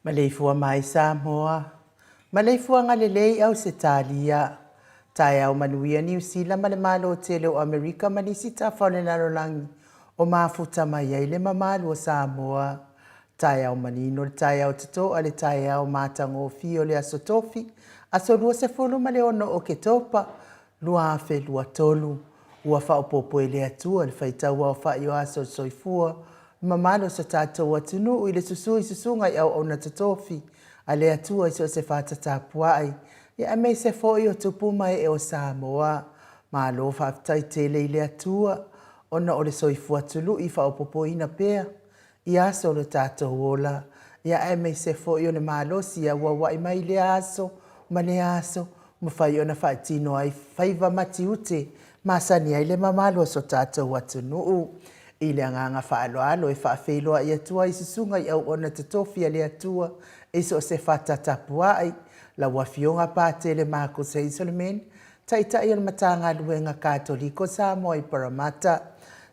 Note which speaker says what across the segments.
Speaker 1: Maleifua mai Samoa, Maleifuaga lelei Ausetalia, Taeao manuia Niu Sila ma le Malo tele o Amerika ma nisi tafa o le lalolagi o mafuta mai ai le mamalu o Samoa. Taeao manino le taeao totoa le taeao matagofie o le Aso Tofi, aso 26 o Oketopa, 2023. Ua faaopoopo e le Atua le faitau aofai o aso o le soifua, le mamalu o so tatou atunuu i le susu i susuga i auauna totofi a le Atua i so o se fata tapuai, ia aemaise foi o tupu ma ee o Samoa. Malo faafetai tele i le Atua ona o le soifua tului faaopoopoina pea i aso o lo tatou ola, ia aemaise foi o le malosi e auauai mai i lea aso ma lea aso, mafai ona faatino ai faiva ma tiute masani ai le mamalu o so tatou atunuu. I le agaga faaaloalo e faafeiloai atu ai i susuga i auauna totofi a le Atua i so o se fata tapuai, lau Afioga Patele Marcus Hazelman, Taitai o le Matagaluega Katoliko Samoa i Parramatta,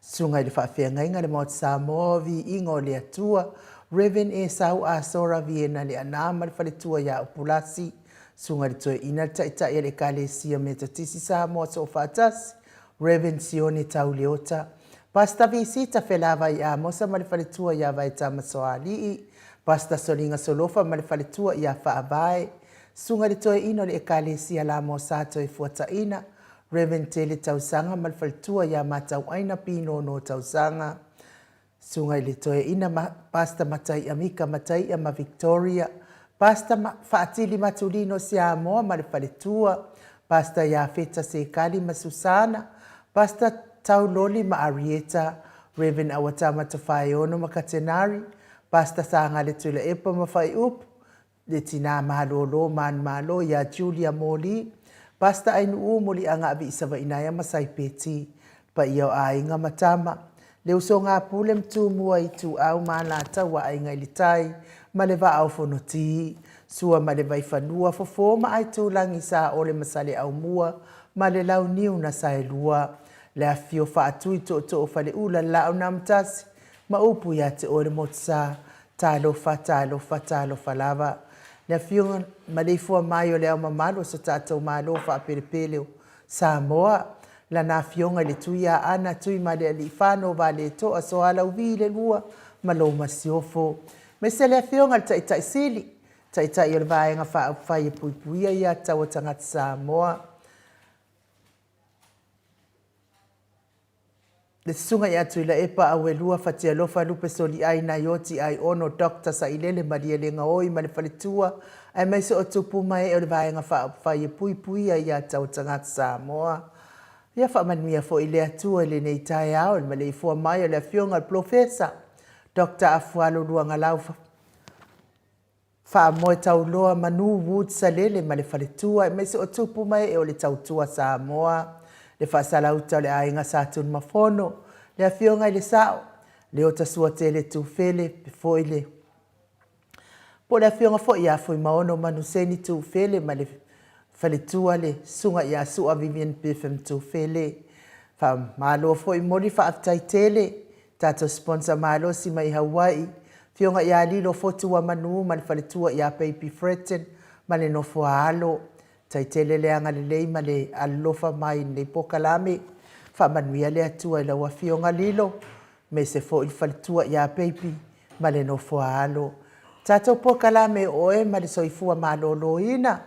Speaker 1: Susuga i le Faafeagaiga le Maota Samoa o Viiga o le Atua, Rev. Esau Asora Viena Leaana ma le faletua ia Upulasi, Susuga i le Toeaina le Taitai a le Ekalesia Metotisi Samoa Soofaatasi, Rev. Sione Tau Leota, Pastor Visita Felavai Amosa ma le faletua ia Vaetama Soalii, Pastor Soliga Solofa ma le faletua ia Faavae, Susuga i le Toeaina o le Ekalesia Lamo Sa Toefuataina, Rev. Tele Tausaga ma le faletua ia Matauaina Pinono Tausaga, Susuga i le Toeaina Pastor Mataia Mika Mataia ma Victoria, Pastor Faatili Matulino Siamoa ma le faletua, Pastor Iafeta Sekali ma Susana, Pastor Tauloli ma Arieta, Rev. Auatama Tofaeono ma Katenari, Pastor Sagale Tuilaepa ma Faiupu, le tinā malōlō manumalo iā Julia Moli, Pastor Ainuʻu Muliʻagaʻavi Savaʻinaea ma Saipeti, le paia o aiga ma tama, le usoga a Pule ma Tumua Ituau ma Alataua Aiga i le Tai ma le Vaa o Fonoti, Sua ma le Vaifanua, Fofo ma Aitulagi Saole ma Saleaaumua ma le Launiu na Saelua, le afifio faatui tootoo o Faleula le Laau na Amotasi ma upu ia te oe le Motusa. Talofa, talofa, talofa lava. Le Afioga maleifua mai o le Ao Mamalu o so tatou Malo faapelepele o Samoa, Lana Afioga i le Tui Aana, Tui Malealiifano Valetoa Soalauvi le Lua ma lou Masiofo. Aemaise le Afioga i le Taitai Sili, Taitai o le Vaega Faaupufai e Puipuia Ia Tatau a Tagata Samoa, Le Susuga ia Tuilaepa Auelua Fatialofa Lupe Soliai Naioti Aiono Doctor Sailele Malielegaoi ma le faletua aemaise o tupu ma ee o le Vaega Faaupufai e Puipuia Ia Tatau Tagata Samoa. Ia faamanuia foi le Atua i lenei taeao i le maleifua mai o le Afioga i le Polofesa Doctor Afualo Luagalau Faamoe tauloa Manu Wood Salele ma le faletua aemaise o tupu ma ee o le tautua Samoa, le faasalauta o le aiga Sa Tunumafono, le afioga i le Sao, Leota Suatele Tufele, pe foi le po o le afioga foi ia Fuimaono Manuseni Tufele ma le faletua le susuga ia Sua Vivian Biffem Tufele. Faamalo foi moli faafetai tele Tatou sponsor malosi mai Hawaii, Afioga ia Lilo Fotu Wamanu ma le faletua ia Baby Fretton ma le nofo a alo. Tai tele le agalelei ma le alolofa mai i lenei polokalame. Faamanuia le Atua i lau Afioga Lilo, aemaise foi le faletua ia Baby ma le nofo a alo. Tatou polokalame o oe ma le soifua maloloina,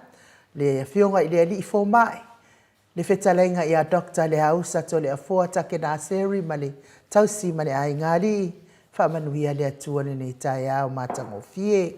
Speaker 1: le Afioga i le Alii Fomai, Le fetalaiga ia Doctor Leausa Toleafoa Takenaseri ma le tausi ma le aiga alii, faamanuia le Atua lenei taeao matagofie.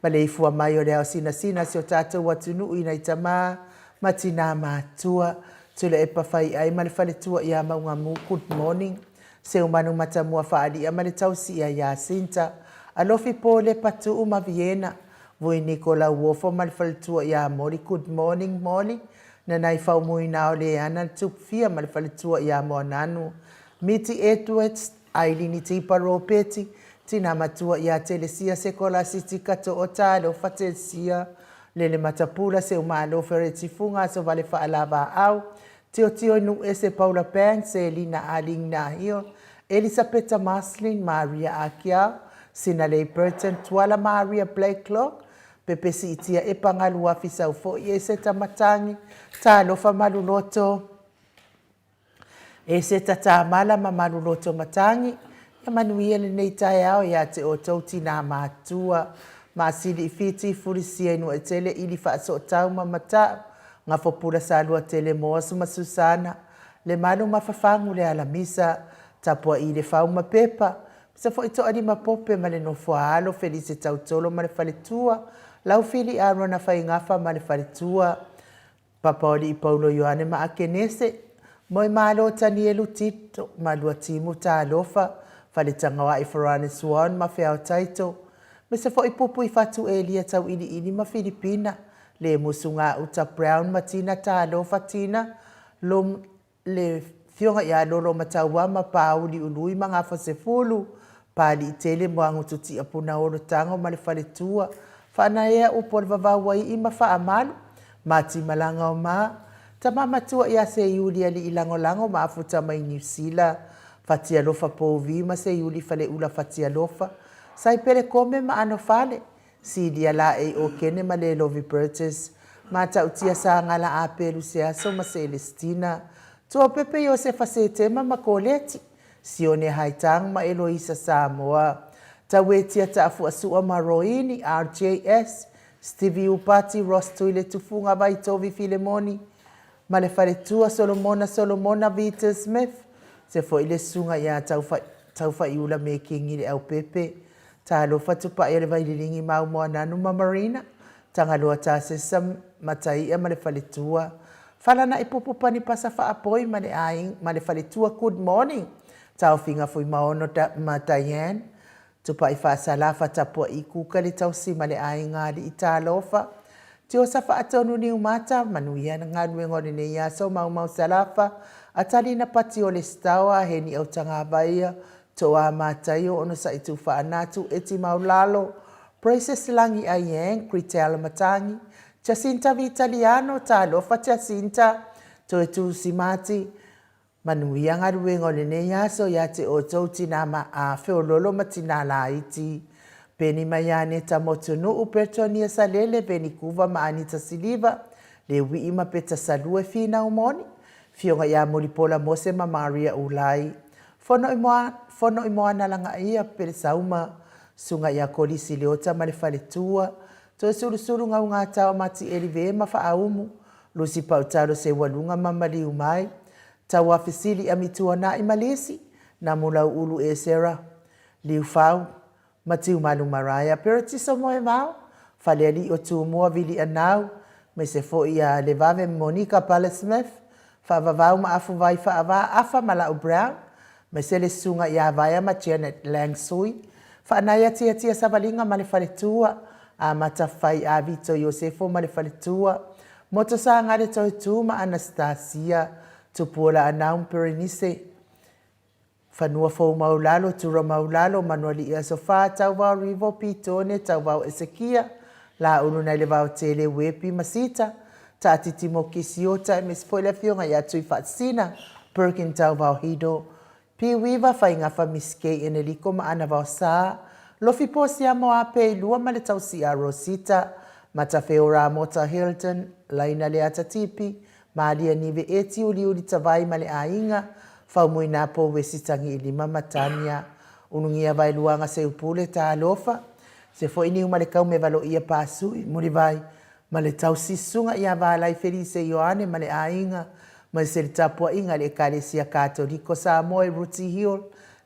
Speaker 1: Maleifua mai o le ao sinasina si o tatou atunuu i nai tama ma tina matutua, Tuilaepa Faiai ma le faletua ia Maugamu Good morning. Seumanu Matamua Faalia ma le tausi ia Jacinta, Alofi Polepa Tuu ma Viena, Vui Niko Lauofo ma le faletua ia Molly Good morning Molly. Nanai Faumuina o Leana le Tupufia ma le faletua ia Moananu, Miti Edwards, Ailini Tipa Ropeti, Tina Matua ia Telesia Sekolasi Tika Toota Alofa Telesia, Lele Matapula Seumalo Fereti Fuga Asovale Faalavaau, Tiotio Nuuese Paula Banks Selina Aling Nahio, Elisapeta Maslin Maria Akiau, Sinalei Burton Tuala Maria Blakelock, Pepesi itia e pangalu afi sau foi e seta matangi, talofa maluloto e seta tamala ma maluloto matangi, ia manuia lenei taeao ia te outou tinā matua, masili i Fiti, Fulisia i Nuaetele, ili faasootau ma Mata'u, Gafopula Saluatele Moaso ma Susana, Lemalu ma Fafagu le Alamisa, Tapua'i le Fau ma Pepa, Sa foi toalima pope ma le nofo a alo Felise Tautolo ma le faletua, Laufili Arona Faigafa ma le faletua, Papaolii Paulo Ioane ma Akenese, Moemalo Tanielu Tito ma Luatimu Talofa, Faletagaoa'i Farane Swan ma Feao Taito, me se foi Pupui Fatu Elia Tauiliili ma Filipina, Lemusu Gauta Brown ma Tina Talofa Tina Lom le Afioga ia Lolo Mataua ma Pāuli Ului ma Gafasefulu, Pāliʻitele Moagutu Tiapuna Olotago ma le Faletua, Faanaea Upu o le Vavau Ai'i ma Faamalu, Matimalaga o Ma, Tama matua ia Seiuli Alii Lagolago ma afuta mai Niu Sila, Fatialofa Pouvi ma Seiuli Faleula Fatialofa, Saipele Kome ma Anofale, Silia Laei Okene ma Lelovi Burgess, Matautia Sagala Apelu Seaso ma Selestina, Tuapepe Iosefa Setema ma Koleti, Sione Haitang ma Eloisa Samoa, Tauetia Taafuasua ma Roini, RJS, Stevie Upati, Ross Tuile Tufuga Vaitovi Filemoni ma le faletua Solomona Solomona Vita Smith, se foi le susuga ia Taufaiula Mekingi Leaupepe, Talofa Tupai o le Vaililingi Mau Moananu ma Marina, Tagaloa Tasesa Mataia ma le faletua, Falana'i Pupu Panipasa Faapoi ma le aiga ma le faletua Good morning Taofiga Fuimaono ma Diane, Tupai Faasalafa Tapua'i Kuka le tausi ma le aiga Alii Talofa, Tiosa Faatonu Niumata, Manuia galuega o lenei aso Maumau Salafa, Atalina Pati o Lesitaoa, Heni Autagavaia, Toa Mataio Onosai Tufaanatu, Eti Maulalo, Precious Lagi Aieng, Critell Matangi, Jacinta Vitaliano, Talofa Jacinta, Toetu Simati, Manuia galuega o lenei aso ia te outou tinā ma a feololo ma tinā laiti. Peni mai Aneta Motunuu, Pertonia Salele, Venikuva ma Anita Siliva, Leuii ma Peta Salue Finau Moni, Fioga ia Mulipola Mose ma Maria Ulai, Fono i moa, Fono i Moana Lagaia, Pelesauma, Suga ia Kolisi Leota ma le Faletua, Toesulusulu Gaugata o Matieli Ve ma Faaumu, Lusi Pautalo Seualuga ma Maliu Mai, Tauafesili Amituana'i ma Lisi, Namulau'ulu Esera, Liufau, Matiu Malu Maraea, Peretiso Moevao, Faleali'i o Tumua Vili'anau, aemaise foi ia Levave Monica Pale Smith, Faavavau ma Afuvai Faava, Afa ma La'u Brown, aemaise le Susuga ia Vaea ma Janet Lang Sui, Faanaia Tiatia Savaliga ma le Faletua, Amata Fai Avito Iosefo ma le Faletua, Moto Sagale Toetu ma Anastasia Tupuola Anaum Perenise, Fanua Fou Maulalo, Tura Maulalo, Manuali'i Aso Fa, Tauvao Rivo, Pitone, Tauvao Esekia, Laulu nai le Vaotele, Wepi ma Sita, Taatiti Mokisi Ota, aemaise foi le Afioga ia Tui Faasina, Perkin Tauvao Hido, Piuiva, Faigafa Miss Kay Eneliko ma Ana Vaosa, Lofi Posia Moape i lua ma le tausi'a Rosita, Matafeora Mota Hilton, Laina Leata Tipi, Malia Nive Eti Uliuli Tavai ma le aiga, Faumuina Pouesi Tagiilima ma Tania, Ulugia Vaeluaga Seupule Talofa, se foi niu ma le kaume valoia Pasui Mulivai ma le tausi susuga ia Valai Felise Ioane ma le aiga, ma se le tapuaiga a le Ekalesia Katoliko Samoa i Ruti Hill,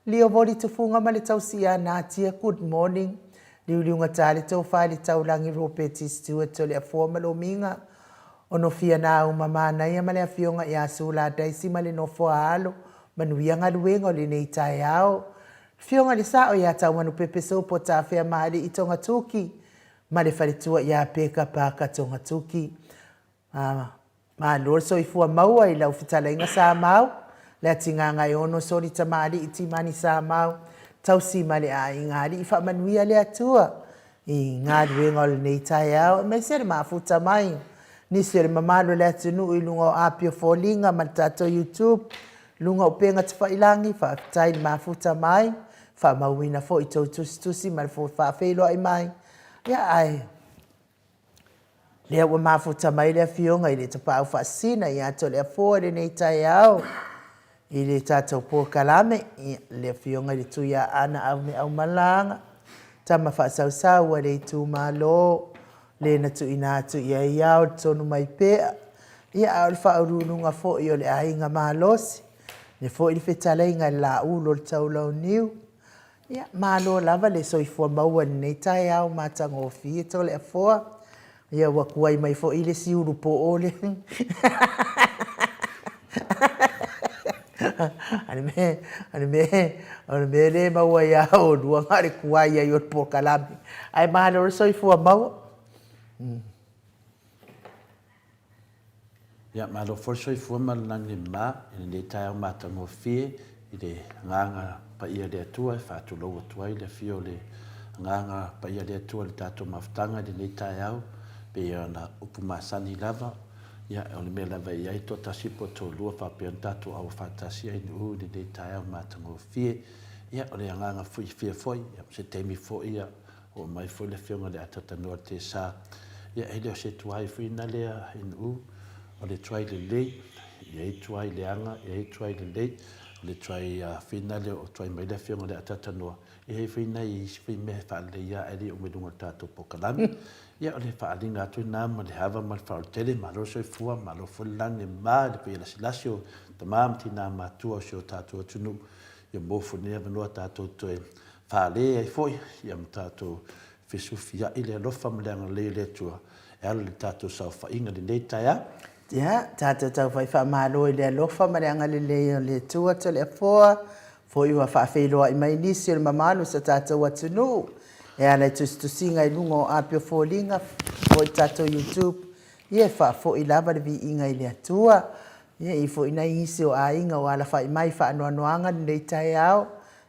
Speaker 1: Liovoli Tufuga ma le tausi ia Natia Good morning Liuliuga Tale Tofa i le Taulagi Ropeti Stewart o le Afoa ma Lomiga Onofia Nauma Manaia ma le Afioga ia Sula Daisy ma le nofo a alo Manuia galuega o lenei taeao Afioga i le Sao ia Taumanupepe Sopo Tafea Maali'i Togatuki ma le faletua ia Peka Parker Togatuki. Malo le soifua maua i lau fetalaiga Samau, Leatigagaeono Soli Tamalii Timani Samau, tausi ma le aiga alii faamanuia le Atua i galuega o lenei taeao aemaise le mafuta mai nisi o le mamalu o le atunuu i luga o api o foliga ma le tatou YouTube luga o upega tafailagi faafetai le mafuta mai faamauina foi tou tusitusi ma le faafeiloai mai ia ae lea ua mafuta mai le afioga i le Tapaau Faasisina ia Toleafoa i lenei taeao i le tatou polokalame, ia, le afioga i le Tuiaana Aumeaumalaga, tama faasausau a le itumalo, le na tuuina atu i ai ao le tonu mai pea, ia, a o le faauluuluga foi o le aiga malosi, le foi le fetalaiga i le laulu o le taulauniu. Ia, malo lava le soifua maua i lenei taeao matagofie Toleafoa. Ia, ua tuai mai foi le isi ulu poo le. A le mea, a le mea, o le mea lea e maua ia oulua na o le tuai ai o le polokalame. Ae malo le soifua maua.
Speaker 2: Ia, malo foi le soifua ma le lagi e mā i lenei taeao matagofie i le Agaga Paia o le Atua e faatulou atu ai le afio o le Agaga Paia o le Atua i le tatou mafutaga i lenei taeao, pei ona upu masani lava. Ia, o le mea lava e i ai, toatasi po o toalua faapea ona tatou auo faatasi ai i Nu'u i lenei taeao matagofie. Ia, o le agaga fiafia foi, ia, se taimi foi, ia, oo mai foi le Afioga i le Atatanoa Tesa. Ia, e le o se tuai foi na lea i Nu'u, o le tuai lelei, e i ai tuai leaga, e i ai tuai lelei. O le tuai fina lea o tuai mai le Afioga i le Atatanoa, e i ai foi nai isi foi mea e faaleleia ae le i oo mai i luga o le tatou polokalame. Ia, o le faaaliga atu lena ma le ava ma le faaolotele, malo le soifua, malo foi le lagi e mama i le paia lasilasi o tama ma tina matutua o si o tatou atunuu, ia maua foi lenei avanoa tatou toe fale ai foi, ia ma tatou fesufiai le alofa ma le agalelei o le Atua e ala i le tatou saofaiga i lenei taeao.
Speaker 1: Ia, tatou taufai faamalo i le alofa ma le agalelei o le Atua Toleafoa, foi ua faafeiloai mai nisi o le mamalu o so tatou atunuu e ala i tusitusiga i luga o api o foliga foi tatou YouTube, ia e faafoi lava le viiga i le Atua. Ia i foi nai isi o aiga ua alafai mai i faanoanoaga lenei taeao,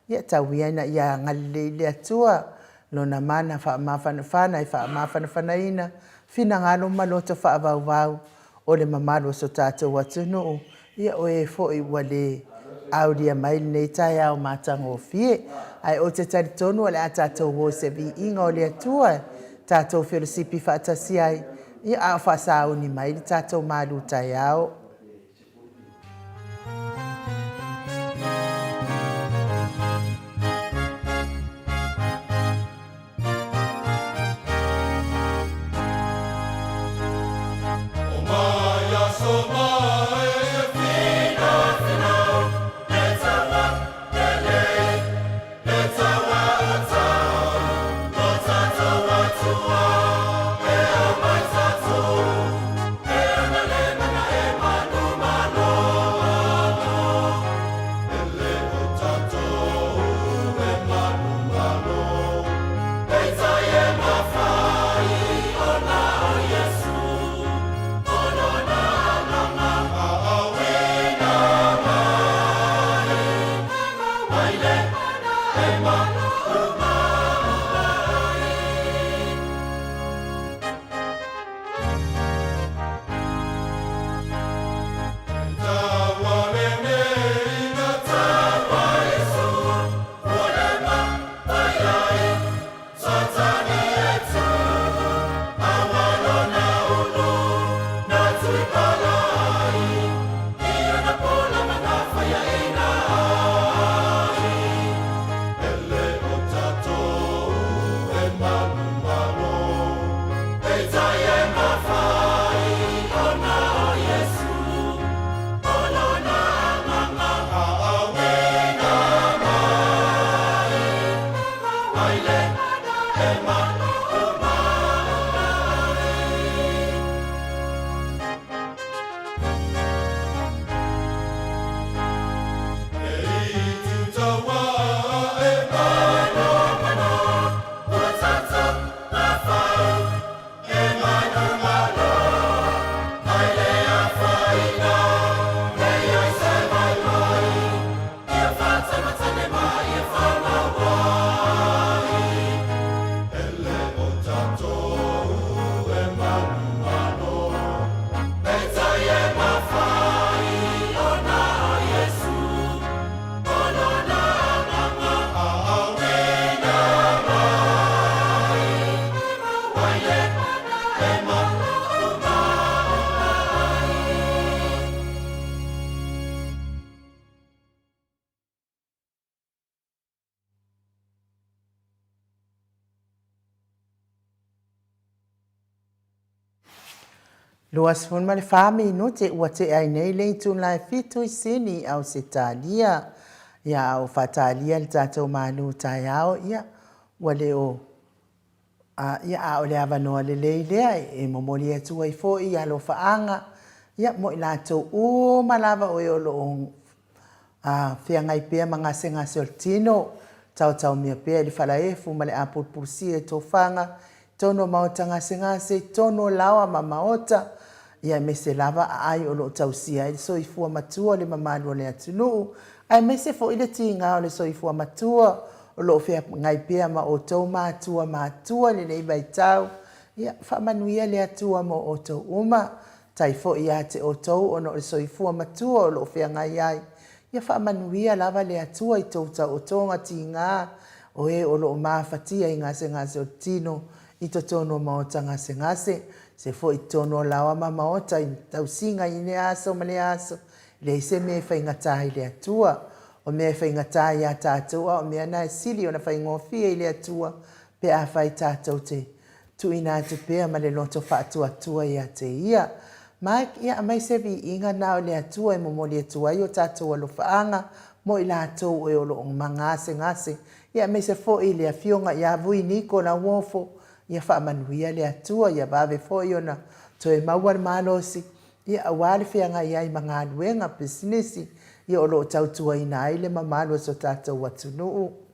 Speaker 1: ia tau ia ina ia agalelei le Atua Lona mana faamafanafana e faamafanafanaina finagalo ma loto faavauvau o le mamalu o so tatou atunuu, ia o e foi ua le aulia mai lenei taeao matagofie. Ae ou te talitonu o le a tatou o i se viiga o le Atua e tatou felosipi faatasi ai, ia a o faasauni mai le tatou malu taeao. 24 minute ua tea ai nei le itula e fitu i Sini i Ausetalia. Ia, a o faatalia le tatou malu taeao, ia, ua le o, a, ia, a o le avanoa lelei lea e momoli atu ai foi i alofaaga, ia, mo i latou uma lava o e o lo o a feagai pea ma gasegase o le tino, taotaomia pea i le falaefu ma le apulupulusia i tofaga, i totonu o maota gasegase, i totonu o laoa ma maota, ia aemaise lava aai o lo o tausia ai le soifua matua o le mamalu o le atunuu, aemaise foi le tiga o le soifua matua o lo o feagai pea ma outou matua matua i lenei vaitau. Ia faamanuia le Atua mo outou uma. Tai foi ia te outou ona o le soifua matua o lo o feagai ai. Ia faamanuia lava le Atua i tou taotoga tiga o e o lo o mafatia i gasegase o le tino i totonu o maota gasegase, se foi i totonu o laoa ma maota i tausiga i lea aso ma lea aso. E leai se mea e faigata i le Atua. O mea e faigata ia tatou a o mea na e sili ona faigofie i le Atua pe afai tatou te tuuina atu pea ma le loto faatuatua ia te Ia. Mike, ia aumai se viiga na o le Atua e momoli atu ai o tatou alofaaga mo i latou o e o lo o magasegase, ia aemaise foi le Afioga ia Vui Niko Lauofo, ia faamanuia le Atua, ia vave foi ona toe maua le malosi, ia aua le feagai ai ma galuega, pisinisi, ia o lo o tautuaina ai le mamalu o so tatou atunuu.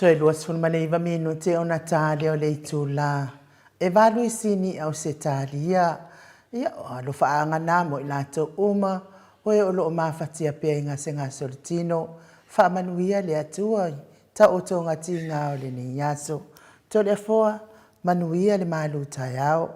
Speaker 1: Toe 29 minute ona ta lea o le itulā e valu i Sini, Ausetalia. Ia, o alofaaga na mo i latou uma o e o lo o mafatia pea i gasegase o le tino. Faamanuia le Atua i taotoga tiga o lenei aso. Toleafoa, manuia le malu taeao.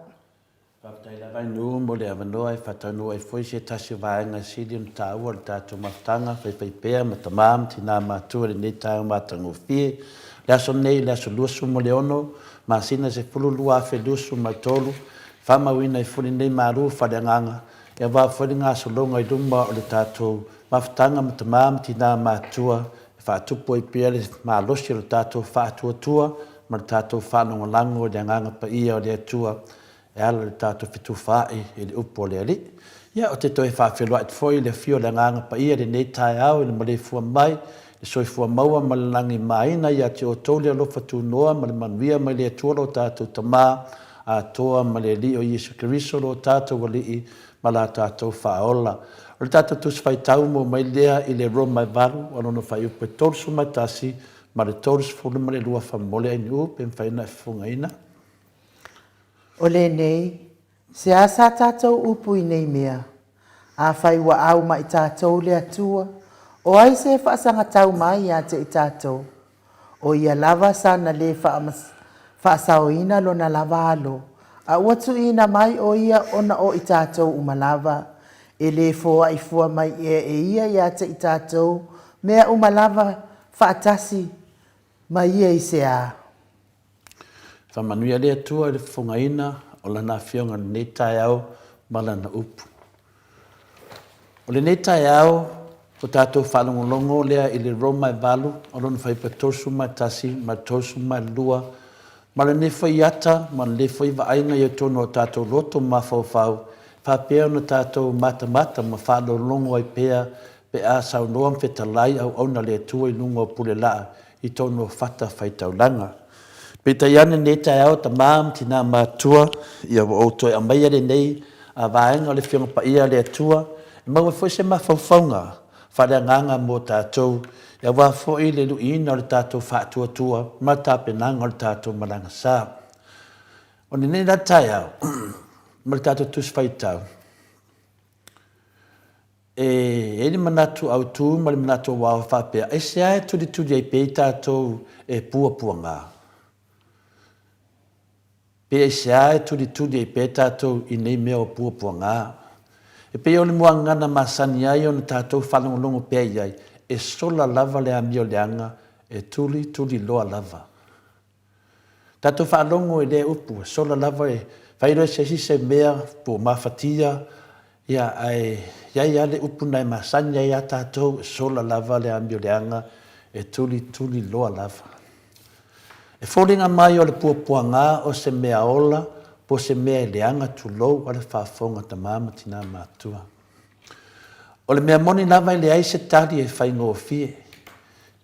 Speaker 2: Faafetai lava Ainuu mo le avanoa e faataunuu ai foi se tasi o vaega e sili ona taua o le tatou mafutaga faifaipea ma tama ma tina matutua i lenei taeao matagofie. O le aso lenei, le aso 26 masina 12 2023, e faamauina ai foi lenei malu faaleagaga aua foi le gasologa i luma o le tatou mafutaga ma tama ma tina matutua e faatupu ai pea le malosi o le tatou faatuatua ma le tatou faalagolago i le Agaga Paia o le Atua e ala i le tatou fetufaai i le upu a le Alii. Ia, ou te toe faafeiloai atu foi i le afio o le Agaga Paia i lenei taeao i le maleifua mai, le soifua maua ma le lagimaina ia te outou le alofa tunoa ma le manuia mai le Atua lo tatou Tama atoa ma le Alii o Iesu Keriso lo tatou Alii ma la tatou Faaola. O le tatou Tusi Faitau mo mai lea i le Roma e 8, o lona fuaiupu e 31 ma le 32 faamolemole Ainuu pe mafai ona e fofogaina.
Speaker 1: O lenei, se a sa tatou upu i nei mea? Afai ua au ma i tatou le Atua, o ai se faasagatau mai ia te i tatou? O ia lava sana lē faasaoina lona lava alo, a ua tuuina mai o ia ona o i tatou uma lava, e lē foai fua mai ea e ia ia te i tatou mea uma lava faatasi ma ia i se a?
Speaker 2: Faamanuia le Atua i le fofogaina o Lana Afioga i lenei taeao ma Lana Upu. O lenei taeao, ua tatou faalogologo lea i le Roma e 8, o lona fuaiupu e 31 ma le 32, ma lenei foi ata ma lenei foi vaaiga i totonu o tatou loto ma mafaufau, faapea ona tatou matamata ma faalogologo ai pea pe a saunoa ma fetalai auauna a le Atua i luga o pulelaa i totonu o fata faitaulaga. Peitai ane lenei taeao, tama ma tina matutua, ia ua ou toe aumaia lenei vaega o le Afioga Paia a le Atua, e maua ai foi se mafaufauga faaleagaga mo tatou, aua foi le luiina o le tatou faatuatua ma le tapenaga o le tatou malaga sa. O lenei la taeao ma le tatou Tusi Faitau, E i ai le manatu autu ma le manatu auao e faapea, aisea e tulituli ai pea i tatou e puapuaga? Pe aisea e tulituli ai pea tatou i nei mea o puapuaga? E pei o le muagagana masani ai ona tatou faalogologo pea i ai, e sola lava le amioleaga, e tulituli loa lava. Tatou faalogo i lea upu, e sola lava e fai loa e se isi se mea po o mafatia, ia, ae i ai lava le upu na e masani ai lava tatou, e sola lava le amioleaga, e tulituli loa lava. E foliga mai o le puapuaga o se mea ola po o se mea e leaga tulou a le faafofoga tama ma tina matutua. O le mea moni lava e leai se tali e faigofie.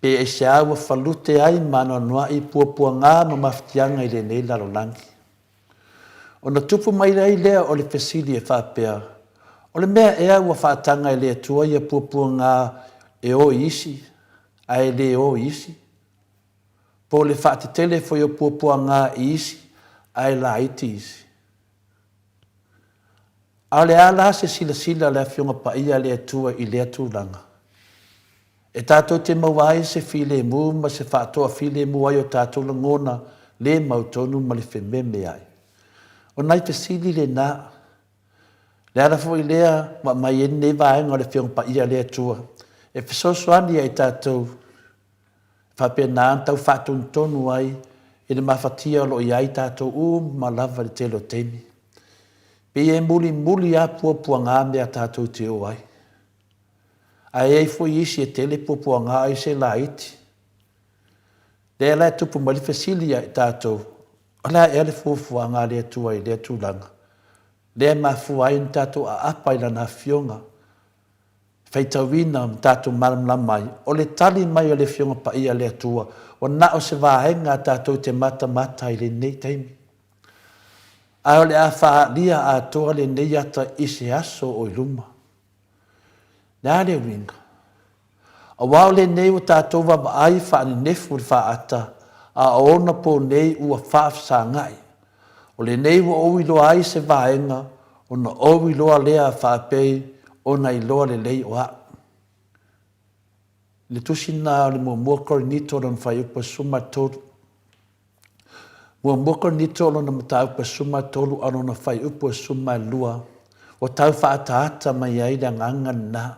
Speaker 2: Pe aisea ua falute ai ma anoanoai puapuaga ma mafatiaga i lenei lalolagi. Ona tupu mai ai lea o le fesili e faapea, O le mea ea ua faataga e le Atua ia puapuaga e o i isi, ae le o i isi? Po o le faatetele foi o puapuaga i isi, ae laiti isi? A o le a la se silasila a le Afioga Paia a le Atua i lea tulaga? E tatou te maua ai se filemu ma se faatoafilemu ai o tatou lagona le mautonu ma le fememeai. O nai fesili lena. Le ala foi lea ua aumai ai lenei vaega o le Afioga Paia a le Atua e fesoasoani ia i tatou e faapena ona tau faatonutonu ai i le mafatia o lo o i ai tatou uma lava i le tele o taimi. Pei e mulimuli lava puapuaga mea tatou te o ai. Ae i ai foi isi e tele puapuaga ai se laiti. Lea la e tupu mai le fesili ia i tatou, o le a ea le fuafuaga a le Atua i lea tulaga? Lea e mafua ai ona tatou aapa i Lana Afioga, faitauina ma tatou malamalama ai, o le tali mai o le Afioga Paia a le Atua, ua na o se vaega tatou te matamata i lenei taimi. Ae o le a faaalia atoa lenei ata i se aso o i luma. Le a le uiga? Aua o lenei ua tatou vaavaai faanenefu i le faata, a o ona po nei ua faafesagai. O lenei ua ou iloa ai se vaega, ona ou iloa lea faapei ona iloa lelei o a'u. I le tusi lena o le muamua Korinito lona fuaiupu e 13. Muamua Korinito lona mataupu e 13 a o lona fuaiupu e 12, ua tau faaataata mai ai le agaga lena.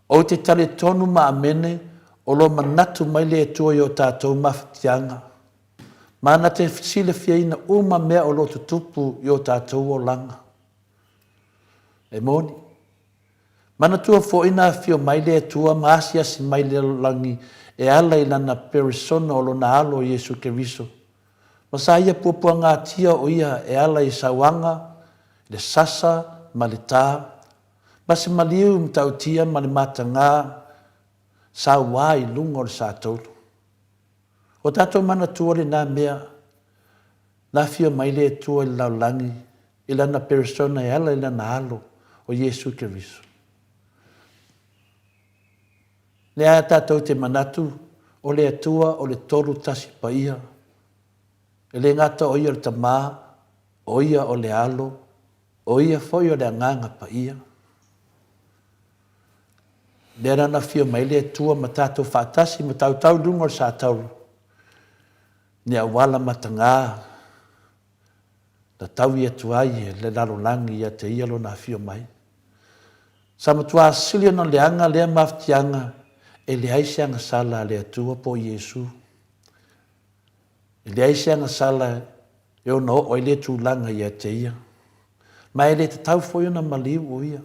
Speaker 2: Ou te talitonu ma amene o lo o manatu mai le Atua i o tatou mafatiaga, ma na te silafiaina uma mea o lo o tutupu i o tatou olaga. E moni. Manatua foi na afio mai le Atua ma asiasi mai le lalolagi e ala i Lana Peresona o Lona Alo Iesu Keriso. Ma sa Ia puapuagatia o Ia e ala i sauaga, le sasa ma le tā, ma se maliu matautia ma le matagā sauā i luga o le sātoulu. Ua tatou manatua lena mea, na afio mai le Atua i le lalolagi i Lana Peresona e ala i Lana Alo, o Iesu Keriso. Lea tatou te manatu, o le Atua o le Tolu Tasi Paia. E le gata o Ia o le Tamā, o Ia o le Alo, o Ia foi o le Agaga Paia. Lea la na afio mai le Atua ma tatou faatasi ma tautau i luga o le satauro, ni auala matagā na taui atu ai e le lalolagi ia te Ia Lona afio mai. Sa matua sili ona leaga lea mafatiaga e leai se agasala a le Atua po o Iesu. E leai se agasala e ono oo ai lea tulaga ia te Ia. Ma e le tatau foi ona maliu o Ia.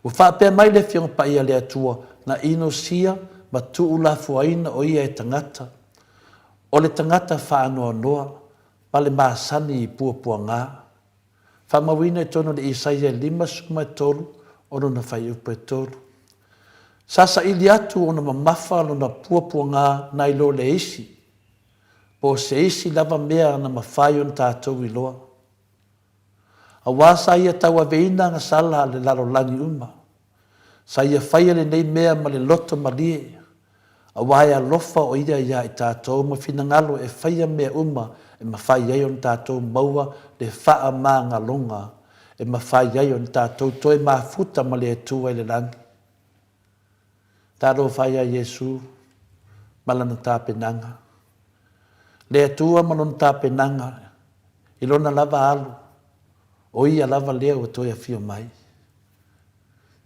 Speaker 2: Ua faapea mai le Afioga Paia a le Atua, na inosia ma tuulafoaina o Ia e tagata, o le tagata faanoanoa ma le masani i puapuagā. Faamauina i totonu o le Isaia 53 o lona fuaiupu e 3. Sa saili atu ona mamafa lona puapuagā nai lo le isi, po o se isi lava mea na mafai ona tatou iloa. Aua sa ia tauaveina agasala a le lalolagi uma. Sa ia faia lenei mea ma le loto malie, aua e alofa o ia iā i tatou ma finagalo e faia mea uma e mafai ai ona tatou maua le faamagaloga e mafai ai ona tatou toe mafuta ma le Atua i le lagi. Talofa ia Iesu ma Lana tapenaga. Le Atua ma Lona tapenaga i Lona lava alu, o Ia lava lea ua toe afio mai.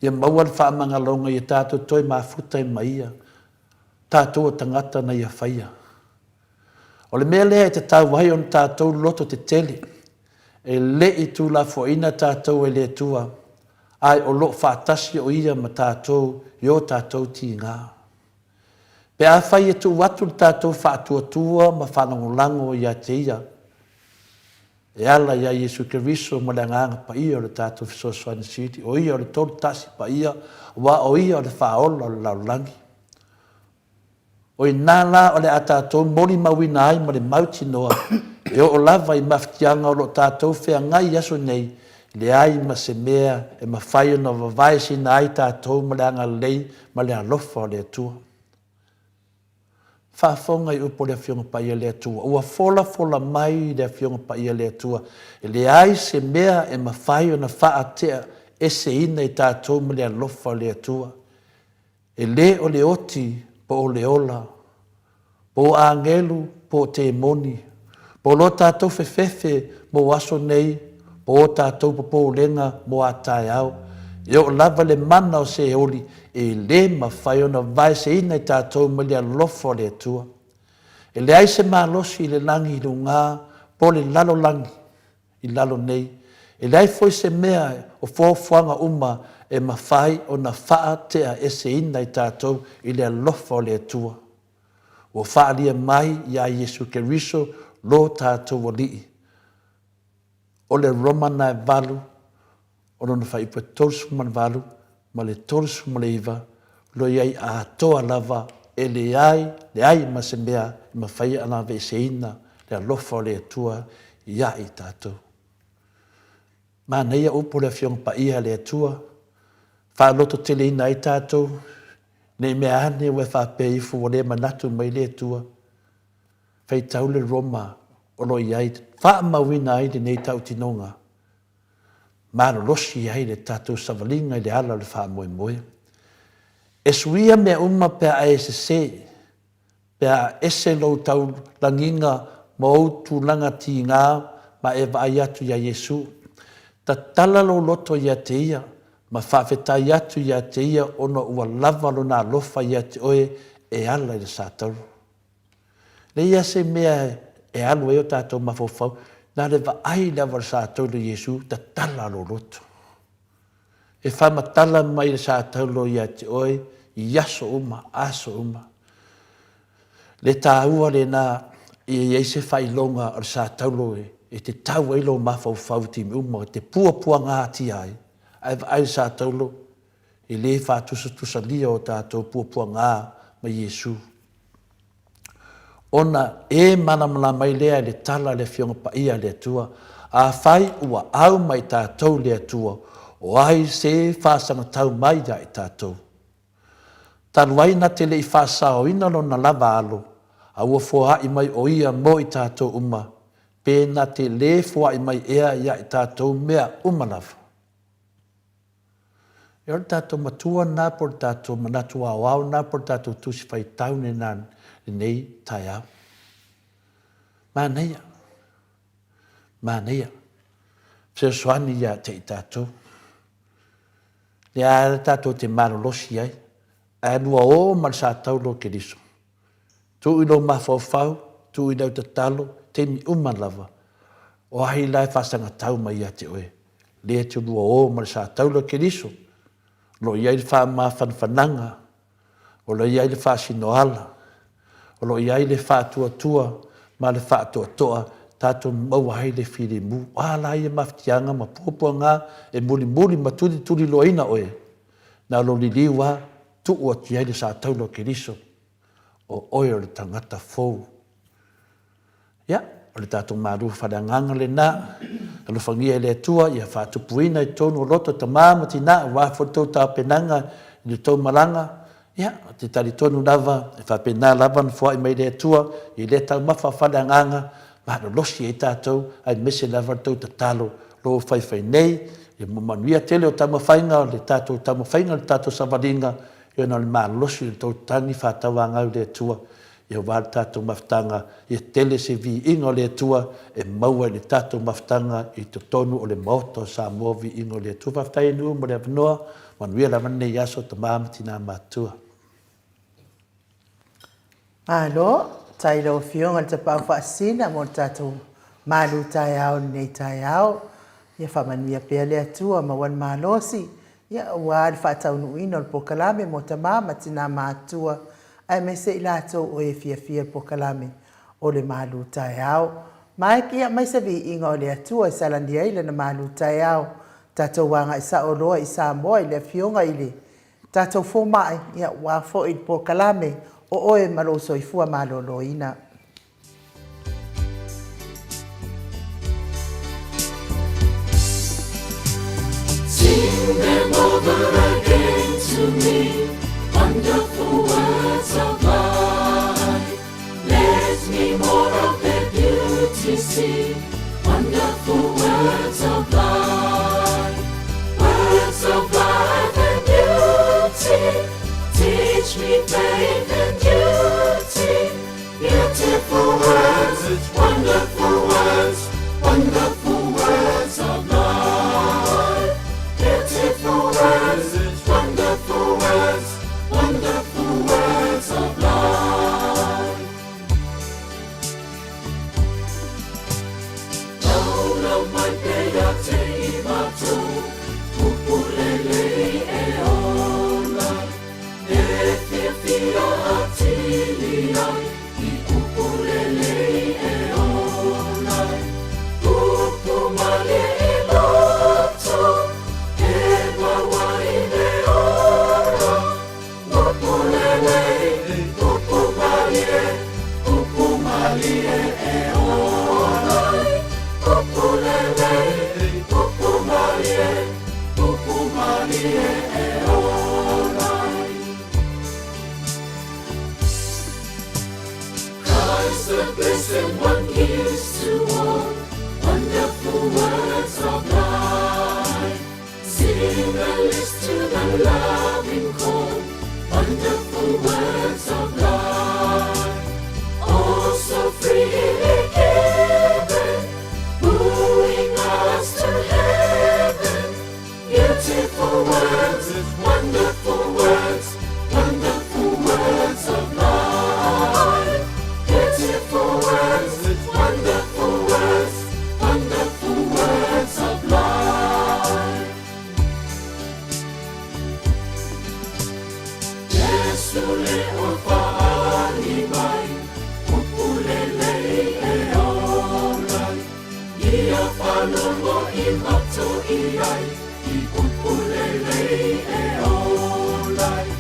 Speaker 2: Ia maua le faamagaloga ia tatou toe mafuta ai ma Ia, tatou o tagata na Ia faia. O le mea lea e tatau ai ona tatou loto tetele, e le i tuulafoaiina tatou e le Atua, ae o lo o faatasi o Ia ma tatou i o tatou tiga. Pe afai e tuu atu le tatou faatuatua ma faalagolago ia te Ia, e ala iā Iesu Keriso ma le Agaga Paia o le tatou fesoasoani sili, o Ia o le Tolu Tasi Paia, aua o Ia o le Faaola o le lalolagi. O i ina la o le a tatou molimauina ai ma le mautinoa e oo lava i mafatiaga o lo o tatou feagai i aso nei, leai ma se mea e mafai ona vavaeseina ai tatou ma le agalelei ma le alofa o le Atua. Faafofoga i upu a le Afioga Paia a le Atua, ua folafola mai le Afioga Paia a le Atua, e leai se mea e mafai ona faatea eseina i tatou ma le alofa o le Atua. E le o le oti po o le ola, po o agelu po o temoni, po o lo tatou fefefe mo aso nei, po o tatou popolega mo a taeao, e oo lava le mana o Seoli e le mafai ona vaeseina i tatou mai le alofa o le Atua. E leai se malosi i le lagi i lugā po o le lalolagi i lalo nei, e leai foi se mea o fuafuaga uma e mafai ona faateaeseina i tatou i le alofa o le Atua, ua faaalia mai iā Iesu Keriso lo tatou Alii. O le Romana e 8, o lona fuaiupu e 38 ma le 39, lo i ai atoa lava e leai, leai ma se mea e mafai ona aveeseina le alofa o le Atua iā i tatou. Manaia upu o le Afioga Paia a le Atua. Faalototeleina ai tatou, ne i mea ane ua e faapea ifo ua le manatu mai le Atua. Faitau le Roma o lo o i ai, faamauina ai lenei tautinoga, malolosi ai le tatou savaliga i le ala o le faamoemoe. E suia mea uma pe a e sese, pe a ese lou taulagiga ma ou tulaga tiga ma e vaai atu iā Iesu. Tatala lou loto ia te Ia ma faafetai atu ia te Ia ona ua lava Lona alofa ia te oe e ala i le satauro. Leai lava se mea e alu ai o tatou mafaufau, na o le vaai lava o le satauro i Iesu, tatala lou loto. E faamatala mai le sataulo ia te oe i aso uma, aso uma. Le taua lena ia i ai se faailoga o le sataulo e te tau ai lou mafaufau i taimi uma, e te puapuagatia ai, ae vaai le sataulo e le faatusatusalia o tatou puapuaga ma Iesu. Ona e malamalama ai lea i le tala a le Afioga Paia a le Atua, Afai ua au mai tatou le Atua, o ai se faasagatau mai ia i tatou? Talu ai na te le i faasaoina lona lava alo, a ua foai mai o ia mo i tatou uma, pe na te lē foai mai ea ia i tatou mea uma lava? Ia o le tatou matua lena po o le tatou manatu aoao lena po o le tatou tusi faitau lena lenei taeao. Manaia, manaia, fesoasoani ia te i tatou. Lea lava tatou te malolosi ai, ae lua o ma le satauro o Keriso. Tuu i lou mafaufau, tuu i lau tatalo, taimi uma lava. O ai la e faasagatau mai ia te oe? Lea e te lua o ma le satauro o Keriso. O lo o i ai le faamafanafanaga, o lo o i ai le faasinoala, o lo o i ai le faatuatua ma le faatoatoa tatou maua ai le filemu. O a la ia mafatiaga ma puapuaga e mulimuli ma tulituliloaina oe? Na o lou liliu lava, tuu atu i ai le satauro o Keriso. O oe o le tagata fou. Ia, o le tatou malu faaleagaga lena, alofagia e le Atua ia faatupuina i totonu o loto tama ma tina aua foi le tou tapenaga i le tou malaga. Ia, ou te talitonu lava e faapena lava ona foai mai le Atua i lea taumafa faaleagaga, malolosi ai tatou aemaise lava le tou tatalo o lo o faifai nei, ia manuia tele o taumafaiga o le tatou taumafaiga o le tatou savaliga Ia ona o le malosi o le tou tagi faatauagau i le Atua, ia aua le tatou mafutaga, ia tele se viiga o le Atua e maua i le tatou mafutaga i totonu o le Maota o Samoa, viiga o le Atua. Faafetai e Nuu mo le avanoa, manuia lava lenei aso tama ma tina matutua.
Speaker 1: Malo, faafetai i lau Afioga i le Tapaau Faasisina mo le tatou malu taeao i lenei taeao. Ia faamanuia pea le Atua, maua le malosi, ia aua le faataunuuina o le polokalame mo tama ma tina matutua, aemaise i latou o e fiafia i le polokalame o le malu taeao. Mike, ia aumai se viiga o le Atua e salani ai lana malu taeao. Tatou agai sao loa i Samoa i le Afioga i le tatou fomai, ia aua foi le polokalame o oe ma lou soifua maloloina.
Speaker 3: Sing them over again to me, wonderful words of life. Let me more of their beauty see, wonderful words of life. Words of life and beauty, teach me faith and duty. Beautiful words, wonderful words, wonderful words of life. Beautiful words, wonderful words, wonderful words of life. Laulau mai pea te i matou, upu lelei e ola, e fiafia atili ai i upu lelei e ola. Upu malie i loto, e maua i le ola, upu lelei, upu malie, upu malie e ola ai, upu lelei, upu malie, upu malie e. Words the Blessed One gives to all, wonderful words of life. Sing and listen to the loving call, wonderful words of life. Oh, so freely given, wooing us to heaven. Beautiful words, wonderful words, wonderful words of life. Beautiful words, wonderful words, wonderful words of life. Jesu le o fa'ali mai, upu lelei e ola ai, Ia faalogo i matou i ai, i upu lelei e ola ai.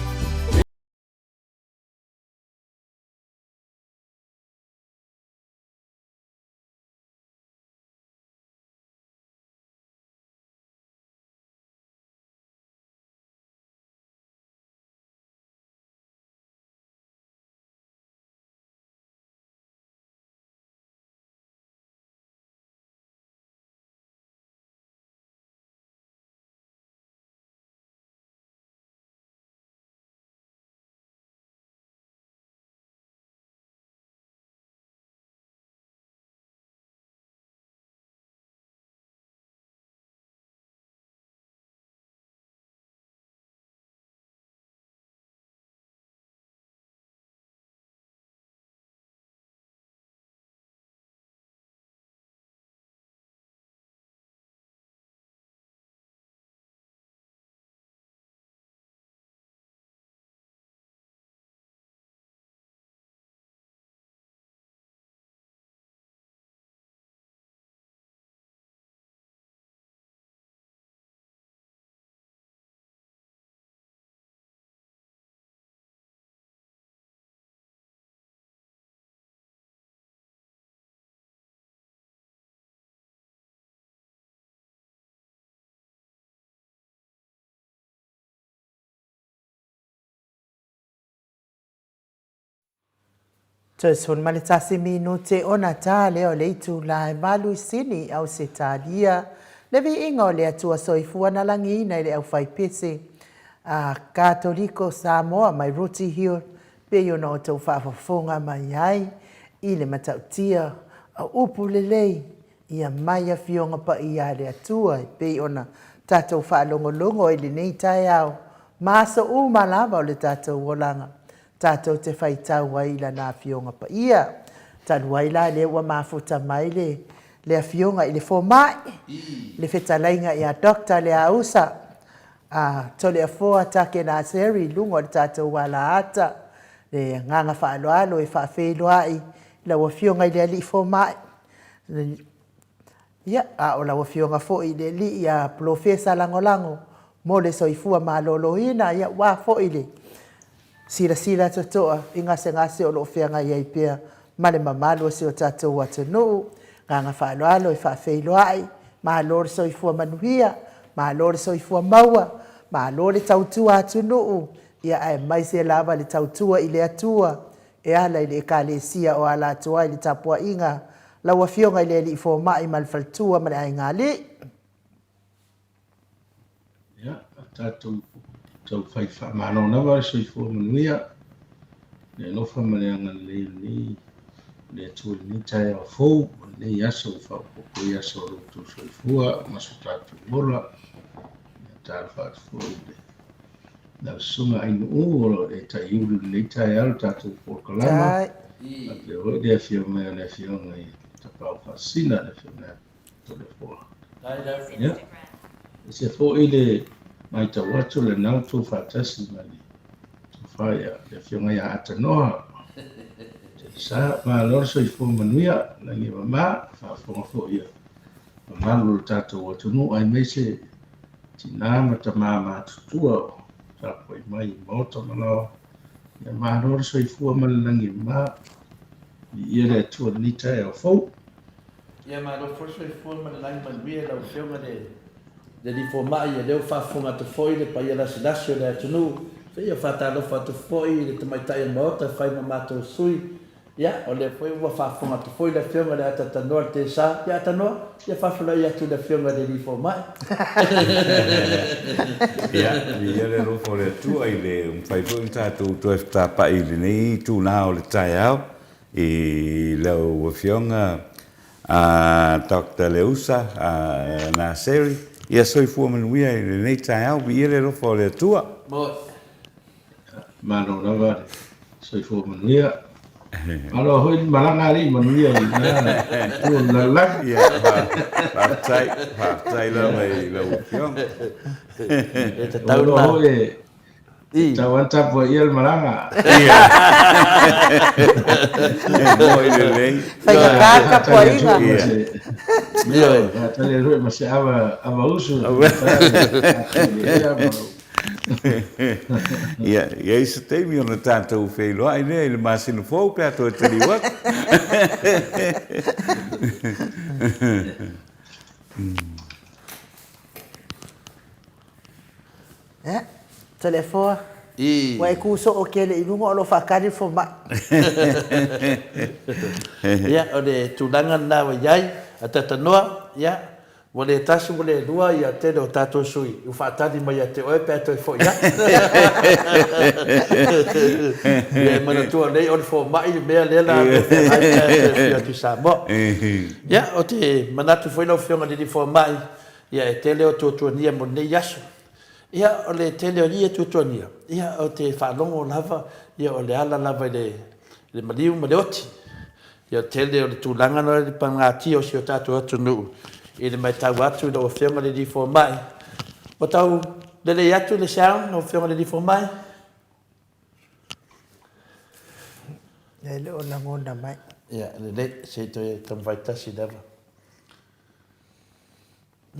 Speaker 1: Toe 11 minute ona ta lea o le itula e valu i Sini, Ausetalia, le viiga o le Atua Soifua na lagiina i le aufaipese a Katoliko Samoa mai Rooty Hill pei ona outou faafofoga mai ai i le matautia o upu lelei ia mai Afioga Paia a le Atua e pei ona tatou faalogologo i lenei taeao ma aso uma lava o le tatou olaga tatou te faitau ai i Lana Afioga Paia. Talu ai la lea ua mafuta mai le le Afioga i le Fomai, le Fetalaiga ia Doctor Leausa a Toleafoa Takenaseri i luga o le tatou alaata, le agaga faaaloalo e faafeiloai i lau Afioga i le Alii Fomai, Ia, a o lau Afioga foi i le Alii ia Polofesa Lagolago mo le soifua maloloina, ia aua foi le silasila totoa i gasegase o lo o feagai ai pea ma le mamalu o si o tatou atunuu. Agaga faaaloalo e faafeiloai, malo le soifua manuia, malo le soifua maua, malo le tautua atunuu, ia aemaise lava le tautua i le Atua e ala i le Ekalesia o ala atu ai le tapuaiga lau Afioga i le Alii Fomai ma le faletua ma le aiga alii.
Speaker 2: Ia, o tatou taufai faamalo lava le soifua manuia, le alofa ma le agalelei o lenei le Atua i lenei taeao fou, o lenei aso ua faaopoopo i aso o lo outou soifua ma so tatou ola. Ia, talofa atu foi i le Lau Susuga Ainuu o lo o e taiulu i lenei taeao le tatou polokalama. Faapea foi le afio mai o le afioga i Tapaau Faasisina, le afioga ia Toleafoa. Ia, ese foi le matau atu o lena ua outou faatasi ma le tofa ia le afioga ia Atanoa. Sa malo le soifua manuia, lagi e mama, faafofoga foi ia mamalu o le tatou atunuu aemaise Tina ma tama matutua o tapuai mai i maota ma laoa, ia malo le soifua ma le lagi e mama, viia le Atua i lenei taeao fou.
Speaker 4: Ia malo foi le soifua ma le lagi manuia i lau Afioga i le Alii Fomai, ia lea ua faafofoga atu foi le paia lasilasi o le atunuu, ia faatalofa atu foi i le Tamaitai o le Maota e fai ma matou sui. Ia, o lea foi ua faafofoga atu foi le Afioga i le Atatanoa i le Tesa. Ia Atanoa, ia faafeiloai atu i le Afioga i le Alii Fomai.
Speaker 5: Ia, viia le alofa o le Atua i le mafai foi ona tatou toe fetapai i lenei itula o le taeao i lau Afioga Doctor Leusa Naseri. Ia soifua manuia i lenei taeao, viia le alofa o le Atua.
Speaker 6: Malo lava le soifua manuia. Malo foi le malaga alii manuia i lena itu o le lalolagi.
Speaker 5: Ia, faafetai, faafetai lava i lau Afioga.
Speaker 4: E tatau
Speaker 6: na. Foi e tau lava tapuaia le malaga.
Speaker 5: Ia. E moi lelei.
Speaker 1: Faigata le tapuaiga.
Speaker 6: Ia. Tali atu foi ma se ava, ava usu.
Speaker 5: Ia, i ai se taimi ona tatou feiloai lea i le masina fou pe a toe taliu atu.
Speaker 1: Ia, Toleafoa, ua e ku soo tele i luga o lo o faatali le fomai.
Speaker 4: Ia, o le tulaga lena ua i ai, a Tatanoa, ia, Ua le tasi ua le lua ia tele o tatou sui ua faatali mai ia te oe pe a toe foi atu. Ia e manatua nei o le fomai le mea lea la toe feagai pe a toe afio atu i Samoa. Ia ou te manatu foi lau Afioga i le Alii Fomai, ia e tele o tuatuania mo lenei aso. Ia o le tele o ia tuatuania, ia ou te faalogo lava ia o le ala lava i le maliu ma le oti. Ia tele o le tulaga lena i le pagatia o si o tatou atunuu i le matau atu i lau Afioga i le Alii Fomai. Ua tau lelei atu le sound lau Afioga i le Alii Fomai?
Speaker 1: E le o lagona mai.
Speaker 4: Ia, lelei, se i toe taumafai tasi lava.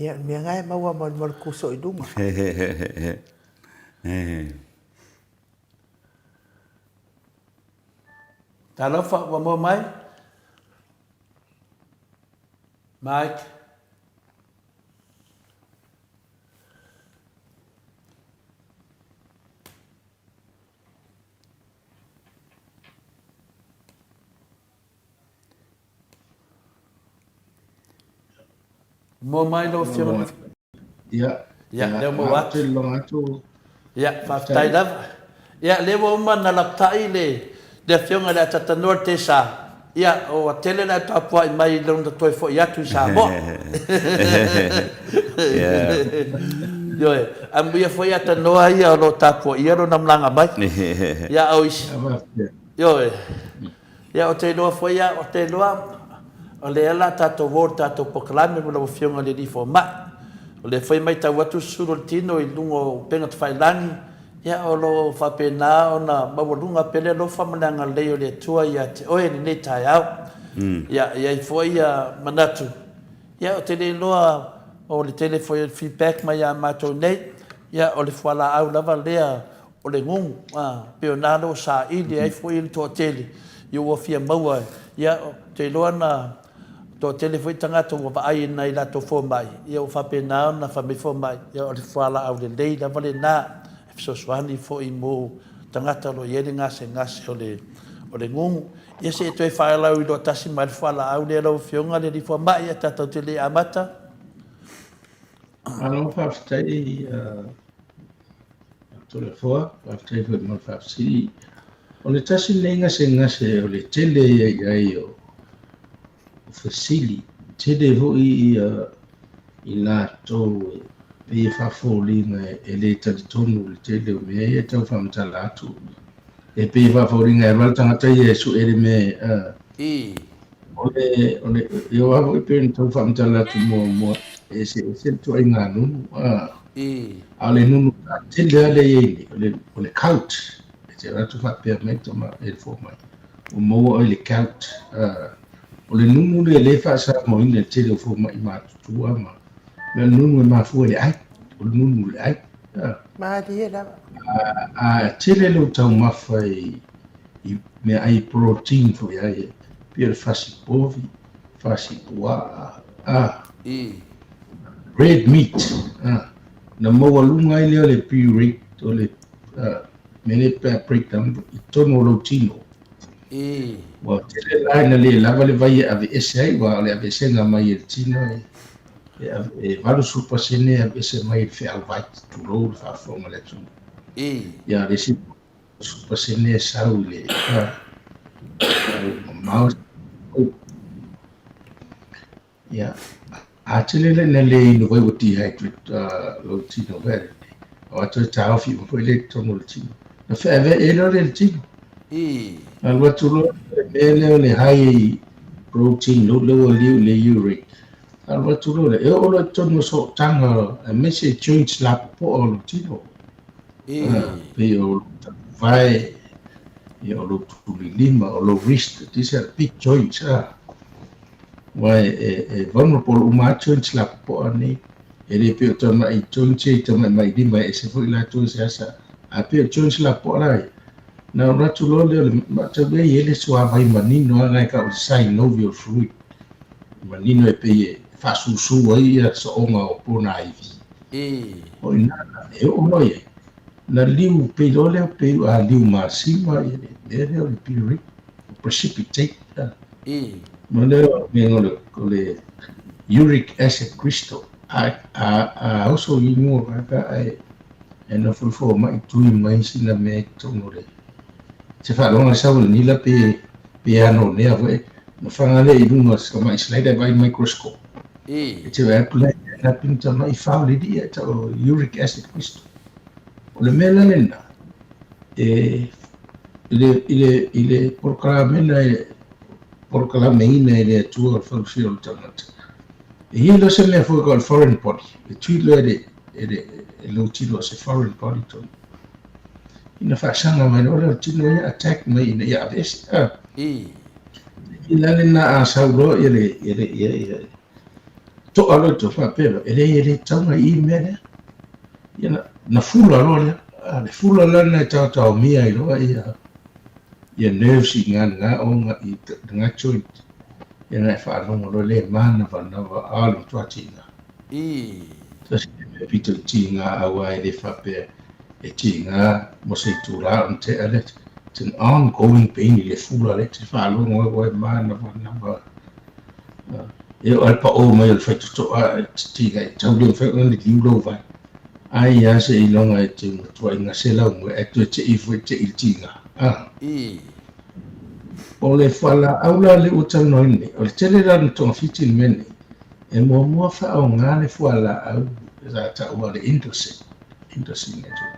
Speaker 1: Ia, o le mea lena e maua ma le kuso i luga.
Speaker 4: Talofa, ua moa mai? Mike. Moa mai lau Afioga.
Speaker 6: Ia.
Speaker 4: Ia, lea ua maua atu.
Speaker 6: Tele atu.
Speaker 4: Ia, faafetai lava. Ia, lea ua uma ona lapatai le, le Afioga i le Atatanoa le Tesa. Ia, ua tele le au tapuai mai i lona toe foi atu i Samoa. Ioe, amuia foi Atanoa ia o lo o tapuaia lona malaga mai. Ia, au isi. Ioe. Ia, ou te iloa foi au, ou te iloa, o lea o le a tatou o i le tatou polokalame ma lau Afioga i le Alii Fomai. O lea foi e matau atu le susulu o le tino i luga o upega tafailagi, ia, o lo o faapena ona maualuga pea le alofa ma le agalelei o le Atua ia te oe i lenei taeao. Ia, e i ai foi manatu, ia, ou te le iloa o le tele foi o feedback mai ia matou nei, ia, o le fualaau lava lea O le gugu, a, pei o na lea ua saili ai foi le toatele, ia ua fia maua, ia, ou te iloa na toatele foi tagata ua vaai i nai latou fomai, ia ua faapena ona fai mai fomai, ia o le fualaau lelei lava lena, e fesoasoani foi mo tagata o lo o i ai le gasegase o le, o le gugu. Ia se i toe faalauiloa tasi mai le fualaau lea lau Afioga i le alii fomai, ae tatou te le i amata.
Speaker 6: Malo faafetai Toleafoa, faafetai foi mo le faafesili. O le tasi lenei gasegase o le tele ia i ai o fesili, tele foi ia i latou e pei e faafoliga e le talitonu i le tele o mea ia e tau faamatala atu. E pei e faafoliga e alu lava le tagata ia e sue le mea O le, o le, e o lava foi pei ona tau faamatala atu muamua, e eseese le ituaiga nunu, a. A o le nunu tele lava lea e i ai nei, o le, o le gout. E te alu atu faapea mai tama e le fomai, ua maua oe i le gout. A, o le nunu lea o lea e faasamoaina e le tele o fomai matutua ma, o le nunu e mafua i le ai, o le nunu o le ai. A.
Speaker 1: Malie lava.
Speaker 6: A, a tele lou taumafa i, i meaai protein foi ai, pei o le fasi povi, fasi puaa, a, red meat, a, na maualuga ai lea o le purate, o le mea lea pe a break down i totonu o lou tino. Ua tele la ina le lava le vai e aveese ai, aua o le aveesega mai e le tino e e 80% e aveese mai i le feauvai, tulou le faafofoga a le atunuu. Ia, o le isi 20% e sau i le mamao. Ia, a tele la ina le inu vai ua dehydrate lou tino foi lele. Aua toe taofi uma foi lea i totonu o le tino. Na feaveai loa lea i le tino. Na alu atu loa le mea lea o le high protein load lea ua liu i le uric. Alu atu loa lea, e oo loa i totonu o sootaga aemaise joints lapopoa o lou tino. Pei o lou tapuvae, ia o lou tulilima, o lou wrist, these are big joints. Aua e vulnerable uma lava joints lapopoa nei. E le pei o tamai joints ia i tamai mailima e ese foi latou e seasea. Ae pei o joints lapopoa la ia, na alu atu loa lea o le matau e i ai le suavai manino lava na e tau o le synovial fluid. E manino e pei e faasusu ai ia sooga o ponaivi. O i ina la e oo loa i ai, na liu pei loa lea pei a liu masima ia le mea lea o le purine, precipitate. Ma lea o le mea o le uric acid crystal. A, a, a oso i mua kaka ae e nofo le fomai tui mai sina mea i totonu o le se faalogo le sau o le nila pe pe ano nea foi na fanga lea i luga o se tamai slide e vai microscope. E te vaai atu la na pini tamai fao le lia ta o uric acid crystal. O le mea la lena e i le i le i le polokalamena e polokalameina e le Atua o le fausia o le tagata. E i ai loa se mea foi ka o le foreign body, e treat loa e le e le e lou tino as a foreign body tonu. Ina faasaga mai loa lea o le tino ia attack mai ina ia aveese. Ah. I la lena a sau loa ia le ia le ia ia to'a loa to faapea loa, e leai e le tatau ona i i le mea lea. Ia na, na fula loa lea. Ah, le fula la lena e taotaomia ai loa ia ia nerves i nga nga onga i nga joint. Ia na e faalogo loa le manavanava a le matua tiga. Tasi le mea pito i tiga aua e le faapea e tiga mo se itula ona tea lea. It's an ongoing pain i le fula lea te faalogo ai ua e manavanava. E oo lava i le pao mai o le faitotoa e tiga e tau le mafai ona liu lou vai. Ai lava seiloga e te matuai gase lau moe ae toe tei foi tei i le tiga. O le fualaau la lea ua talanoaina nei, o le tele la ona togafiti le mea lenei, e muamua faaaoga le fualaau sa taua le Indocin, Indocin e tau.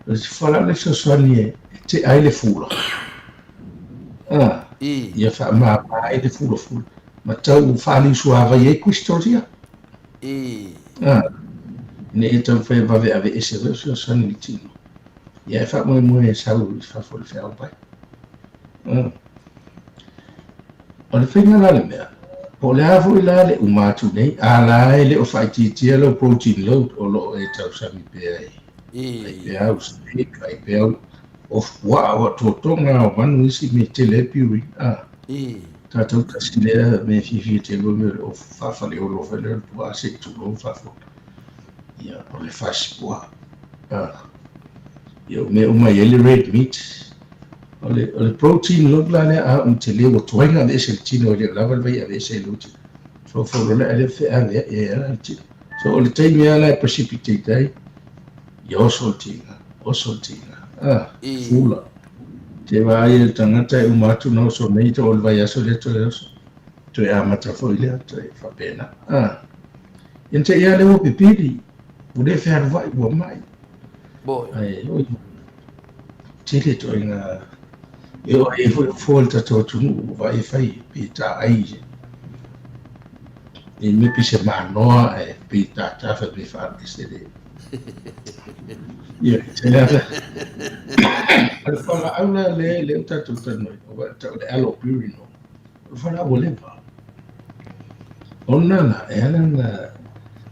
Speaker 6: O le fualaau le fesoasoani e tea ai le fula. Ia faamama ai le fulafula ma tau faaliusuavai ai crystals ia. Ina ia taumafai e vave aveese foi o fesoasoani i le tino. Ia e faamoemoe e sau i fafo i le feauvai. O le faiga la le mea, po o le a foi la le uma atu nei, a la e le o faaitiitia lau protein load o lo o e tausami pea i ai pea au steak, ai pea au ofu puaa, o atoatoga o manu isi mea tele ai purine, a. Tatou tasi lea mea fiafia tele o le ofu faafaleolo foi lea o le puaa se i tulou faafofoga. Ia, o le fasi puaa. A. Ia, o mea uma e i ai le red meat. O le, o le protein load la lea a ua tele ua tuai ona aveese e le tino e le o lava le vai e aveese ai lou tino. Foufou loa lea feaveai ai lava le tino. So o le taimi lava la e precipitate ai, ia oso le tiga, oso le tiga. Ah, fula. Te vaai e le tagata e uma atu na oso nei to o le vaiaso lea toe oso. Toe amata foi lea, toe faapena. Ah. Ia na te i lava lea ua pipili, ua le fealuai, ua mai. Ae, oi, tele ituaiga e oo ai foi fua le tatou atunuu ua vaai e fai pe taai i mea pei se manoa ae pei tata fai mai faaese le ia tele lava. O le fualaau la lea lea ua tatou talanoaina ua tau o le allopurinol, o le fualaau ua leva. Ona la e ala ona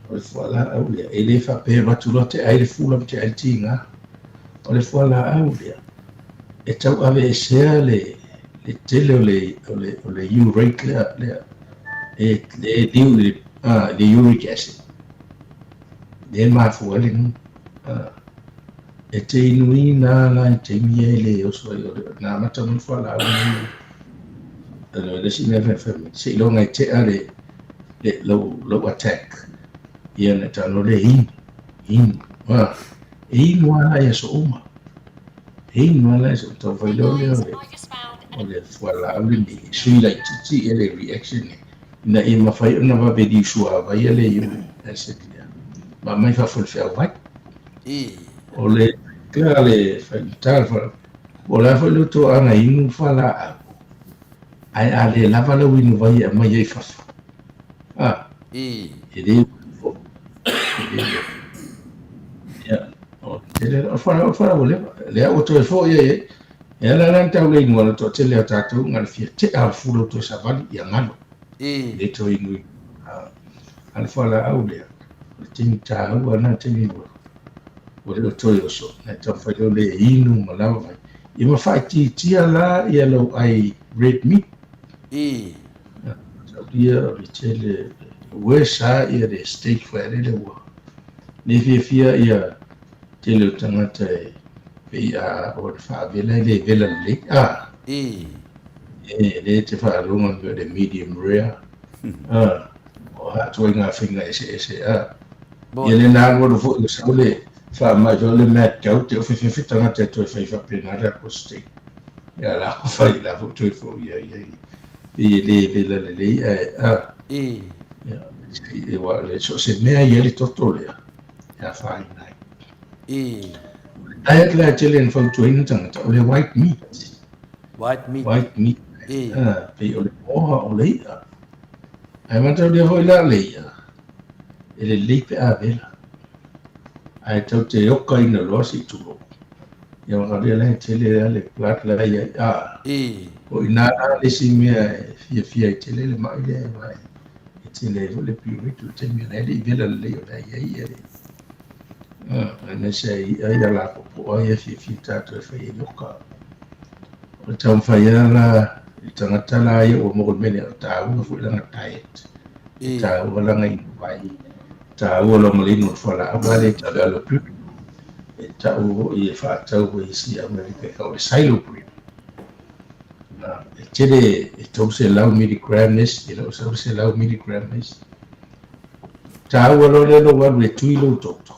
Speaker 6: o le fualaau lea e le faapea e avatu loa te ai le fula ma te ai le tiga. O le fualaau lea e tau aveesea le le tele o le o le o le urate lea lea e le liu i le le uric acid lea e mafua ai le E te inuina la i taimi ia e le oso ai o le na amata mai fualaau nei o le isi mea fai mai seiloga e tea le le lou lou attack ia na tago le inu inu ah e inu lava la i aso uma e inu lava la i aso tau fai loa lea o le o le fualaau lenei e sui laitiiti ia le reaction lea ina ia mafai ona vave liusuavai le uric acid lea ma aumai fafo i le feauvai. O le tala le faigata le fala, po o le a foi le toaga inu fualaau, ae a le lava lau inu vai e aumai ai fafo, a, e le foi, e le foi. Ia, o le tele, o le fualaau, o le fualaau ua leva, lea ua toe foi ai, e ala la ona tau le inu a le toatele o tatou, na o le fia tea o le fula ua toe savali, ia galo. Le toe inu a le fualaau lea, o le taimi taua lena taimi ua ua le o toe oso, na e taumafai loa le inu ma lava vai. Ia ma faaitiitia la ia lou ai red meat. Taulia o le tele, worse lava ia le steak foi a lele ua le fiafia ia tele o tagata e pei a o le faavela e le vela lelei. Ah. E le te faalogo mea o le medium rare. Ah. O a atoa i ngā whainga eseese. Ah. Ia le nā alualu foi o sau le faamai foi o le mad cow te ofe fefe tagata e toe whai whapena le ako steak. Ia la ko whai la fo toe fo ia ia i. E le vela lelei ae ah. Ia e wa le so se mea ia le toto lea. Ia whaina ai. Diet la tele na fautuaina tagata o le white meat.
Speaker 4: White meat.
Speaker 6: White meat. Ah, pei o le moa o le i'a. Ae mataulia foi la le i'a, e lelei pe a vela. Ae tau te okaina loa se i tulou. Ia whakaria la e tele a le blood la ia i a. O ina la le isi mea e fiafia i tele le mai lea e vai. E tele ai foi le puree o taimi la e le i vela lelei o la ia i e. Ah, aemaise ai i'a ia lapopoa ia fiafia tatou e fai ai oka. O le taumafai lava la i le tagata la ia ua maua le mea lea, o taua foi lana diet. E taua lana inu vai, taua lona le inu o le fualaau la lea e tau o le allopurinol. E tau foi e faatau e isi Amerika e tau o le xyloprim. E tele e 300 milligram le isi, e le o sau le 100 milligram le isi. Taua loa lea lou alu e tui lou toto,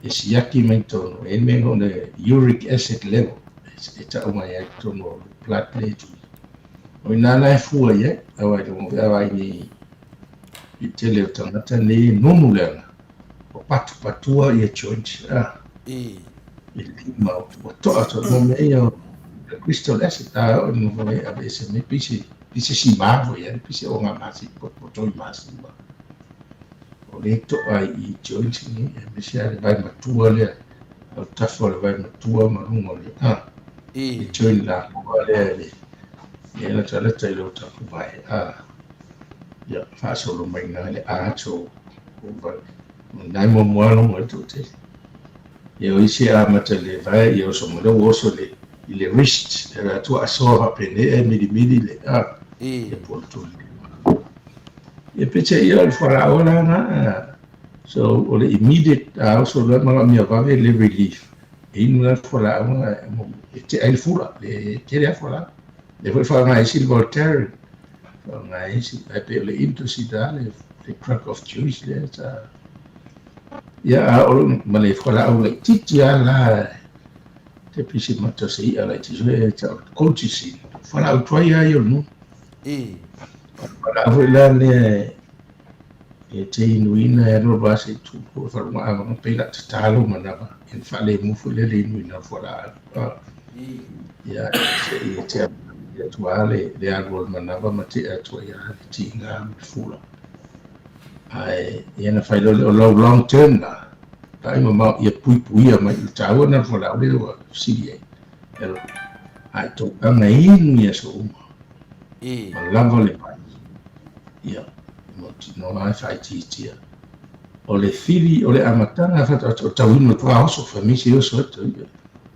Speaker 6: e siaki mai totonu, e mea o le uric acid level e tau mai ai totonu o le blood lea e tui. O ina la e fua i ai, aua e aua i nei i tele o tagata nei e nonu le aga, ua patupatua ia joint, ah, i lima, ua to'a to'a mo mea ia o le crystal acid, a o le noho ai aveese mai pei se I se sima foi e pei se oga masi po po toi masi ma. O le to'a i joints ni aemaise lava le vai matua lea o le tafa o le vai matua ma luga o le a le joint lapoa lea le e latalata i lou tapuvae a ia faasolo mai ina le ato o vai nai muamua logo ai toatele. Ia o isi e amata i le vae, ia oso mai lea ua oso i i le wrist, e atua asoa faapenei ae milimili le a, ia po o le tuli lima. Ia peitai ia o le fualaau la na, so o le immediate a oso loa manaomia vave le relief, e inu la le fualaau na e tea ai le fula, le tele lava fualaau. Lea foi e faaaoga e isi le Voltaren, faaaoga e isi, ae pei o le Indocid lava le drug of choice lea sa. Ia, a o ma le fualaau laitiiti lava la te pisi mata o se i'a laitiiti foi e tau o le colchicine. Fualaau tuai lava ia o le nuu. O le fualaau foi la lea e te inuina e alu alu lava se i tupu e faluga pei la tatā lou manava ia na faalemu foi lea le inuina o le fualaau. Ia, se i e tea atu lava le alu o le manava ma tea atu ai lava le tiga ma le fula. Ae ia na fai loa lea o lau long term la, vaai mamao ia puipuia mai i le taua lena o le fualaau lea ua fesili ai. Ae tulaga inu i aso uma, ma lava le vai, ia, e mautinoa lava e faaitiitia. O le fili o le amataga faatoa o tauinu atu a oso, fai mai se oso atu,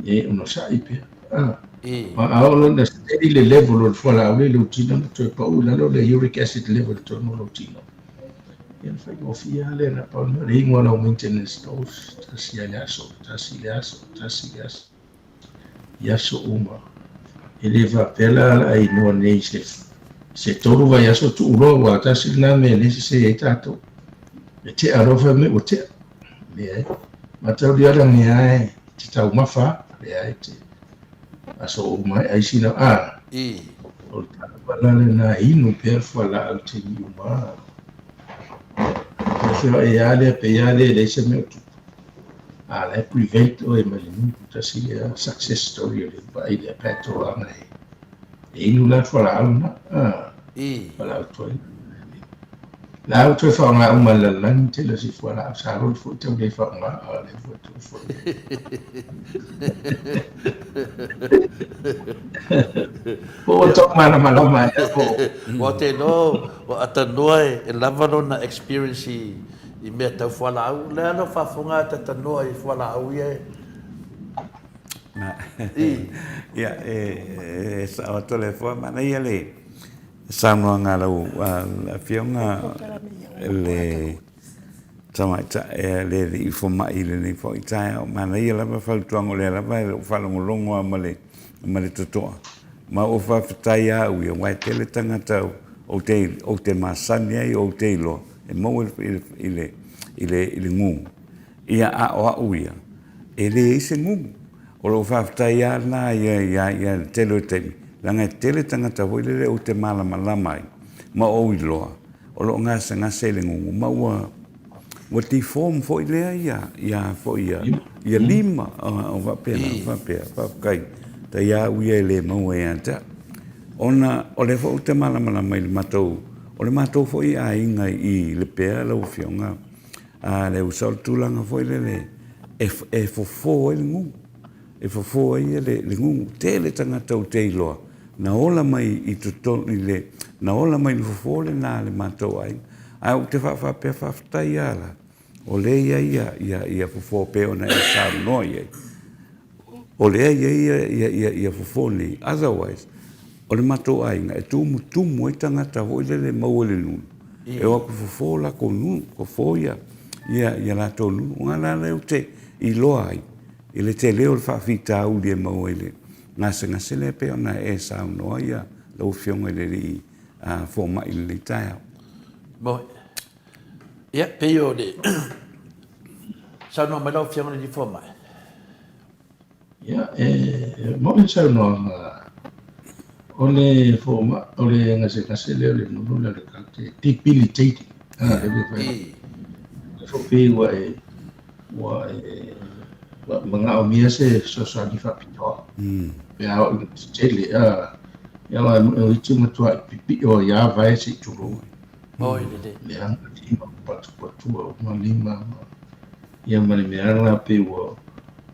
Speaker 6: ia e onosai pea. Ma a oo loa ina steady le level o le fualaau lea i lou tino, ona toe pau i lalo le uric acid level i totonu o lou tino. Ia ona faigofie lava lea, na pau le mea o le inu o lau maintenance dose, tasi lava i le aso, tasi i le aso, tasi i le aso, i aso uma. E le faapea la o le a inoa nei i se tolu vaiaso tuu loa aua tasi lena mea e le sese ai tatou. E tea loa fai mai ua tea. Leai. Mataulia lagi lava e te taumafa lava. Leai te aso uma e ai sina a. O le taumafa la lena e inu pea le fualaau i taimi uma. Ia feoai lava lea pei lava lea e leai se mea o tupu. A la e prevent oe mai le nuu. Tasi lea success story o le vaai lea pe a toaga e inu la le fualaau lena. Fualaau tuai. La ua toe faaaoga uma e le lalolagi tele o si fualaau sa loli foi tau le faaaoga a o lea foi toe foi. Po ua tau malamalama ea po.
Speaker 4: Ua te iloa ua atanoa e lava lona experience i mea tau fualaau. O le a lau faafofoga a tatanoa i fualaau ia e.
Speaker 5: Ia, e sao atu le Atua, manaia le saunoaga a lau Afioga le Tamaitai le Alii Fomai i lenei foi taeao. Manaia lava fautuaga, o lea lava e le o faalogologo lava ma le ma le totoa. Ma ua faafetai lava au ia, aua e tele tagata ou te ou te masani ai ou te iloa e maua i le i le i le gugu. Ia, a o au ia, e leai se gugu. O lou faafetai lava lena ia ia ia i le tele o taimi, leaga e tele tagata foi lele ou te malamalama ai ma ou iloa o lo o gasegase i le gugu ma ua ua deform foi lea ia ia foi ia ia lima o faapena faapea faafetai tai a au ia e le maua ia te au. Ona o lea foi ou te malamalama i le matou o le matou foi aiga i Lepea lau Afioga A le uso o le tulaga foi lele e fofo ai le gugu, e fofo ai le gugu. Tele tagata ou te iloa na ola mai i totonu i le, na ola mai i le fofo lena a le matou aiga. Ae ou te faafaapea faafetai lava la, o lea e i ai ia fofo pei ona e saunoa i ai. O lea e i ai ia fofo nei, otherwise, o le matou aiga e tumutumu ai tagata foi lele e maua i le nunu, e o atu fofo latou nunu, fofo ia latou nunu. O le ala lea ou te iloa ai i le tele o le faafitauli e maua i le gasegase lea pei ona e saunoa lau Afioga i le Alii Fomai i lenei taeao.
Speaker 4: Ia, pei o le saunoa mai lau Afioga i le Alii Fomai.
Speaker 6: Ia, e moni le saunoaga, o le fomai, o le gasegase lea o le nunu lea o le gout, e debilitating. A, lea ua fai atu. E foi pei ua e, ua e, ua manaomia se fesoasoani faapitoa. Pe a oo ina tetele, a, ia aua e iti matuai pipio ai lava vae se i tulou.
Speaker 4: Oi lelei.
Speaker 6: Leaga lima, patupatua uma lima ma ia ma le mea la pei ua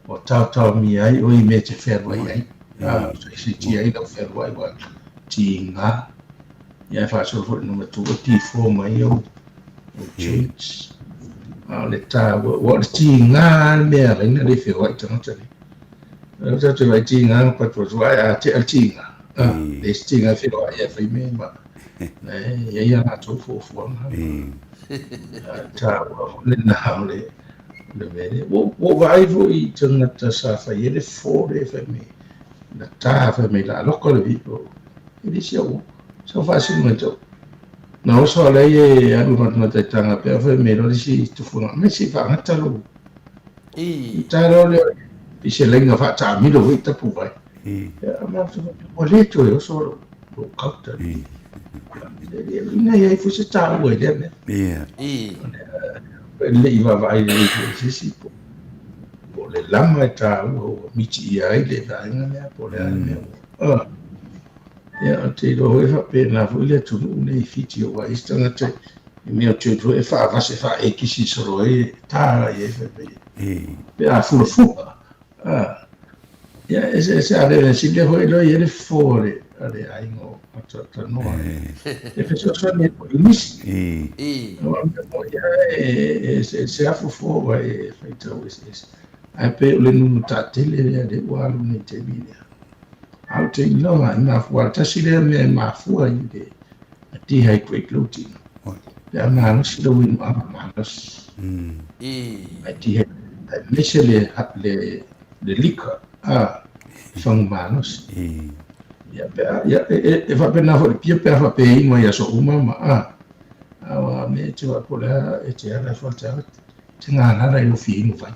Speaker 6: ua taotaomia ai oe i mea e te fealuai ai. A, setia ai lau fealuai ua tiga. Ia e faasolo foi ina matua T4 mai au au joints. A o le taua, ua o le tiga lava le mea e ala ai ona le feoai tagata nei. O lea tatou te vaai tiga ma patupatua, ae a tea le tiga, a, leai se tiga e feoai ai e fai mea ma E i ai a latou fuafuaga. Taua foi lena o le le mea lea. Ua ou vaai foi i tagata sa fai ai le fofo lea fai mai na ta fai mai la loka le vito. E le si au sa faasino mai tau. Na oso ala e alu matamata i tanga pea fai mai lo le si tufuga. Me si faagata lo. I ta lo le i se lenga faataamilo foi tapu vai. Ia ma ua le toe oso lo lo kauta. Ina ia i foi se taua i lea mea.
Speaker 5: Ia.
Speaker 6: Le i vaavaai lelei foi i se isi po o le lama e taua ua mitiia ai le vaega lea po o le a le mea ua. Ia, ou te iloa foi e faapena foi le atunuu nei i Fiti aua e i ai se tagata i mea o church foi e faavase faaekisi solo ai e ta i ai fai mai pe a fulafula. Ia, e se a le sili foi loa i ai le fofo a le a le aiga o Atatanoa. E fesoasoani ai foi i nisi. Aua o le mea moni lava e eseese lava fofo aua e faitau eseese. Ae pei o le nunu taatele lea lea ua alu nei i le taimi lea. A ou te iloa e mafua, tasi lea mea e mafua i le dehydrate lou tino. Pe a malosi lou inu ava malosi. Ae aemaise le le le liquor a fagu malosi. Ia pe a ia e e faapena foi i le pia pe a faapea e inu ai i aso uma ma a a ua mea e te vaai po o le a e te ala e te ala te galala i lou fia inu vai.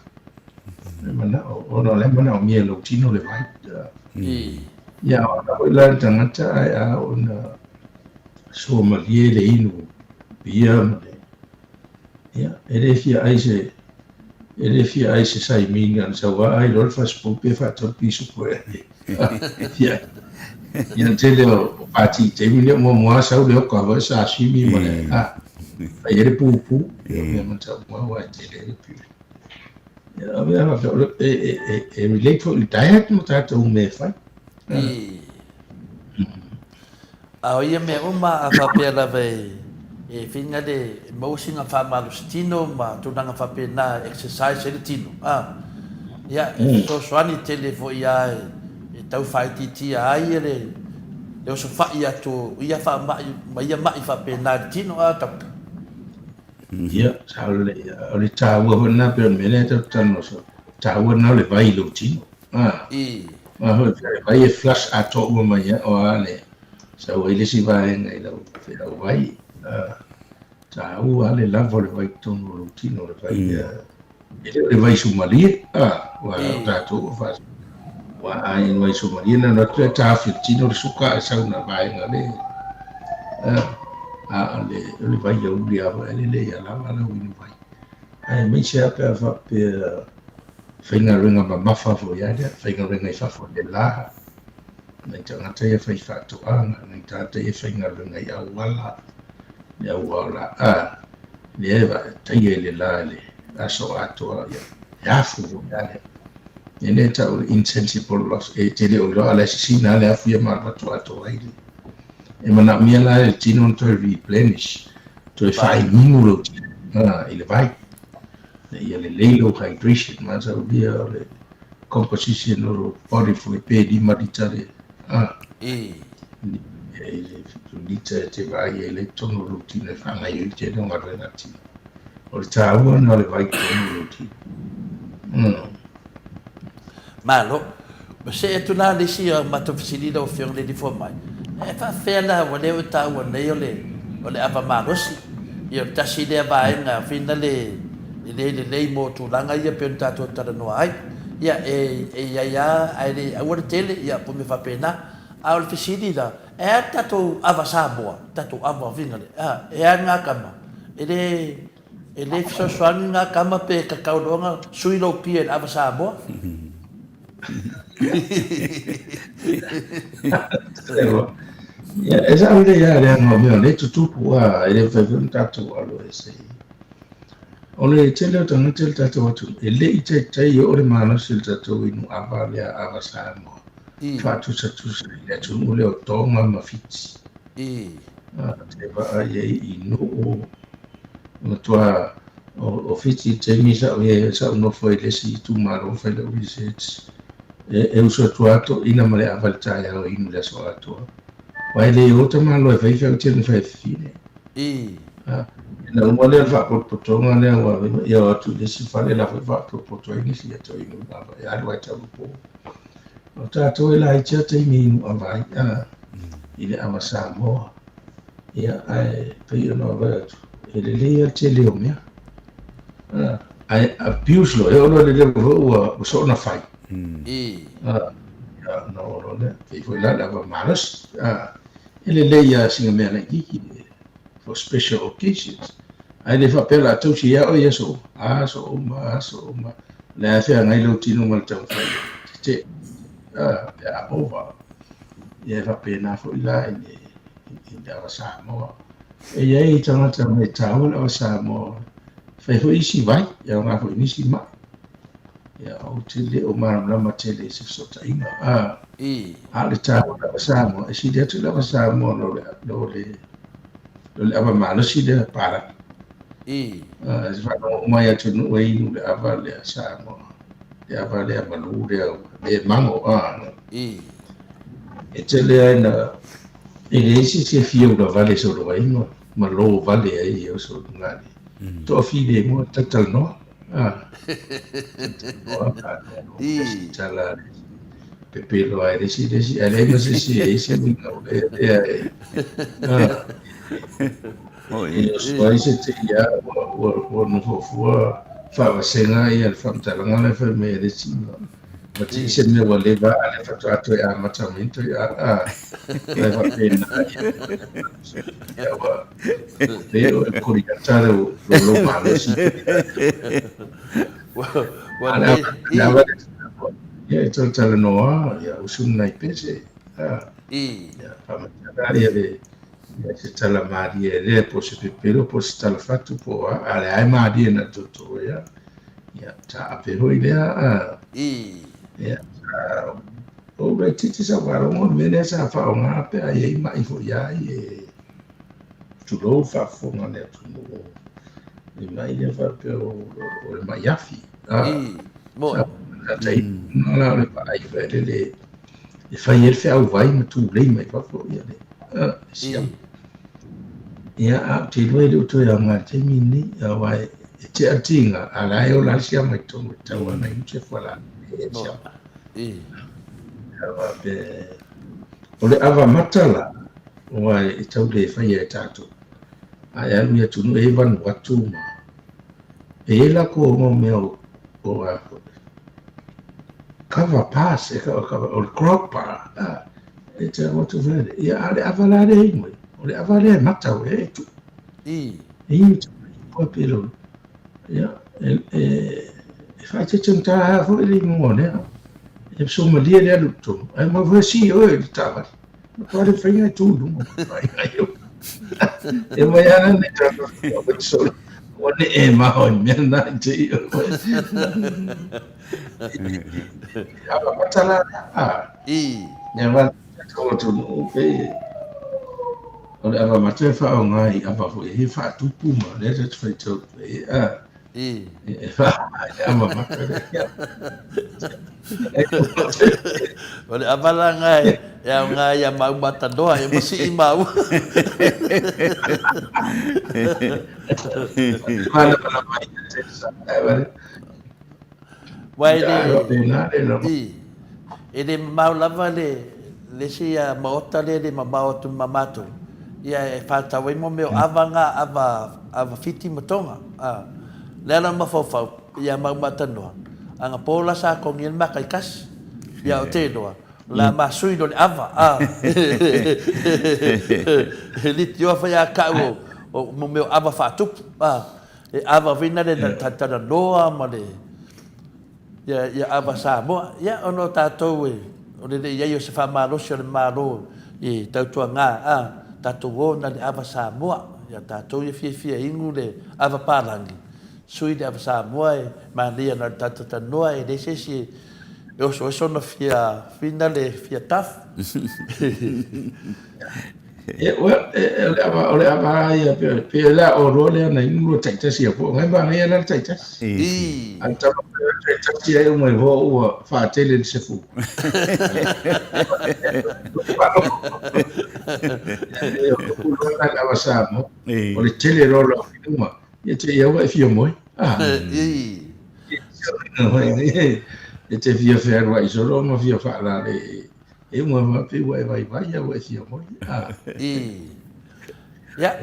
Speaker 6: E manao ona o la e manaomia e lou tino le vai. Ia o ala foi la le tagata ae a oo ina sua malie le inu pia ma le ia e le fia ai se e le fia ai se saimi na sau a ai loa le fasipovi pe faatau pisupo e ia ia tele o pati taimi lea muamua sau le oka foi sashimi ma le a fai ai le pupu ia mea matau ua e tele le pili ia mea e e e relate foi i le diet ma tatou mea e fai.
Speaker 4: A o ia mea uma a faapea lava e finagale e maua sina faamalosi tino ma tulaga faapena e exercise ai le tino, a, ia, e fesoasoani tele foi lava e tau faaitiitia ai le osofai atu o ia faamai ma ia mai faapena i le tino, a, Doctor?
Speaker 6: Ia, sao lelei. O le taua foi lena pei o le mea lea tatou te talanoa soo, taua lena o le vai i lou tino. A, aua foi le vai e flush atoa uma mai lava, o a le sau ai le isi vaega i lau feau vai. A, taua lava le lava o le vai i totonu o lou tino, o le vai lea, e le o le vai sumalie, a, aua o tatou ua faa, ua a inu vai sumalie, na ona alu atu lea taofi e le tino le suka ae sau na vaega le, a, a o le, o le vai auli lava foi, e lelei lava lava lau inu vai. Aemaise lava pe a faapea faigaluega mamafa foi lava lea, faigaluega i fafo i le la, nai tagata ia faifaatoaga, nai tagata ia faigaluega i auala, le auaola, lea e taia i le la i le aso atoa, ia, e afu foi lava lea. E le tau le insensible loss, e te le o iloa a o la e sisina lava le afu ia ma alu atu atoa ai le. E manaomia la e le tino ona toe replenish, toe faaiminu lou tino i le vai. Ina ia lelei lou hydration, masaulia o le composition o lou body foi pe 5 lita le a i le lita e te vaai ai le totonu o lou tino e faagaoioi le tele o galuega a le tino. O le taua lena o le vai i totonu o lou tino.
Speaker 4: Malo. Ua see atu la le isi o matou fesili lau Afioga i le Alii Fomai, e faapefea la ua lea ua taua nei o le o le ava malosi, ia o le tasi lea vaega fina le e le lelei mo tulaga ia pei ona tatou talanoa ai. Ia e e i ai lava ae le aua le tele ia po o mea faapena. A o le fesili la, e a le tatou ava Samoa, tatou ava fina le, a, e a na tama? E le E le fesoasoani ngā tama pe kakau loa na sui lou pia i le ava Samoa.
Speaker 6: Ia, e sao lelei lava leaga o mea o lea e tutupu a, e le mafai foi ona tatou alo ese i. O le tele o tagata i le tatou atunuu, e le i taitai e oo le malosi o le tatou inu ava lea ava Samoa, faatusatusa i le atunuu lea o Tonga ma Fiti. Te vaai ai i nuu, matua o Fiti i le taimi sa ou i ai, sa ou nofo ai i le isi itumalo fai lau research. E usu atu lava toeaiina ma le ava i le taeao e inu i le aso atoa. Aua e le o tamaloa e fai feau tele na fai e fafine. Ina uma lea o le faapotopotoga lea ua ia o atu i le isi fale la foi faapotopoto ai nisi ia toe inu ava e alu ai tau po. O tatou e laiti lava taimi inu ava ai i le ava Samoa. Ia ae pei ona ou vaai atu, e lelei lava le tele o mea. Ae abuse loa, e oo loa i le level foi ua soona fai. Ia ona oo loa lea, pei foi la le ava malosi. E lelei lava sina mea laitiiti for special occasions. Ae le faapea o le a tausi ai lava oe i aso uma, aso uma, aso uma. O lea lava e feagai lou tino ma le taumafai e tetee pe a ova. Ia e faapena foi la i le ava Samoa. E i ai tagata mai taua le ava Samoa, fai foi isi vai, e aoga foi i nisi mai. Ia, ou te le o malamalama tele i se fesootaiga. A, a o le taua o le ava Samoa, e sili atu le ava Samoa nō le, nō le, nō le ava malosi lea palagi. A, e faalogo uma i atunuu e inu le ava lea Samoa, le ava lea malū lea, le mago, a. E tele ai na, e leai se isi e fia ulavale i sou vai ma. malo vale ai ia uso i luga le toafilemu e talatalanoa. Talanoa, tala pepelo ai le isi le isi, ae leai ma se isi e i ai se uiga o lea lea e e oso ai se te ia ua ua nofo fua faavasega ia le faamatalaga la e fai mai e le isi ma te se mea ua leva a le faatoa toe amata mai toe a a e faapena ia ua pei o le koriata le lo malosi.
Speaker 4: Ua le
Speaker 6: Ia e talatalanoa ia usu nai pese. Ia faamatala ia le ia se tala malie lea po se pepelo po se tala fatu po a a le ai malie na toto ia. Ia taape foi lea a. Ia sa o le titi sa faalogo le mea lea sa faaaoga pe a i ai ma'i foi a e tulou faafofoga le atunuu i mai lea faapea o le mai afi. Sa la o le vaai foi lele e fai ai le feau vai ma tulei mai fafo ia le siama. Ia, a ou te iloa e le o toe aoga i le taimi lenei, aua e tea le tiga, a o la e ola lava le siama i totonu e tatau lava ona inu se fualaau e siama. Aua pe o le ava mata la, aua e tau le faia e tatou. A e alu i atunuu e i ai Vanuatu ma e i ai latou mau mea o o a kava pass e kava kava o le crop bar a e te alu atu foi ia a o le ava la lea e inu ai o le ava lea e mata o lea e tuu e inu te pua pe lo ia e e e faaeteete lava foi le inuga o lea e somalie le alu i totonu ae mau foi si oe i le taavale Matua le faiga e tu i luga. E mai ana nei tātou solo. Ua ne e maho i mea nā i te i o. Ava mata la a.
Speaker 4: I.
Speaker 6: Nea wā tō atu nu pe. O le ava mata e whaonga i ava foi he whaatupu ma lea te whai tau pe. A.
Speaker 4: I.
Speaker 6: E whaonga i ava mata lea.
Speaker 4: O le avalanga e e aoga ia mau matanoa e masii maua. Wa e le i e le mamao lava le le isi maota lea e le mamao atu ma matou ia e whātau ai mo mea o ava nga ava ava Fiti ma Tonga a le ala mafaufau Ia mau matanoa. Anga po la sa kongi le maka i kasi. Ia o te loa. La ma sui lo le ava. A. He liti oa whai a kau o, o mo meo ava whaatupu. A. E ava whina le na tana noa ma le ia, ia ava Samoa. Ia ono tātou e o le le iai o se whamalosi o le malo i tautua ngā. A. Tātou o na le ava Samoa. Ia tātou ia fia fia ingu le ava pālangi. Sui le ava Samoa e manaia na le tata noa e leai se isi e oso ona fia whina le fia tafu.
Speaker 6: Ia, well, o le ava, o le ava lava ia, pe, pe le a oloa lea na inu lua taitasi ia po, ngai manaia la le taitasi.
Speaker 4: I.
Speaker 6: A le tama pe le taitasi ai uma iho ua whaatele le sefu. E, o le upu loa le ava Samoa, o le tele loa o lau whinuma. Ia te ia ua e fia moe. Ah.
Speaker 4: I.
Speaker 6: E te fia whearuai solo ma fia whaalale e uma ma pe ua e vai vai ia ua e fia moe. Ah.
Speaker 4: I. Ia,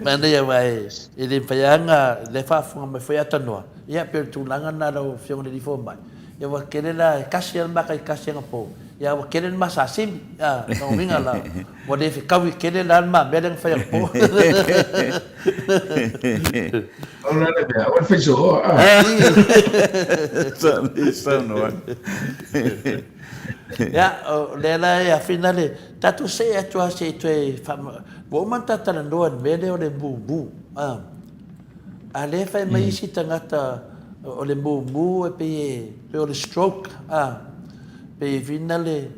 Speaker 4: manaia wa e, e le mawhai le whaafunga mai whai atanoa. Ia, pe o le tulaga na lau afioga i le alii fomai. Ia ua kele la e kasi a le maka i kasi anga po. Ia ua kele le ma sasimi. A, lona uiga la, ua le fekaui kele la le ma mea lea na fai anga po.
Speaker 6: Pau la le mea, aua le fai sooa, a.
Speaker 5: Saunoa.
Speaker 4: Ia, o lea la e afina le, tatou see atu lava se i toe faama, ua uma ona ta talanoa i le mea lea o le mumu. A. A lea e fai mai isi tagata o le mumu e pei e, pei o le stroke, a, pei e vina le,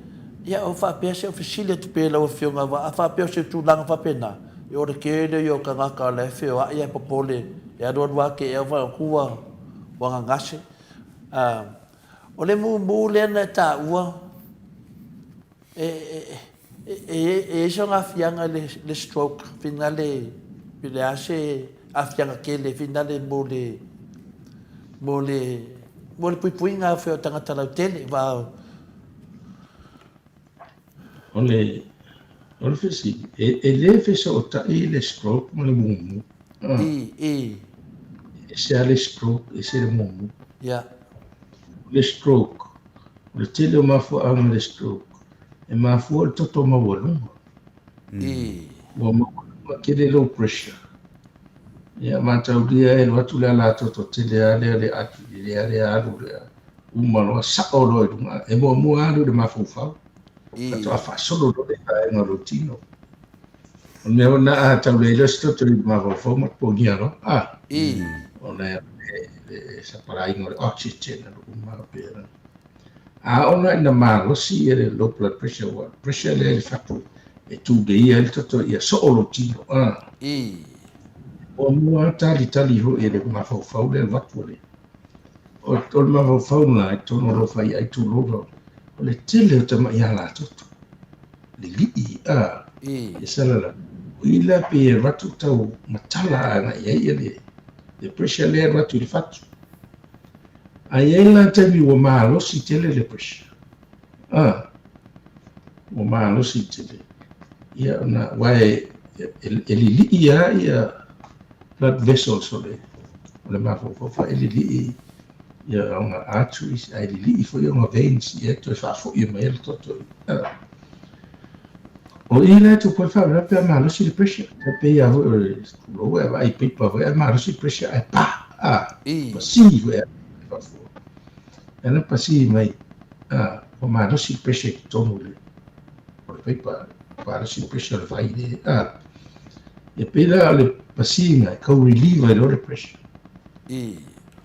Speaker 4: ia o faapea se o fesili atu pea i lau Afioga aua a faapea o se tulaga faapena, e ora kele ia o tagata la e feoai ae popole e alualu ake ea wha atu ua, ua gagase. A, o le mumu lea na e taua, E, e, e, e, e i ai sona aafiaga i le, le stroke, finale, Pe le a se aafiaga tele finale mo le mo le mo le puipuiga o fea o tagata lautele va
Speaker 6: O le o le fesili, e, e le fesootai le stroke ma le mumu.
Speaker 4: Ah. I, i.
Speaker 6: Ese lava le stroke, ese le mumu.
Speaker 4: Ia.
Speaker 6: O le stroke, o le tele o mafuaaga o le stroke, e mafua o le toto maualuga.
Speaker 4: I.
Speaker 6: Ua maualuga tele low pressure. Ia, mataulia e alu atu le alatoto tele lava lea le atu i lea lea alu lea. Uma loa sao loa i luga. E muamua alu i le mafaufau. Faatoa faasolo loa le vaega o lou tino. O le mea foi lena a tau leai loa se toto i le mafaufau ma totogia loa. A. Ona e le sapalaiga o le oxygen alu uma pea. A ona ina malosi ia le low blood pressure, ua pressure lea i le fatu e tuleia ai le toto ia soo lou tino. A. Muamua talitali foi e le mafaufau le alu atu o le O le mafaufau lena i totonu o lou faiai tulou lau, o le tele o tamai alatoto, lilii a, e salala. O i la pei e alu atu tau matala agai ai ia le, le pressure lea e alu atu i le fatu. A i ai la taimi ua malosi tele le pressure, a, ua malosi tele, ia ona, aua e, e, e lilii lava ia blood vessels o le o le mafaufau faaililii ia ona arteries ae lilii foi ona veins ia toe faafoi mai ai le toto i O i la e tupu ai faalavelave pe a malosi le pressure. E pei lava foi o le tulou e vaai paipa foi ae malosi le pressure ae pa a pasi foi a faafua. E na pasi mai a ua malosi le pressure i totonu o le o le paipa malosi le pressure o le vai le a E pei la o le pasiga e tau relieve ai loa le pressure.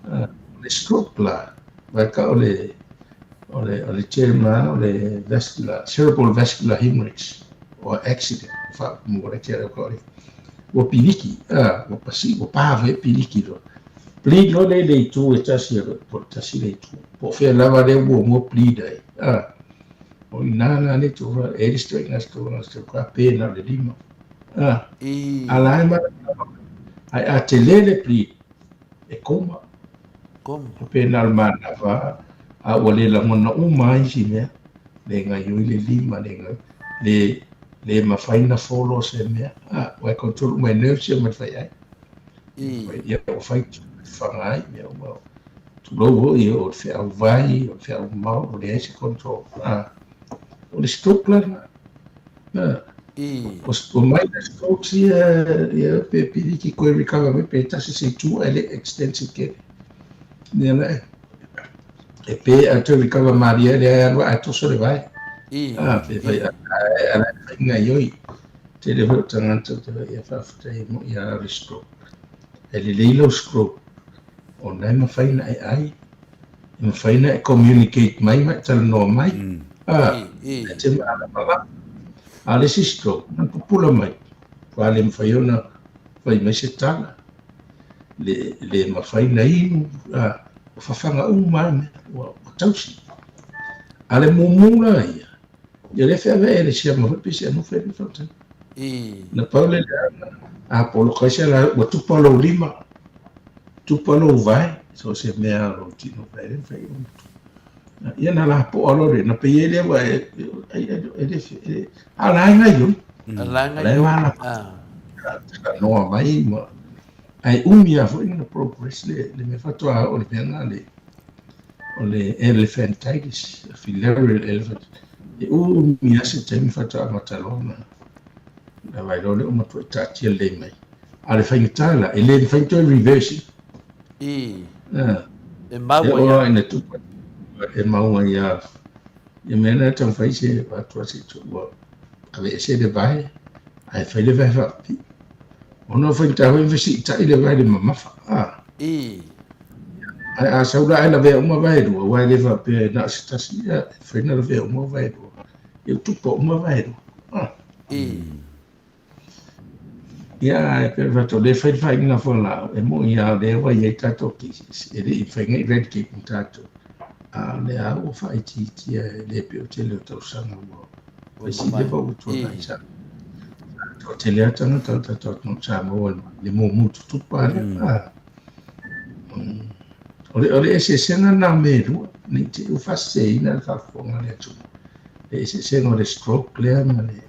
Speaker 6: O le stroke la, vai ka o le o le o le term la o le vascular cerebral vascular hemorrhage or accident fa mo le tia ko le ua piliki a ua pasi ua pa ve piliki lo bleed lo le le itu e tasi e po tasi le itu po fea lava le ua mo bleed ai a o ina na le tu e le straight na sto na sto ka pe na le lima A, a la e malamalama mai. Ae a tele le bleed, e koma.
Speaker 4: Koma.
Speaker 6: E pēnā le manava, a ua le lagona uma ai isi mea, le gaioi le lima, le gaioi, le, le mafai na follow se mea. A, ua e control uma e nerves ia ma le fai ai. Ia, ua fai faga ai mea uma. Tulou foi, o le feau vai, o le feau mau, ua leai se control. A, o le stroke la lena. O minor strokes ia, ia pe piliki koe recover mai pe tasi se itu ae le extensive tele. Ia la e, e pe a toe recover malie lea e alu ae toso le vae. Ah, pe fai a ala e fai ngaioi. Tele foi o tagata te fai ia faafetai mo ia le stroke. E lelei lau stroke, ona e mafai ona e ai, e mafai ona e communicate mai ma e talanoa mai. A, e te malamalama. A o le isi stroke, na pupula mai, ua le mafai ona fai mai se tala, le, le mafai na inu, a, ua fafaga uma lava mea, ua, ua tausi. A le mumu la ia, Ia lea feaveai e le siama foi pei se anufe le fautau. Na pau le leaga, a poloka ai se ala ua tupa lou lima, tupa lou vae, so se mea lou tino vae le mafai ona tupa. Ia na lapoa loa le, na pei ai lea ua e, e, e, e, e, a la e gaioi.
Speaker 4: A la e gaioi.
Speaker 6: Talanoa mai ma, ae umi lava foi ona progress le, le mea faatoa oo i le mea lena le, o le elephantitis, filarial elephantitis. E umi lava se taimi faatoa amata loa ona na vaai loa lea ua matuai taatia lelei mai. A o le faigata la, e le mafai ona toe reverse.
Speaker 4: I. E mau ai lava.
Speaker 6: Ina tupu, e mau ai lava. Ia mea na taumafai se avatu se ua aveese le vae, ae fai le vae faapipii. Ona o faigata foi ona fesiitai le vae i le mamafa.
Speaker 4: I.
Speaker 6: Ae a sau la ae lavea uma vae e lua, aua e le faapea na o se tasi, ia, e mafai ona lavea uma vae e lua. Ia ua tupa uma vae e lua. Ah. Ia, ae pei ona fai atu, o lea e fai le faaiuga fualaau, e moni lava o lea ua i ai tatou cases, e le i mafai ona eradicate ma tatou, a o lea lava ua faaitiitia e le pei o le tele o tausaga ua fai si leva ua tuanai sa. Toatele lava tagata o le tatou atunuu Samoa i le mumu tutupa lea. O le, o le eseesega lena o mea e lua, ne i te i ua faaseseina le faafofoga a le atunuu. Le eseesega o le stroke lea ma le,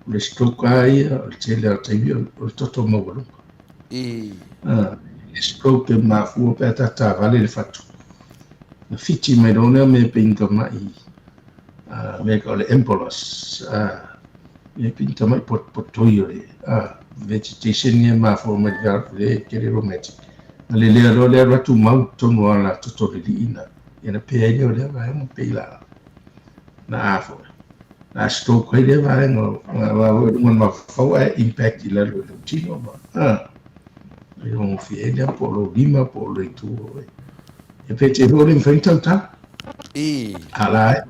Speaker 6: o le stroke lava ia, o le tele lava o taimi o le toto maualuga. Le stroke e mafua pe a taatavale le fatu. Na fiti mai loa lea mea pei ni tamai mea tau o le embolus, mea pei ni tamai potoi o le vegetation ia e mafua mai le valve lea e tele rheumatic. Na lelea loa lea alu atu mau i totonu o ala toto lelii na, ia na pea ai lea o lea vaega pei la na a foi. Na stroke ai lea vaega o aua foi o luga o le mafaufau ae impact i lalo i lou tino ma e gofie ai lea po o lou lima po o le itu o oe. E pe te foi le mafai ona tautala.
Speaker 4: I.
Speaker 6: A la e.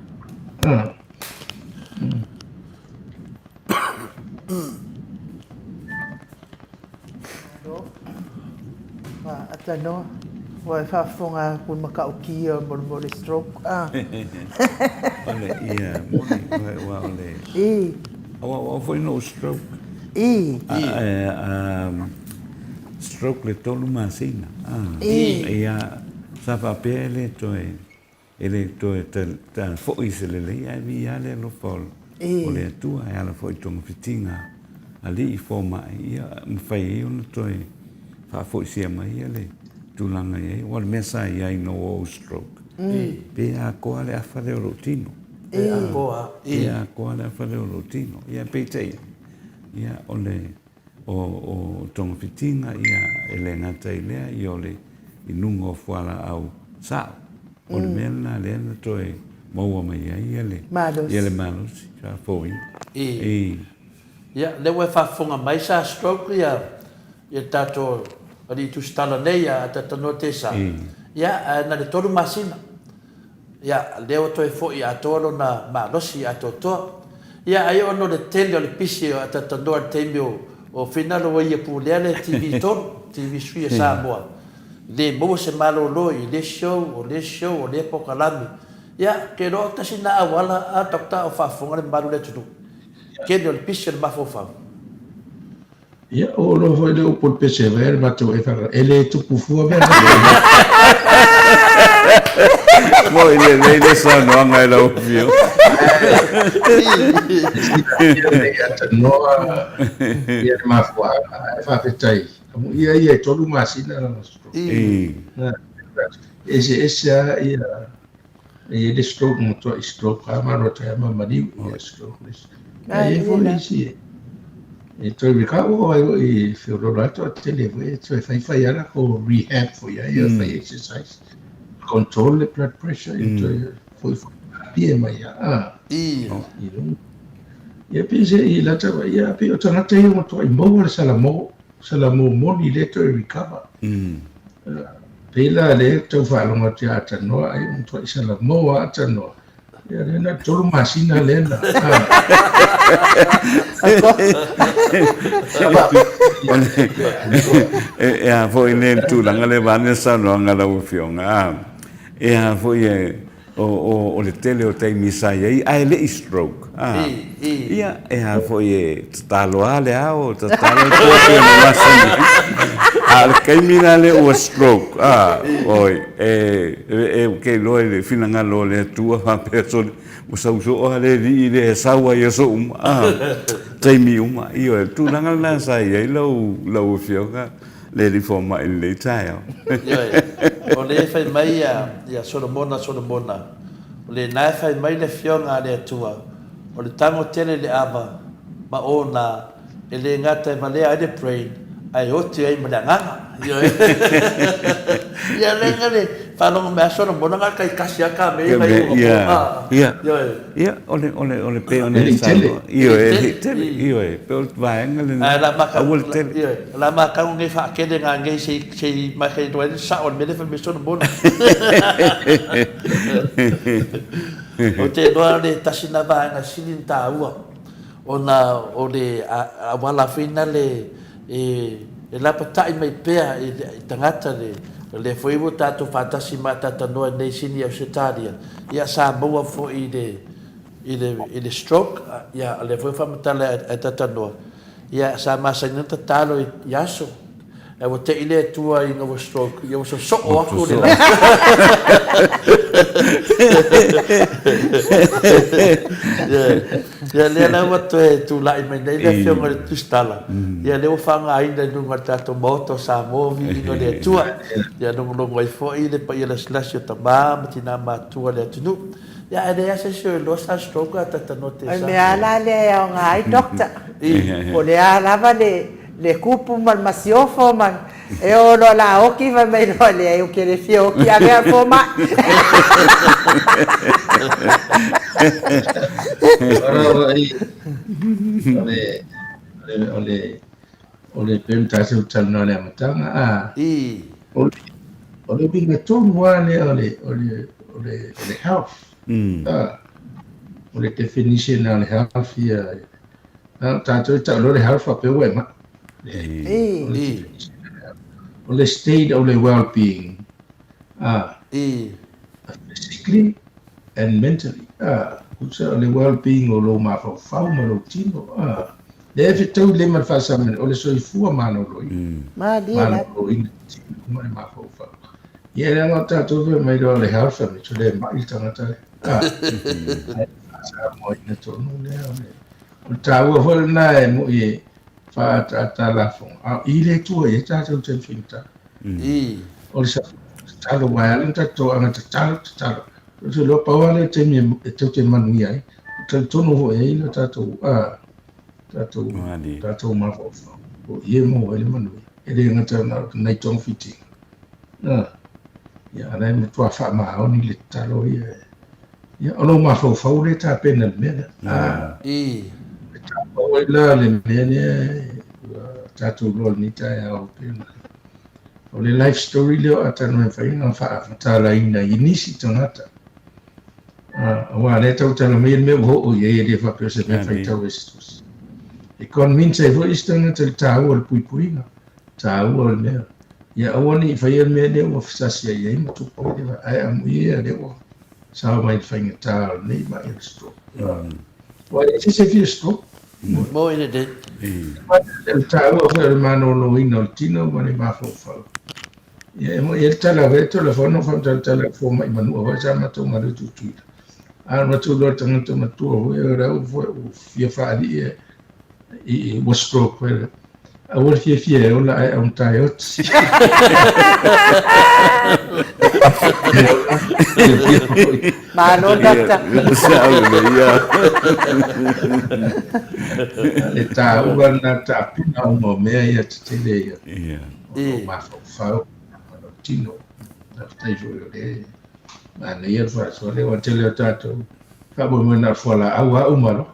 Speaker 1: Ua atanoa, ua e faafofoga aku i le matautia mo le mea o le stroke a.
Speaker 5: O le, ia, moni, aua o le.
Speaker 1: I.
Speaker 5: Aua o au foi na ou stroke.
Speaker 1: I.
Speaker 5: A, stroke le tolu masina.
Speaker 1: I.
Speaker 5: Ia, sa faapea e le toe. E le toe foi se lelei ae viia le alofa o le Atua e ala foi i togafitiga a alii fomai, ia mafai ai ona toe faafoisia mai ia le tulaga i ai. Aua o le mea sa i ai na ua ou stroke, pe atoa le afa lea o lou tino.
Speaker 4: Pe atoa.
Speaker 5: Pe atoa le afa lea o lou tino. Ia peitai, ia o le O togafitiga ia e le gata i lea ia o le inuga o fualaau sao. O le mea lena lea na toe maua mai ai ia le
Speaker 1: malosi,
Speaker 5: ia le malosi faafofoina.
Speaker 4: I. Ia, lea ua e faafofoga mai sa stroke ia ia tatou alii tusitala nei ia Atatanoa Tesa. Ia, ae na le tolu masina. Ia, lea ua toe foi atoa lona malosi atoatoa. Ia, ai ona o le tele o le pisi o Atatanoa i le taimi o, o finalo ua ia pulea le TV 3, TV 3 a Samoa. Le maua se malolo i lea show, o lea show, o lea pokalame. Ia, ke iloa tasi na auala a doctor o faafofoga le mamalu o le atunuu. Tele o le pisi o le mafaufau.
Speaker 6: Ia, oo loa foi le upu o le pese vai a le matou e whakara, e le tupu fua mea na.
Speaker 5: Moi lelei le saunoaga e lau afioga.
Speaker 6: Ia tanoa ia le mafuaaga ae faafetai. Amuia ia e tolu masina lana stroke. Eseese lava ia E i ai le stroke matuai stroke lava malo atu ai ma maliu ia stroke le isi. Ae i ai foi isi e toe recover ai foi e feoloolo ai toatele foi e toe faifai lava latou rehab foi ai ia fai exercise control le blood pressure ia toe foi foi pie mai lava i luga. Ia pei se i lata ia pei o tagata ia ua matuai maua le salamo Salamo moni lea toe recover. Pei la lea tau faalogo atu ia Atanoa ai ua matuai salamo lava Atanoa. Ia lea na tolu masina lea na.
Speaker 5: E a foi le tulaga lea vaeane le saunoaga a lau Afioga, e a foi e O le tele o taimi sa i ai ae le i stroke a ia e a foi e tatalo a le ao tatalo le po pei ona masani ai a o le taimi la lea ua stroke a oi e e ke iloa i le finagalo o le Atua faapea sole ua sau soo a le alii lea e sau ai i aso uma a taimi uma ioe o le tulaga lena sa i ai lau lau afioga le alii fomai i lenei taeao.
Speaker 4: Ioe, o lea e fai mai ia Solomona, Solomona, o lena e fai mai le Afioga a le Atua, o le tago tele i le ava ma ona e le gata e valea ai le brain, ae oti ai ma le agaga. Ioe. Ia lea na le faalogo mai a Solomona na o le taitasi lava ka mea ia nai ona po.
Speaker 5: Ia, ia, o le, o le, o le pei ona e saunoa. Ioe, e le tele, ioe, pei o le vaega lena.
Speaker 4: Ae la ma Aua le tele. Ioe, la ma tago nei faatele nga nei sei sei ma sei iloa ai le sao o le mea lea e fai mai Solomona. Ou te iloa le tasi na vaega sili ona taua ona o le auala foi na le e lapatai mai pea i tagata le lea foi ua tatou faatasi ma Atatanoa i nei Sini Ausetalia, ia sa maua foi i le i le i le stroke, ia lea foi ua faamatala e Atatanoa. Ia, sa masani ona tatalo i aso, ae ua te'i le Atua ina ua stroke, ia ua sosoo atu le Ia, lea la ua toe tulai mai nei le Afioga i le Tusitala, ia lea ua faaaogaina i luga o le tatou Maota o Samoa, viiga o le Atua. Ia logologo ai foi le paia lasilasi o tama ma tina matutua o le atunuu. Ia ae leai lava se isi o iloa sa stroke a tata noa te
Speaker 1: sa. O le mea lava la lea e aoga ai doctor. O le a lava le kupu ma le masiofo ma e oo loa la oki fai mai loa leai ou te le fia oki ave a le fomai.
Speaker 6: O le o le pei ona tatou talanoa i le amataga, a, o le, o le uiga tonu lava lea o le, o le, o le, o le health. A, o le definition o le health ia, a, tatou e tau loa le health faapea ua e mai. O le definition o le health. O le state o le well-being, a, physically and mentally, a, tusa o le well-being o lou mafaufau ma lou tino, a, Lea e fetau lima le faasamani, o le soifua maloloina.
Speaker 1: Malie la.
Speaker 6: Maloloina te tino ma le mafaufau. Ia leaga o tatou fai mai loa o le health fai mai le mai le tagata lea. Ah. Ae faasamoaina tonu lea o le o le taua foi lena e moi e faaataata lafoga. A i le Atua i ai tatou taimi faigata. O le tatalo aua e ala ona tatou aga tatalo tatalo. Ou te iloa pau lava lea o le taimi e tou te manuia ai. Talitonu foi e i ai lo tatou a tatou tatou mafaufau o i e maua ai le manuia. E le gata na o nai togafitiga. A, ia a la e matua faamaoni le tatalo ia. Ia, o lou mafaufau lea e tapena i le mea lea. A, e taua ai la le mea lea ua tatou iloa i lenei taeao pei ona O le life story lea o Atano e mafai ona faamatalaina i nisi tagata. Aua lea e tautala mai le mea ua oo i ai e le faapea o se mea faitau e se tusi. E convince ai foi isi tagata i le taua o le puipuiga, taua o le mea. Ia aua ne i faia le mea lea ua sasi ai ai ma tupu ai le ae amuia ia lea ua sao mai i le faigata o lenei mai o le stroke. Aua e leai se isi e fia stroke.
Speaker 4: Mo i le
Speaker 6: O le taua foi o le maloloina o le tino ma le mafaufau. Ia e moni ai le tala foi, Tulafono faamatalatala i fomai manua foi sa matou galue tutuila. A matou iloa le tagata matua foi o la ua fia faalii i ua stroke foi lea. Aua le fiafia e ola ae augata e oti.
Speaker 1: Malo doctor.
Speaker 6: Le taua lena tapena uma o mea ia tetele ia. O lou mafaufau ma lou tino. Faafetai foi o lea manaia le faasoa lea. Ua tele o tatou faamoemoe na o le fualaau lava uma loa.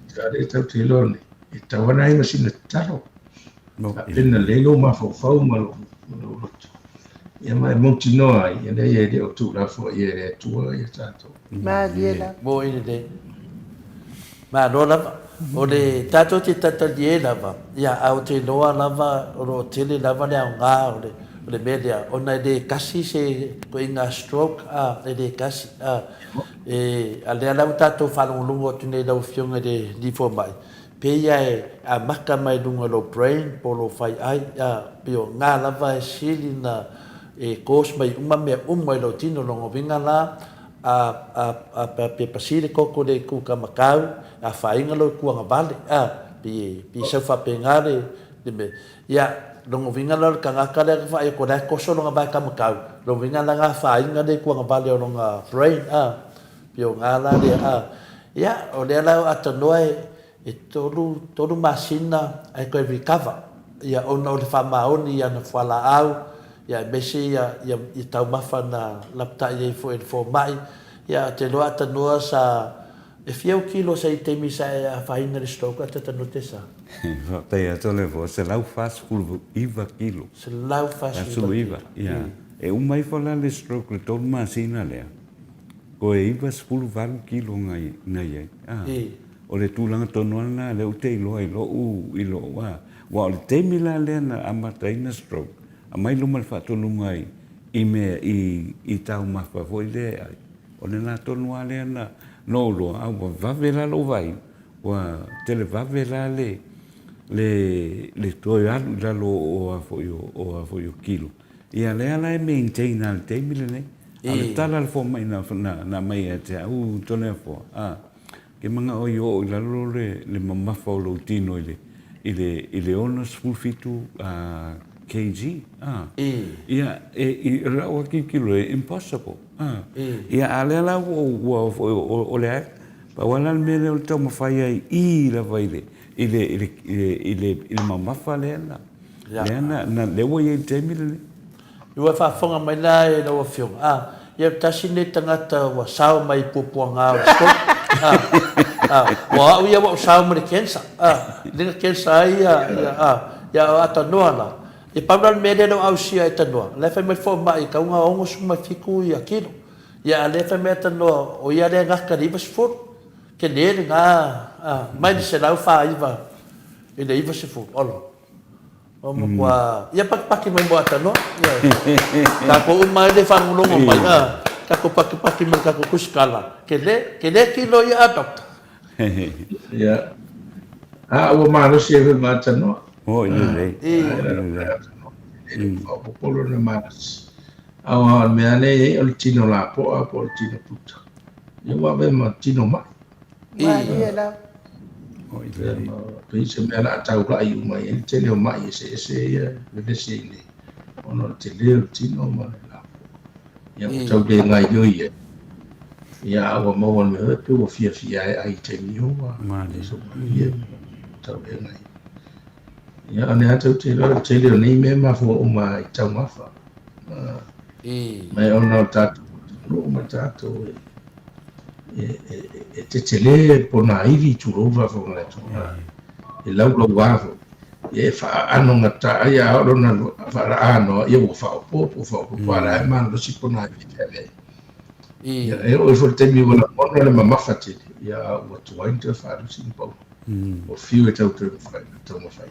Speaker 6: Sa le tau te iloa nei. E tatau lava ona ai ma sina tatalo. Faapena lelei lou mafaufau ma lou loto. Ia ma e mautinoa ai, e leai e le o tuulafoaia e le Atua ia tatou.
Speaker 1: Malie lava.
Speaker 4: Moi lelei. Malo lava. O le tatou te tatalie lava, ia, a ou te iloa lava o lo o tele lava le aoga o le, o le mea lea, ona e le tasi se ituaiga stroke, a, e le tasi, a. E, a lea la ua tatou faalogologo atu nei i lau Afioga i le alii fomai, pei lava e amata mai luga o lou brain po o lou faiai, a, pei o na lava e sili na e cause mai uma mea uma i lou tino, lona uiga la, a, a, a, pe pasi le koko i le itu kamakau, e afaina lou itu agavale, a, pei e, pei e sau faapena le, le mea. Ia, lona uiga la o le tagata lea na vaai atu o la e toso lona vae kamakau, lona uiga la na afaina le itu agavale o lona brain, a, pei o na la lea, a. Ia, o lea la o Atanoa e, e 3, masina ae toe recover, ia, ona o le faamaoni i ana fualaau, ia, aemaise ia, ia, ia taumafa na lapatai ai foi e le fomai. Ia, ou te iloa Atanoa sa, e fia ou kilo sa i taimi sa e afaina i le stroke a Atanoa te sa?
Speaker 5: Faafetai atu le fua, 149 kilo.
Speaker 4: 149 kilo.
Speaker 5: Ia. E uma ifo la le stroke le 3 masina lea, Toe 98 kilo na i ai. O le tulaga tonu lava lena lea ou te iloa i lou, i lou, a, aua o le taimi la lea na amata ai na stroke, aumai luma o le faatonuga i, i mea, i, i taumafa foi lea e ai. O lena tonu lava lea na, na ou iloa, a ua vave la lou vaaiga. Ua televave la le le le toe alu i lalo o a foi o o a foi o kilo. Ia lea la e maintain lava i le taimi lenei. A o le tala a le fomai na na aumai ia te au Toleafoa, a, ke manao ia oo i lalo le le mamafa o lou tino i le i le i le 67 kg, a. Ia, e i lau lava tilotilo e impossible, a. Ia, a o lea la ua ua o le Pau lava la le mea lea o le taumafai ai i lava i le, i le, i le, i le, i le mamafa lea na, lea na, na, lea ua i ai i le taimi lenei.
Speaker 4: Ua faafofoga mai la e lau Afioga, a, ia tasi lenei tagata ua sao mai i puapuaga o le stroke, a, a, ua au ia ua ou sao ma le cancer, a, lea na cancer ai ia, ia, a, ia o Atanoa la, ia pau la le mea lea na ou ausia e Tanoa, la e fai mai le fomai e tatau ona 67 ia kilo. Ia a lea fai mai Tanoa o ia lea gata i le 90, tele lena a, mai le 149 i le 90, ola. Ua matua, ia patipati mai mo Atanoa. Ia, tatou uma ai le faalogologo mai, a, tatou patipati mai i le tatou tusitala, tele, tele kilo ia a doctor.
Speaker 6: Ia, a ua malosi ai foi ma Atanoa.
Speaker 5: Oi lelei.
Speaker 6: Oi Faaopopolo le malosi. Aua o le mea lea e i ai o le tino lapoa po o le tino puta. Ia ua avea ma tino mai.
Speaker 1: Malie lava.
Speaker 6: Ia ma pei se mea o le a taulai uma i ai le tele o mai eseese ia e vevesi ai nei ona o le tele o le tino ma le lapoa. Ia ua tau le gaoioi ai. Ia a ua maua le mea foi pei ua fiafia ai ai i taimi uma. Malie. Tau le gaoioi. Ia o lea tou te iloa le tele o nei mea e mafua uma i taumafa. Mai ona o tatou atunuu ma tatou e, e, e, e tetele ponaivi tulou faafofoga le atunuu. E laulauā foi. Ia e faaanogata ai a oo lona faaaanoa, ia ua faaopoopo, faaopoopo, a o la e malolosi ponaivi e feagai ai. Ia e oo ifo i le taimi ua lagona le mamafa tele, ia a ua tuai ona toe faalusi ni pauma. Ua fiu e tau toe mafai, taumafai.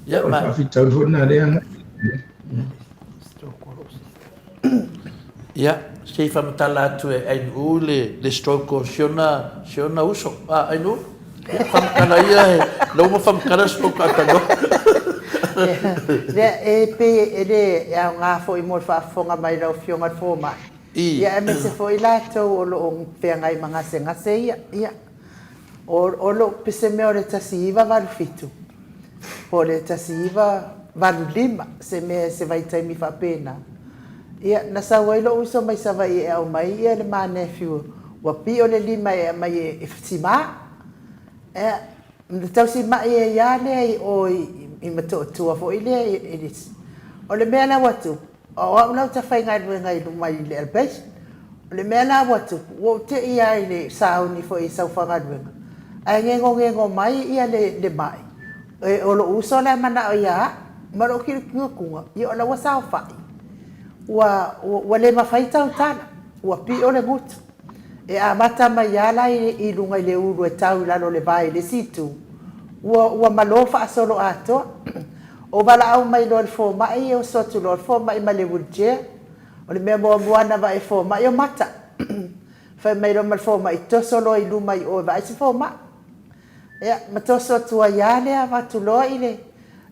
Speaker 4: Ia,
Speaker 6: O le faafitauli foi lena lea agai.
Speaker 4: Ia, se i faamatala atu e Ainuu le, le stroke o si ona, si ona uso. A, Ainuu, ia, faamatala ia, e, lea ua faamatala stroke a Tanoa.
Speaker 1: Lea, e pei e le aoga foi mo le faafofoga mai lau Afioga i le Fomai. Ia, aemaise foi latou o lo o feagai ma gasegase ia. Ia. O, o lou pese mea o le 1987, po o le 1985, se mea, se vaitaimi faapena. Ia, na sau ai lou uso mai Savaii e aumai ia le ma nephew, ua pio le lima e aumai e, e simā. Ia, na tausimai ai lava lea i o i, i Motootua foi lea i, i le, o le mea la ua tupu, O au la ou te faigaluega i luma i le elevation. O le mea la ua tupu, ua ou te i lava i le sauni foi i sau faigaluega, ae gegogego mai ia le, le mai, e, o lou uso la e manao ia au, ma lou kilukilukuga, ia o la ua saofai. Ua, ua, ua le mafai tautala, ua pio le gutu. E amata mai lava la i, i luga i le ulu e tau i lalo o le vae i le isi itu, ua, ua malo faasolo atoa. O valaau mai loa le fomai e oso atu loa le fomai ma le wheelchair. O le mea muamua na vaai e fomai o mata. Fai mai loa ma le fomai toso loa i luma i o e vaai se fomai. Ia ma toso atu ai a lea avatu loa i le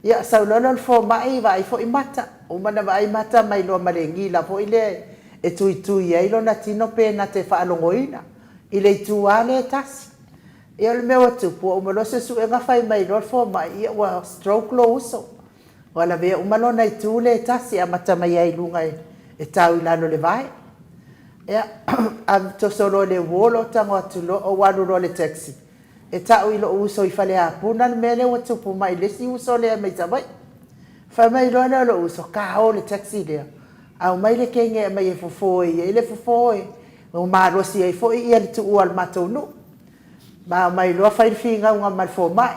Speaker 1: ia sau loa lea o le fomai vaai foi mata. Uma na vaai mata mai loa ma le gila foi lea e tuitui ai lona tino pe na te faalogoina i le itu a lea e tasi. Ia o le mea ua tupu, ua uma loa suesuega fai mai loa le fomai, ia ua stroke lou uso. Ua lavea uma lona itu lea e tasi, amata mai lava i luga e tau i lalo i le vae. Ia, ave toso loa i le uo lou tago atu loa, ou alu loa i le taxi, e tau i lou uso i Faleapuna le mea lea ua tupu mai i le isi uso lea mai Savaii. Fai mai loa lea o lou uso, ka o le taxi lea, aumai le kege e aumai e fofo e i ai le fofo e malosi ai foi ia le tuua o le matou nuu. Ma aumai loa fai le finauga ma le fomai.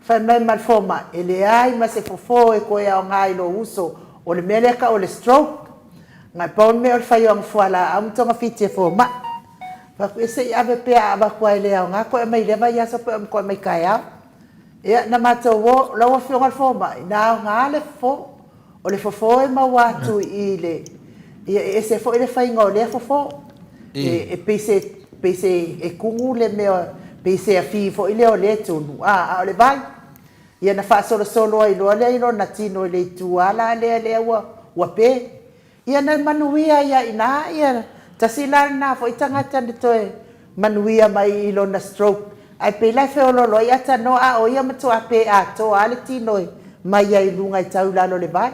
Speaker 1: Fai mai ma le fomai, e leai ma se fofo e toe aoga i lou uso, o le mea lea e tau o le stroke. Na pau le mea o le fai o ana fualaau ma togafiti e fomai. Fai atu, ia se i ave pea a avatu lava e le aoga toe aumai i lea vaiaso pe toe aumai taeao. Ia, na matou o, lau Afioga i le Fomai, na aoga le fofo. O le fofo e maua atu i le, ia e ese foi le faiga o lea fofo. E, e pei se pei se e kugu le mea pei se afi foi lea o lea tonu a, a o le vai. Ia na faasolosolo ai loa lea i lona tino i le itu lava la lea lea ua ua pe. Ia na manuia ai lava i ina, ia tasi la lena foi tagata na toe manuia mai i lona stroke. Ae pei la e feoloolo ai atanoa a o ia matuā pe atoa lava le tino e mai ai i luga e tau i lalo o le vai.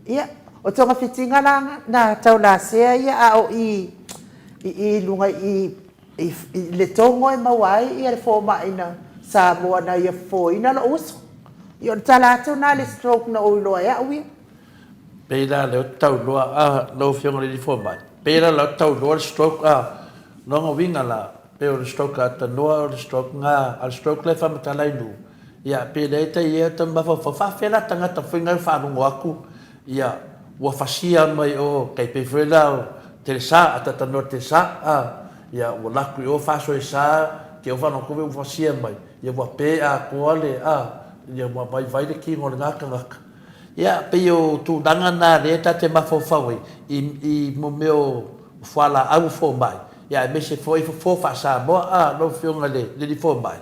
Speaker 1: Ia, o togafitiga la na taulasea ia a o i i luga i i Letogo e maua ai le fomai na Samoa na ia fofoina lou uso. Ia o le tala atu lena i le stroke na ou iloa e au ia.
Speaker 4: Pei la lea ou te tau iloa a, lau Afioga i le Alii Fomai, pei la lea ou te tau iloa le stroke a, lona uiga la, pei o le stroke a tanoa o le stroke na, a o le stroke la e faamatala i nuu, ia pei lea e tai i ai o ta mafaufau, faafefea la tagata foi na e faalogo atu, ia ua fasia mai o, tai pei foi la o Telesa, a ta tanoa i Telesa, a, ia ua alu atu i o faasoesa, te o faalogo atu ua fasia mai, ia ua pe atoa le, a, ia ua vaivai le tino o lena tagata. Ia, pei o tulaga na lea ta te mafaufau ai i, i mo mea o fualaau o fomai, ia aemaise foi fofo faa-Samoa, a, lau Afioga i le Alii Fomai.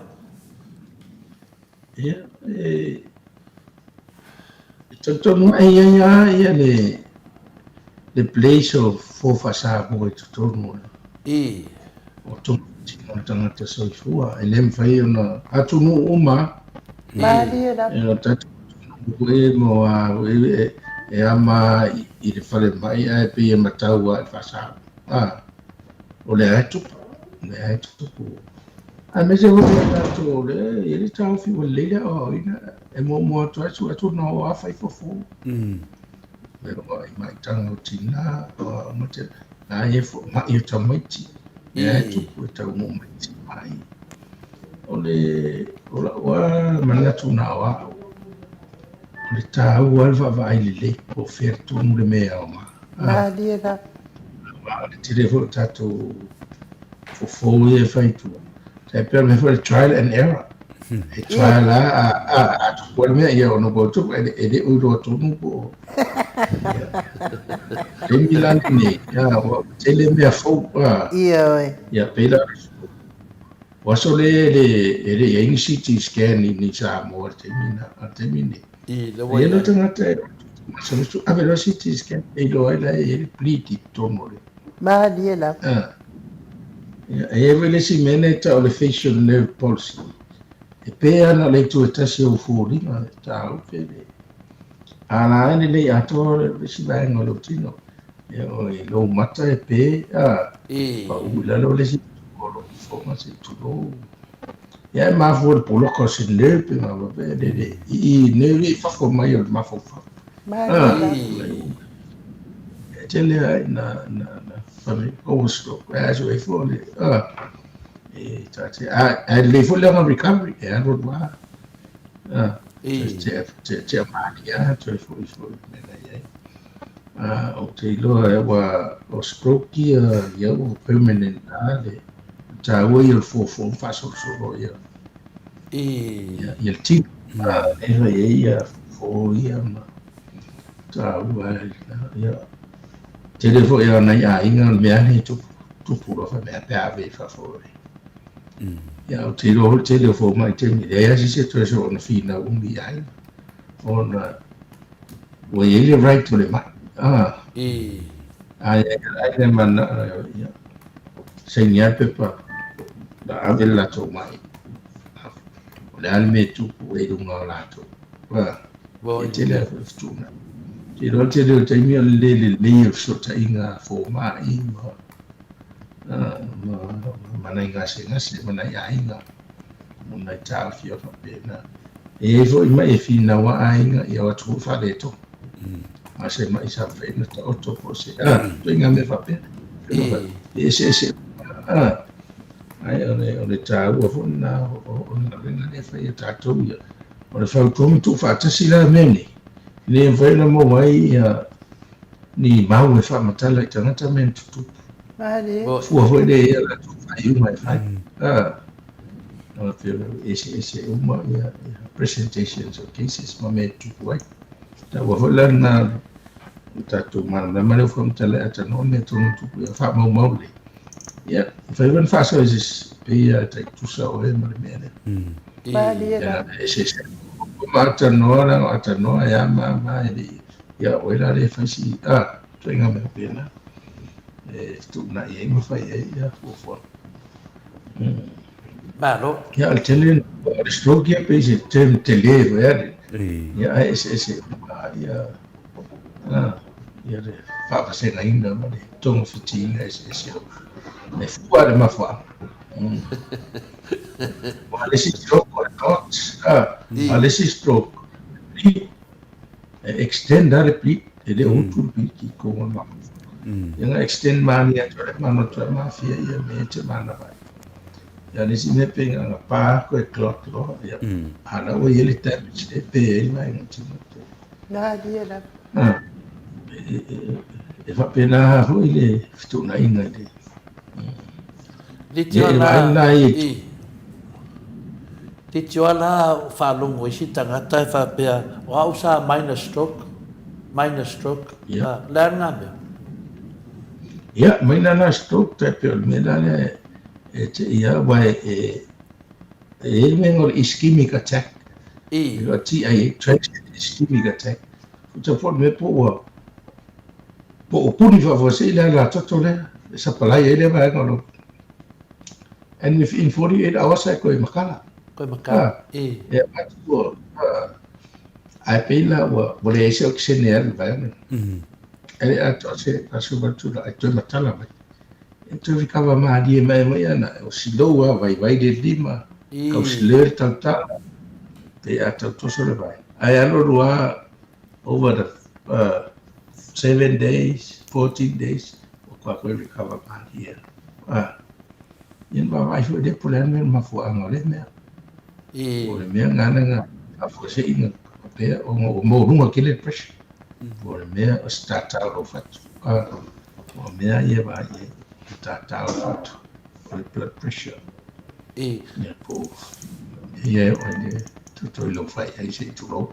Speaker 6: Ia, e, e talitonu e i ai lava ia le, le place o fofo faa-Samoa i totonu o le,
Speaker 4: I.
Speaker 6: o togafitiga o le tagata soifua. E le mafai ona atunuu uma,
Speaker 1: Malie lava.
Speaker 6: E o tatou atunuu foi mo a foi e ama i le falemai ae pei e matau lava i le faasaoga. A, o lea e tupu, o lea e tupu. Aemaise foi o tatou o lea e i ai le taofi ua lelei le aoaoina e muamua atu ai sue atu ona o a fai fofo. E o i maitaga o tina, o a uma te, na e fo mai o tamaiti, lea e tupu e taunuu mai i mai. O le, o lau lava manatu na o au, o le taua le vaavaai lelei po o fea tonu le mea e aoga.
Speaker 1: Malie lava.
Speaker 6: Aua o le tele foi o tatou fofo ia e fai i tua, tai pei o le mea foi le trial and error. E trial lava, a, a, a tupu le mea, ia ona ua tupu, e le o iloa tonu po o. Ia. Taimi la lenei, ia, ua tele mea fou, a.
Speaker 1: Ioe.
Speaker 6: Ia, pei la, o aso lea e le i ai ni CT scan i Samoa i le taimi na, a le taimi lenei.
Speaker 4: I, lea ua
Speaker 6: i
Speaker 4: ai.
Speaker 6: Le tagata e masalosalo, ave loa CT scan e iloa ai la e i ai le bleed i totonu o le.
Speaker 1: Malie lava.
Speaker 6: Ah. Ia, e i ai foi le isi mea lea e tau o le facial nerve palsy. E pe ana le itu e tasi o ou foliga, e tāupe le. A la ai lelei atoa le isi vaega o lou tino. Ia, o i lou mata e pe, a,
Speaker 4: I.
Speaker 6: pau i lalo le isi o lou fofoga se i tulou. Ia e mafua i le poloka o se nerve pe ma faapea le le i i nerve i fafo mai o le mafaufau.
Speaker 1: Malie lava.
Speaker 4: I.
Speaker 6: E tele ai na na na fale o stroke e aso e fo le a e ta te a a le fo le recovery e alu alu a a
Speaker 4: I.
Speaker 6: te te te mali a toe fo i fo me na iai a o te iloa e ua o stroke ia ia ua permanent a le taua ia o le fofo ma faasolosolo ia
Speaker 4: I.
Speaker 6: ia ia le tino a e fai ai ia fofo ia ma taua ai ia tele foi o nai aiga o le mea nei tupu tupu loa faimea pe ave i fafo e ia o te iloa foi le tele o fomai i taimi leai lava se isi e toe soona finau umi i aiga ona ua i ai le right o le mai a
Speaker 4: I.
Speaker 6: Ai ai le mana ia saini lava le pepa na ave le latou mai o le a le mea e tupu ai i luga o latou a e tele lava foi le fetuunai. Ou te iloa o le tele o taimi o le le lelei o le fesootaiga a fomai ma ma ma nai gasegase ma nai aiga ma nai taofia faapena. E i ai foi mai e finau a aiga ia o atu foi faaletonu. A se mai sa mafai ona taoto po o se a ituaiga mea faapea. E eseese a ae o le o le taua foi lena o le galuega lea e fai e tatou ia. O le fautuaga tuufaatasi la mea nei, ina ia mafai ona maua ai ia ni mau e faamatala i tagata mea na tutupu. Fua foi lea i a latou faaiuga e fai. A, pei e eseese uma ia presentations of cases ma mea e tutupu ai. Taua foi la lena o tatou malamalama lea ua faamatala e atanoa mea tonu e tupu ia faamaumau lelei. Ia, mafai foi ona faasoa i se isi, pei lava e tai tutusa oe ma le mea lea.
Speaker 1: Malie la.
Speaker 6: Ia, e eseese ma atalanoa, leaga o atalanoa e a ma a ma e le i, ia oe la lea e fai si, a, ituaiga mea faapena e fetuunai ai ma fai ai ia fuafuaga.
Speaker 4: Malo.
Speaker 6: Ia, o le tele, o le stroke ia pei se term tele foi a le, ia ae eseese uma ia, a, ia le faavasegaina ma le togafitiina eseese o le fua le mafuaaga. Aua o le isi stroke o le clot, a, a o le isi stroke, bleed, e extend lava le bleed, e le o utu le bleed i totonu o le mafaufau. Ia na extend mania atu ai le manu atu ai ma aafia ia mea e te manava ai. Ia o le isi mea pei na ona pa koe clot loa, ia, a la ua i ai le damage e pe ai le vaega tino.
Speaker 1: Malie lava.
Speaker 6: A, e faapena foi le fetuunaiga i le
Speaker 4: Litio la i Litio la o faalogo isi tagata e faapea o au sa minor stroke, minor stroke.
Speaker 6: Ia.
Speaker 4: Le a lena mea?
Speaker 6: Ia, minor la stroke tai pei o le mea la lea e te ia aua e e i ai le mea o le ischemic attack.
Speaker 4: I.
Speaker 6: O TIA, transient ischemic attack. Futa po o le mea po ua po ua puni faafuasei le alatoto lea e sapalai ai lea vaega o lou and within 48 hours e koe makala.
Speaker 4: Koe makala, i.
Speaker 6: Ia, ua, ae pei la ua, ua leai se okesene e alu i le vaega lea. E le atoa se aso valu la e toe matala mai. E toe recover malie mai mai ana, o slow lava, vaivai le lima, tau slur le tautala, pei a tau toso le vae. Ae alu alu lava over the 7 days, 14 days, ua koa koe recover malie. Ah, ia na vaavaai foi lea po o le a le mea o le mafuaaga o lea mea. Po o le mea gana na faafuasei faapea ona ua maualuga tele le pressure. Po o le mea o se tātā o lou fatu. Ah, o mea ia e vaai i ai, le tātā o le fatu, o le blood pressure. Ia po o mea ia e oo ai le toto i lou fai ai se i tulou.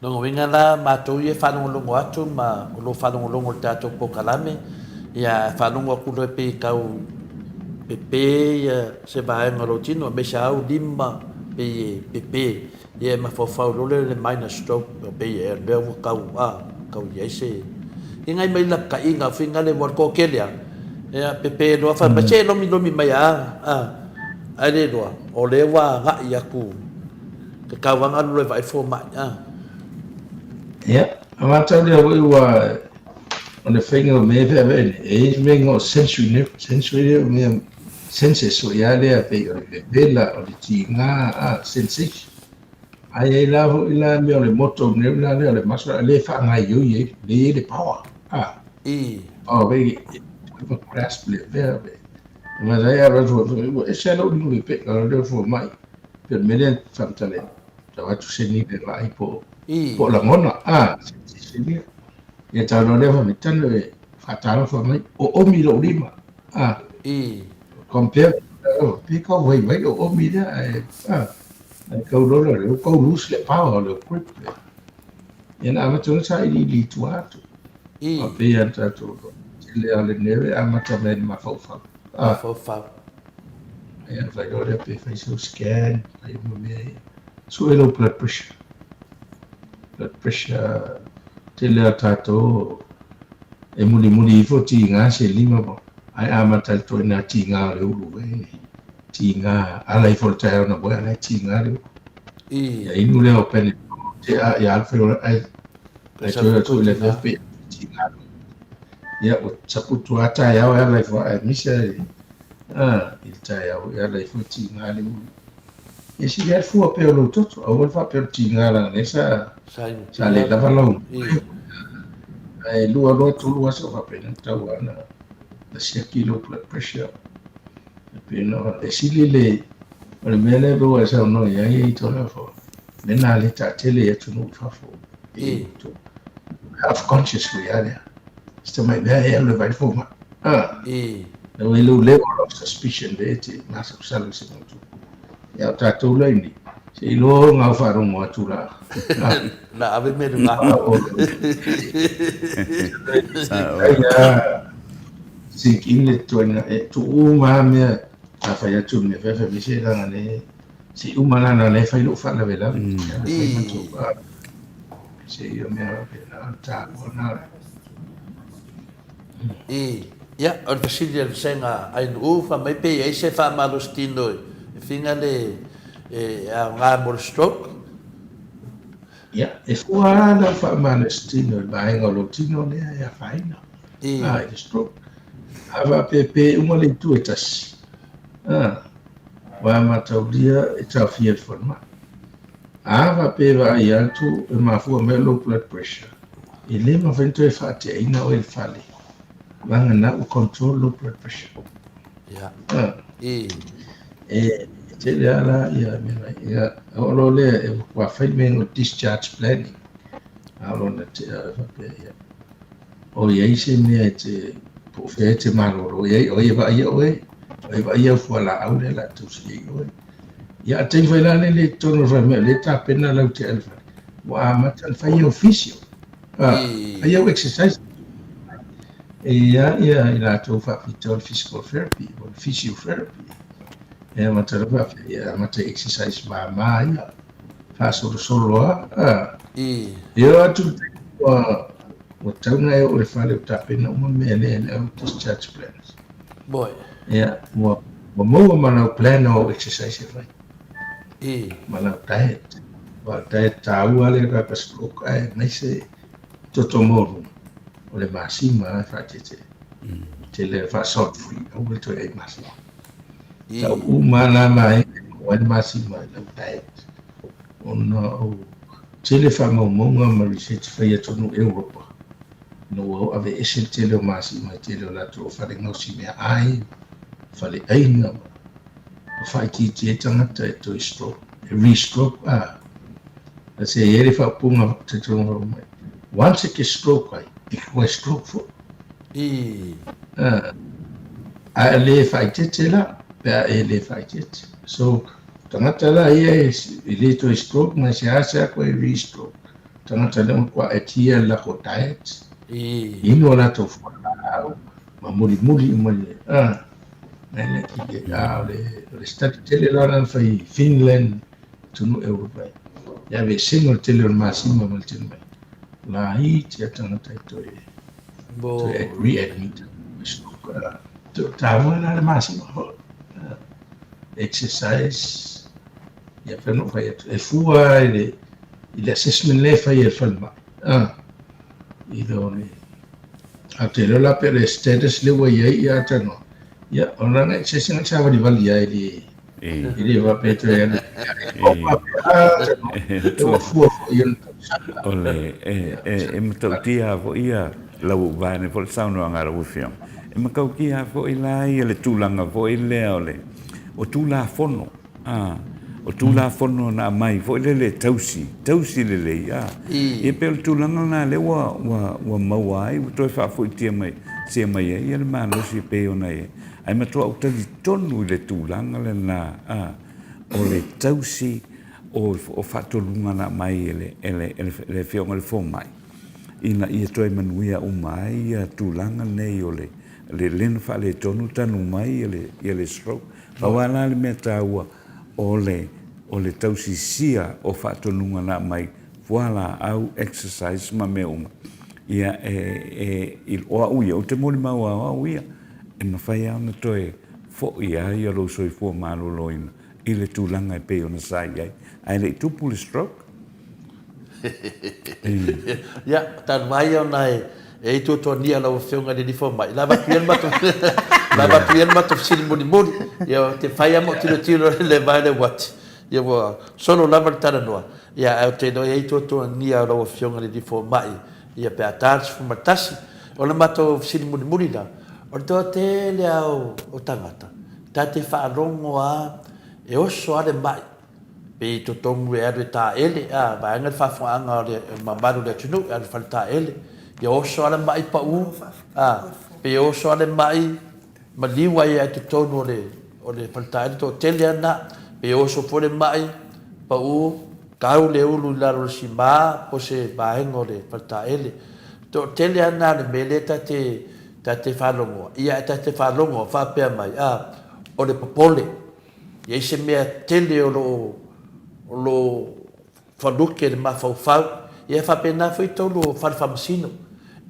Speaker 4: Lona uiga la, matou ia e faalogologo atu ma o lo o faalogologo i le tatou polokalame, ia e faalogo atu loa pei e tau pepe ia se vaega o lou tino, aemaise lava au lima pei e pepe, ia e mafaufau loa lea i le minor stroke, pei e lea ua tau, a, tau i ai se... Ia nai mai lapataiga foi nale ua toatele lava, ia pepe loa fai mai, se lomilomi mai lava, a, ae le iloa, o lea ua agai atu Te tauaga alu loa e vaai fomai, a.
Speaker 6: Ia, a matau lea foi ua o le faiga o mea e feaveai nei, e i ai le mea o sensory nerve, sensory lea o mea senses foi lava lea pei o le vevela, o le tiga, a, sensation. Ae i ai la foi la mea o le motor nerve la lea o le muscle lea e faagaoioi ai, lea e i ai le power, a.
Speaker 4: I.
Speaker 6: Power foi e grasp le mea, ma sai a atu ua ese lou lima pepeka o le fomai. Pei o le mea lea e faamatala ai, tau atu se ni le vaai po o lagona, a, se ni. Ia tau loa lea fai mai, tanu e faatalofa mai, oomi lou lima, a. Compare, pe kau vaivai oomi lea, ae, a, ae kau loa lea, lea ua kau loose le power o le grip lea. Ia na amata ona sailiili i tua atu. Faapea lava tatou tele lava o le neve e amata mai i le mafaufau.
Speaker 4: Mafaufau.
Speaker 6: Ia ona fai loa lea pe fai sau scan, fai uma mea ia. Sue lou blood pressure. Blood pressure, tele lava tatou e mulimuli ifo tiga se lima ma, ae amata i le ituaiga tiga o le ulu foi nei. Tiga, ala ifo i le taeao na moe a la e tiga le ulu. Ia inu lea o Panadol, tea ia alu fai loa ae ae toe atu i le afiafi pe tiga. Ia ua saputu lava taeao e ala ifo ae misa e a i le taeao e ala ifo e tiga le ulu. Ia sili lava le fua pea o lou toto, aua le faapea o le tiga leaga lea sa sa le lava lau ae lua loa tolu aso faapena tau lava na siaki lou blood pressure. E pei ona e sili le o le mea lea ua e saunoa i ai i tōna fo me nā le taatele i atunuu i fafo i to half conscious foi a lea se tamai mea e alu e vaai le fomai a e ua i lou level of suspicion lea e te masalosalo i se mau tupu ia o tatou la ini se iloa ona au faalogo atu la
Speaker 4: la ave me luga.
Speaker 6: sink in le ituaiga e tuu uma lava mea sa fai atu i le mea fai fai mai se leaga le se i uma la na lea e fai lou faalavelave e fai matou se i o mea faapena o le taua lena.
Speaker 4: I, ia, o le fesili a le vasega Ainuu, fai mai pe i ai se faamalositino e figa le e aoga mo le stroke?
Speaker 6: Ia, e fua lava lau faamalositino i le vaega o lou tino lea e afaina i le stroke. A faapea pe uma le itu e tasi, a, ua mataulia e taofia i le falemai. A faapea e vaai atu e mafua mai o lou blood pressure, e le mafai ona toe faateaina oe i le fale, vagana ua control lou blood pressure.
Speaker 4: Ia.
Speaker 6: E tele lava la ia mea mai. Ia, oo loa lea e ua fai le mea o discharge planning. A o lona tea e faapea ia. O i ai se mea e te, po o fea e te malolo i ai, o ai e vaaia oe, o ai e vaaia au fualaau lea o le a tausi ai oe. Ia, a taimi foi la lea i totonu o le fale, o lea e tapena lau tea i le fale, ua amata ona fai au physio, fai au exercise. E i ai ia i latou faapitoa le physical therapy po o le physiotherapy. E amata loa faapea, ia amata i exercise mama ia, faasolosolo lava. E oo atu i le taimi ua tatau ona e oo i le fale ua tapena uma mea lea i lau discharge plans.
Speaker 4: Boy.
Speaker 6: Ia, ua maua ma lau plan o au exercise e fai. Ma lau diet. Aua o le diet taua lea kaka stroke aemaise toto maualuga, o le masima e faaeteete. Tele faa salt free, aua le toe ai masima. Tau uma la vaega e maua ai le masima i lau diet. Ona o tele faamaumauga ma research fai i atunuu Europa, ina ua o aveese le tele o masima i tele o latou fale gaosi meaai, fale aiga, ua faaitiitia ai tagata e toe stroke, e re-stroke a. Se e i ai le faaupuga talitonu fai mai, once e te stroke ai, e toe stroke foi. A e le faaeteete la, pe a e le faaeteete. So, tagata la ia e le toe stroke ma e seasea toe re-stroke. Tagata lea ua matua adhere i le latou diet, inu a latou fualaau, ma mulimuli uma i le, a, a o le study tele la na fai i Finland, atunuu Europa, le aveesega o le tele o le masima ma le tele mai, laiti lava tagata e toe, toe re-admit. Taua la le masima foi. Exercise, ia pei ona ou fai atu, e fua i le, i le assessment lea e fai e le falemai. I lo le, a ou te iloa la pe o le status lea ua i ai ia talanoa, ia, o lana exercise na savalivali ai le, e le faapea toe alu ua fua foi i ona tausaga.
Speaker 5: O le, e, e, e matautia foi ia lau vaeane foi le saunoaga a lau Afioga, e matautia foi la ia le tulaga foi lea o le, o Tulafono, a, o Tulafono na aumai foi lele e tausi, tausi lelei, a. Ia pei o le tulaga lena lea ua, ua, ua maua ai, ua toe faafoitia mai, sia mai ai le malosi e pei ona i ai. Ae matua ou talitonu i le tulaga lena, a, o le tausi o, o faatonuga na aumai e le, e le, e le, le Afioga i le Fomai, ina ia toe manuia uma ai ia tulaga nei o le, le lea na faaletonu tanu mai ia le stroke. Pau lava la le mea taua o le o le tausisia o faatonuga na aumai, fualaau, exercise ma mea uma, ia e, e, i, o au ia, ou te molimau lava o au ia, e mafai lava ona toe foi lava ia lou soifua maloloina i le tulaga e pei ona sa i ai, ae le i tupu le stroke.
Speaker 4: Ia, talu ai ona e e i tuatuania lau Afioga i le Alii Fomai, la avatu ia le matou la avatu ia le matou fesili mulimuli. Ia, ou te fai lava ma ou tilotilo i le vae le uati. Ia, ua solo lava le talanoa. Ia, ae ou te iloa e i tuatuania lau Afioga i le Alii Fomai, ia, pe a ta le 11. O le matou fesili mulimuli la, o le toatele lava o tagata, ta te faalogo lava e oso lava le mai Pei i totonu e alu e taele, a, vaega le faafofogaaga o le mamalu o le atunuu e alu i le fale taele. Ia oso lava le mai pau, a, pei e oso lava le mai maliu ai i totonu o le, o le fale taele, toatele lava na. Pei e oso foi le mai pau, tau le ulu i lalo o le sima po o se vaega o le fale taele. Toatele lava na o le mea lea ta te. Ta te faalogoa, ia e ta te faalogo faapea mai, a, o le popole, i ai se mea tele o lo o, o lo o faluke le mafaufau, ia e faapena foi tolu o fale faamasino,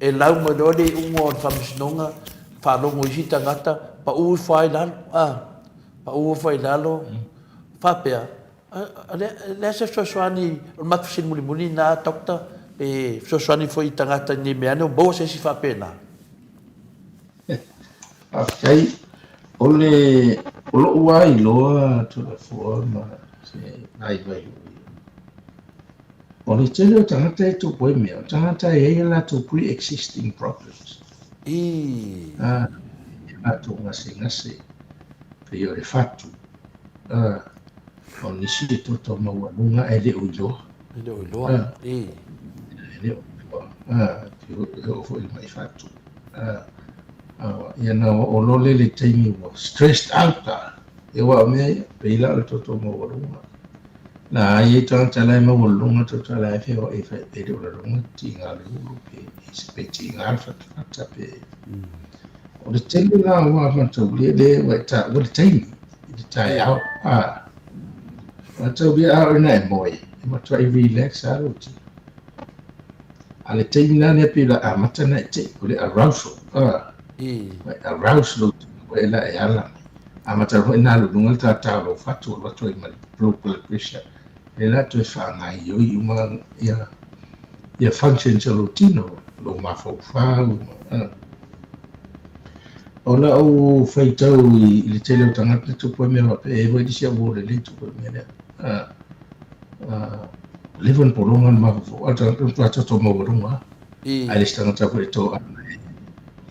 Speaker 4: e lau mai loa le iuga o le faamasinoga, faalogo i isi tagata, pau ifo lava i lalo, a, pau ifo lava i lalo, faapea, O le a se fesoasoani, o le matou fesili mulimuli lena Doctor, pe fesoasoani foi i tagata ne i mea ane ua maua se isi faapena?
Speaker 6: Faafetai. O le, o lou lava iloa Toleafoa ma se vaivai foi, o le tele o tagata e tupu ai mea, o tagata e i ai a latou pre-existing problems.
Speaker 4: Ii.
Speaker 6: A, e latou gasegase, pei o le fatu, A, o nisi e toto maualuga ae le o iloa.
Speaker 4: E le o iloa, e.
Speaker 6: E le o iloa. A, e oo foi i le mai fatu. A, a, ia na oo loa lea i le taimi ua stressed out a. Ia aua o mea ia, pei la o le toto maualuga. Na ai ai tagata la e maualuluga toto la e feoai e fai e le o laloga tiga le ulu pe pe tiga le fatafata pe. O le tele la o a matou lea lea ua e taua le taimi i le taeao. A, matou lea a oe na e moe, e matuai relax lava lou tino. A le taimi la lea pei la amata na e tei, o le arousal, a, ua e arouse lou tino ua e la e ala mai. Amata foi na alu i luga le tātā o lou fatu, alu atu ai ma le low blood pressure. Lea la toe faagaoioi uma ia ia functions o lou tino, lou mafaufau, a. O lau faitau i le tele o tagata tupu ai mea faapea, e i ai foi nisi au uo lelei tupu ai mea lea. Ua leva ona pologa le mafaufau, a o le tagata ua matua toto maualuga lava. Ae le isi tagata foi e toaga e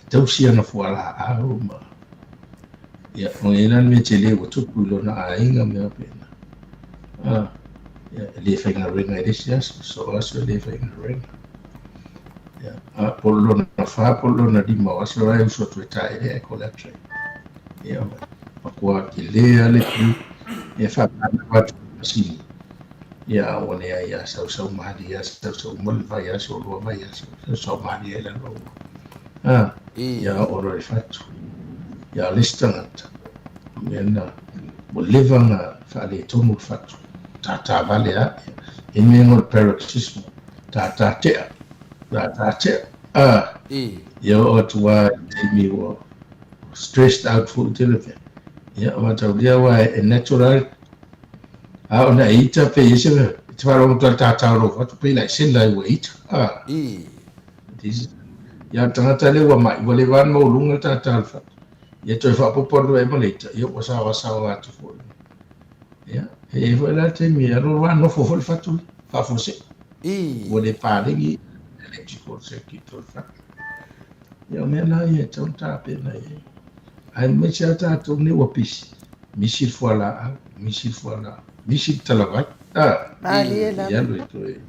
Speaker 6: tausi ana fualaau ma ia, ua i ai la le mea tele ua tupu i lona aiga ma mea faapena. Ia, e le faigaluega i le isi aso, so o aso e le faigaluega. Ia, a po o lona fa po o lona lima o aso la e usu atu e taele ae collapse ai. Ia, matua tele lava le flu. Ia faamama atu i le masini. Ia, a ua leai a sausau malie lava, sausau uma le vaiaso, lua vaiaso, sausau malie ai lalo. A, ia oo loa i le fatu. Ia, o le isi tagata, o mea na, ua leva ona faaletonu le fatu, tātā vale lava. Ia, e mea o le paroxysmal. Tātā tea, tātā tea, ā, ia oo atu lava i le taimi ua stressed out foi tele mea. Ia, mataulia aua e natural, a o na e ita pe i ai se mea, e te faalogo atu lava i le tātā o lou fatu, pei la e sela ai ua ita, ā. Ia, o le tagata lea ua mai, ua leva lava ona maualuga le tātā o le fatu. Ia toe faaopoopo atu ai ma le ita, ia ua saoasaoa atu foi. Ia, e i ai foi la le taimi e alu alu nofo foi le fatu faafuasei. Ua le palegi electrical circuit o le fatu. Ia, o mea la ia e tatau ona tapena i ai. Aemaise lava tatou nei ua pisi, misi le fualaau, misi le fualaau, misi le talavai. Ah,
Speaker 1: Malie lava.
Speaker 6: i alu e toe.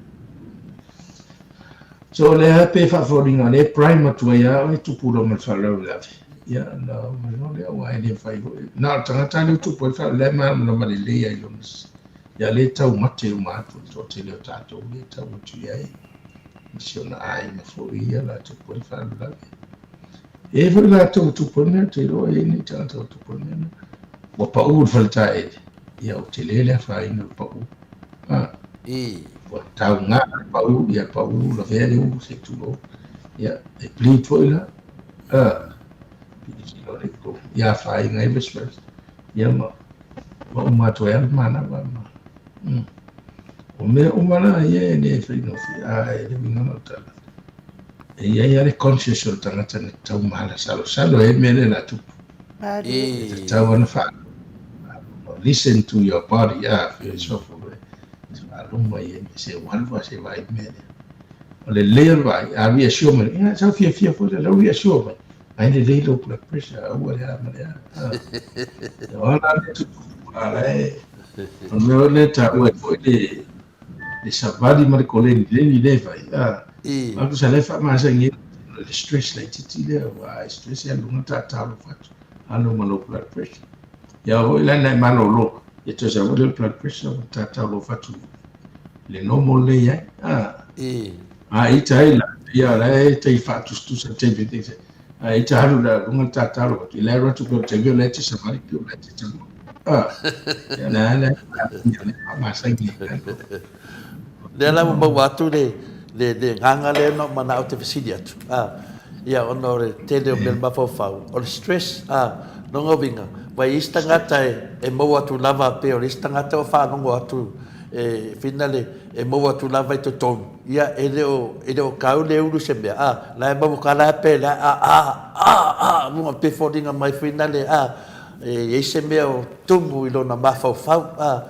Speaker 6: So o lea pe faafoliga o lea e prime atu ai lava oe tupu loa ma le faalavelave. Ia ona uma loa lea aua e le mafai foi. Na o le tagata lava lea e tupu ai le faalavelave e malamalama lelei lava i lona ia lea e taumate uma atu le toatele o tatou lea e tau atu i ai ma si ona aiga foi ia la tupu ai le faalavelave. E i ai foi latou ua tupu ai mea, ou te iloa e i ai nai tagata ua tupu ai mea na. Ua pau le faletaele, ia ua tele le afaina o le pau. A. Ua tauga le pau, ia pau lavea le ulu se i tulou. Ia, e bleed foi la. A. Pilikilo le ko. Ia afaina ai respiratory. Ia ma, ma uma atu ai lava le manava ma. O mea uma la ia e le faigofie, a e le uiga o le tala. E i ai lava le conscious o le tagata na tatau maalasalosalo ai le mea lea o le a tupu. E tatau ona faa listen to your body, a sofo e faaluma i ai se ua alu lava se vaai i le mea lea. O le lelei o le vaai, a reassure mai, ia sau fiafia foi lea, lau reassure mai, ai lelei lou blood pressure, aua le a ma le a. O a la le tupu, a la e, o le mea lea e taua ai foi le, le savali ma le koleni leni lea e fai, a, a tusa la e faamasani ai le stress laitiiti lea, aua a e stress e alu i luga tātā o lou fatu, alu ma lou blood pressure. Ia oo foi la ina e malolo, ia toe sau foi lea o le blood pressure ma tātā o lou fatu i le normal lea e i ai, a. A ita ai la, ia la e tai faatusatusa taimi e Ae e te alu la luga le tatalo atu, i le alu atu pea o le taimi o la e te savali pe o la e te tago. Ah, ia le a le ia le faamasani ai.
Speaker 4: Lea la ua maua atu le le le agaga lea na ou manao ou te fesili atu. Ah, ia ona o le tele o mea i le mafaufau, o le stress, ah, lona uiga, ua i ai isi tagata e e maua atu lava pei o le isi tagata ua faalogo atu e finale e maua atu lava i totonu. Ia, e le o, e le o kau le ulu se mea, a, la e maua ka la pe la a, a, a, a, lunga pe foliga mai fuinale, a, e i ai se mea o tumu i lona mafaufau, a.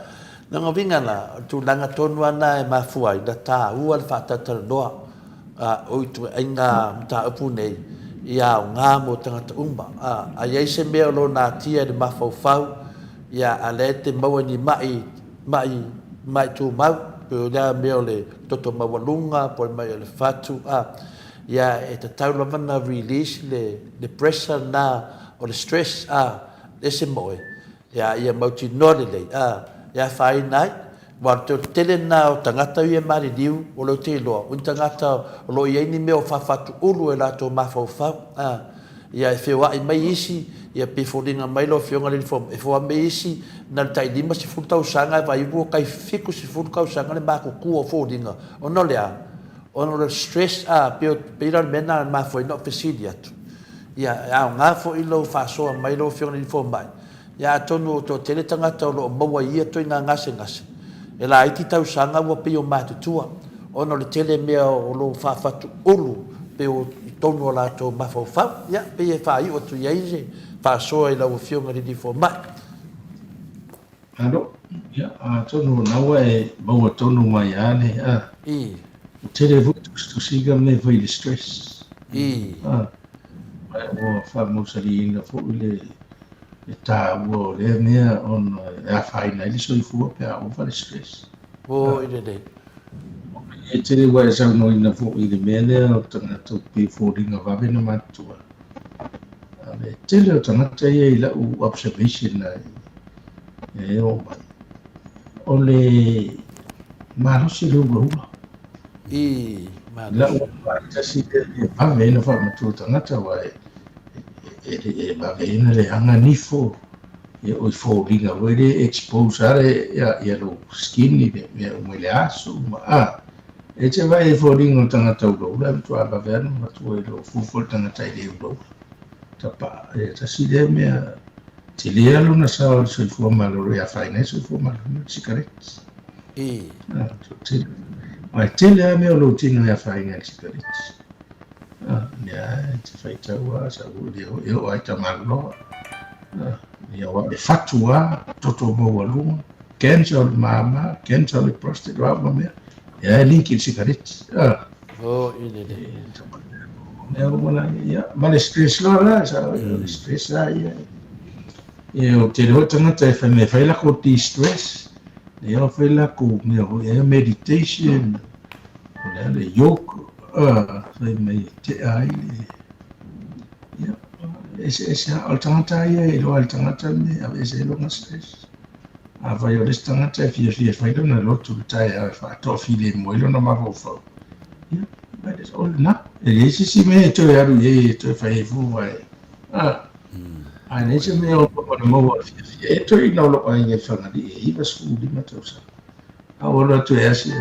Speaker 4: Lona uiga la, o le tulaga tonu lava lena e mafua ai ona taua le faatalatalanoa, a, o ituaiga mataupu nei, ia aoga mo tagata uma, a. A i ai se mea o lona atia i le mafaufau, ia, a lea e te maua i ni ma'i, maʻi, maʻi tumau, pei o lea mea o le toto maualuga po o le maʻi o le fatu, a, ia e tatau lava ona release le, le pressure lena o le stress, a, ese ma oe, ia, ia mautinoa lelei, a, e afaina ai. Aua o le toatele lena o tagata ia e maliliu, o lea ou te iloa, o ni tagata o lo o i ai ni mea o faafatuulu e latou mafaufau, a. Ia e feoai mai isi, ia pei foliga mai lau Afioga i le Alii e feoai mai isi na le tai 50 tausaga e vaai ua tai 70 tausaga le matutua o foliga, ona o le a? Ona o le stress a, pei o, pei la o le mea lena na mafua ai ona ou fesili atu. Ia, e aoga foi lou faasoa mai lau Afioga i le Alii Fomai, Ia atonu o toatele tagata o lo o maua i ia ituaiga gasegase, e laiti tausaga ua pei o matutua, ona o le tele mea o lo o faafatu ulu pei o i totonu o latou mafaufau. Ia, pei e faaiu atu i ai se faasoa i lau Afioga i le Alii Fomai.
Speaker 6: Malo. Ia, atonu o na ua e maua tonu mai a le, a.
Speaker 4: I.
Speaker 6: Ua tele foi tusitusiga mea fai i le stress.
Speaker 4: I.
Speaker 6: A. Ma ua faamausaliina foi le le taua o lea mea ona e afaina ai le soifua pe a ova le stress.
Speaker 4: Oi lelei.
Speaker 6: E tele ua e saunoaina foi i le mea lea o tagata ua pei o foliga vave ona matutua. A le tele o tagata ia i lau observation e oo mai, o le malosi o le ulaula.
Speaker 4: I,
Speaker 6: malosi. Lau tasi lea e vave ai ona faamatua tagata aua e e vave ai ona leaga nifo, ia o i foliga foi lea e expose lava ia lou skin i mea uma i le aso ma a. E te vaai i foliga o le tagata ulaula e matua vave lava ona matua i lou fufu o le tagata e le ulaula. Tapa, ia tasi lea mea tele lava lona sao i le soifua malolo e afaina ai le soifua maloloina o le sikareti. Aua e tele lava mea o lou tino e afaina ai le sikareti. Mea e te faitau a sa ua le e oo ai tamaloa. Ia aua le fatu a, toto maualuga, cancer o le mama, cancer o le prostate, o a uma mea. Ia e link i le sikareti.
Speaker 4: Oh, i le le.
Speaker 6: Mea uma la ia, ma le stress loa la, sa o le stress la ia. Ia o tele foi tagata e fai mea fai lakou de-stress, ia fai lakou mea foi ia meditation, o le a le yoga, fai mai e tea ai le, ia, eseese lava. O le tagata lava ia e iloa e le tagata le mea e aveese ai lona stress. Afai o le isi tagata e fiafia e fai lona lotu i le taeao e faatoafilemu ai lona mafaufau, ia, o lena. E leai se isi mea e toe alu i ai e toe fai ai fua e, a leai se mea o ona maua o le fiafia. E toe ina o lou aiga i Fagalii e 95 tausaga. A ua alu atu e asi,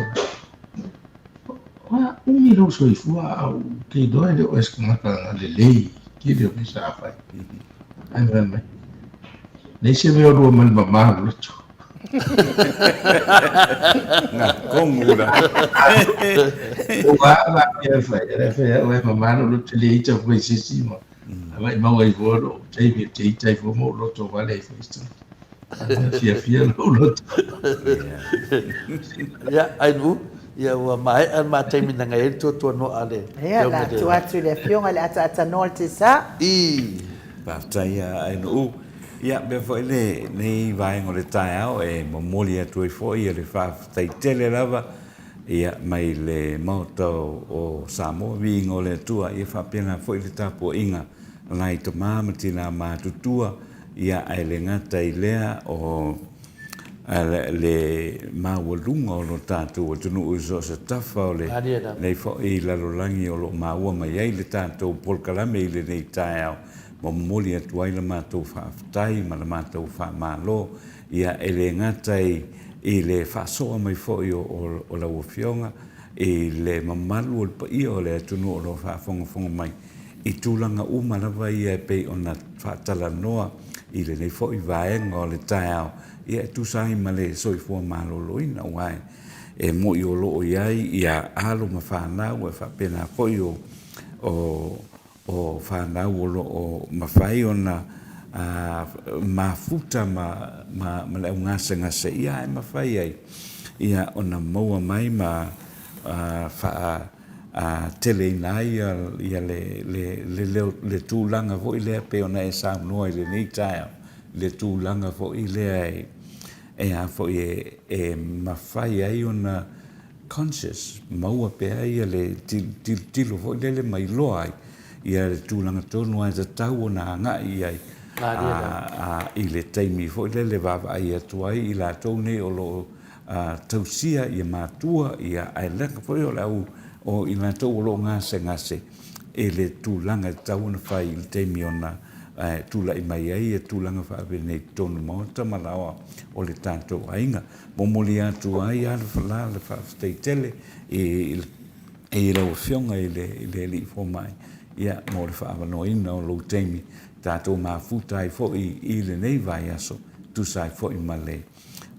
Speaker 6: Ua umi lou soifua a ou te iloa e le o oe se tagata lelei tele o mea sa fai. Ae fai mai, leai se mea o lua ma le mama o le loto.
Speaker 5: Nga kongu la.
Speaker 6: Ua a la fai, e fai au e mama lou loto le ita fai se isi ma. Agai mau ai fua lou taimi ou te ita ai fua ma ou loto vale ai fua isi tagata. Fiafia lou loto.
Speaker 4: Ia, Ainuu, ia ua maea le ma taimi na ngai ai le tuatuanoa a le
Speaker 1: Ia, la atu atu i le Afioga i le Ataatanoa o le Tesa.
Speaker 4: I.
Speaker 5: Faafetai ia Ainuu. Ia, mea foi lenei vaega o le taeao e momoli atu ai foi le faafetai tele lava Ia, mai le Maota o Samoa, viiga o le Atua, ia faapena foi le tapuaiga a nai tama ma tina matutua, ia, ae le gata i lea o le maualuga o lo tatou atunuu i so o se tafa o lenei foi lalolagi o lo o maua mai ai le tatou polokalame i lenei taeao. Momoli atu ai la matou faafetai ma la matou faamalo, ia e le gata i le faasoa mai foi o lau Afioga i le mamalu o le paia o le atunuu o lo o faafogafoga mai i tulaga uma lava ia e pei ona faatalanoa i lenei foi vaega o le taeao, ia e tusa ai ma le soifua maloloina, aua e moni o lo o i ai alo ma fanau e faapena foi o fanau o lo o mafai ona mafuta ma le augasegase, ia ae mafai ai ia ona maua mai ma faateleina ai ia le tulaga foi lea pei ona e saunoa i lenei taeao, le tulaga foi lea e a foi e mafai ai ona conscious, maua pea ia le tilotilo foi lele ma iloa ai ia le tulaga tonu lava e tatau ona agai i ai i le taimi foi lele vaavaai atu ai i latou nei o lo o tausia ia matua ia ae leaga foi o le au o i latou o lo o gasegase i le tulaga e tatau ona fai i le taimi ona tulai mai ai ia tulaga faapenei i totonu maota ma laoa o le tatou aiga. Momoli atu ai la le faafetai tele i lau Afioga i le Alii Fomai mo le faaavanoaina o lou taimi tatou mafuta ai foi i lenei vaiaso e tusa ai foi ma le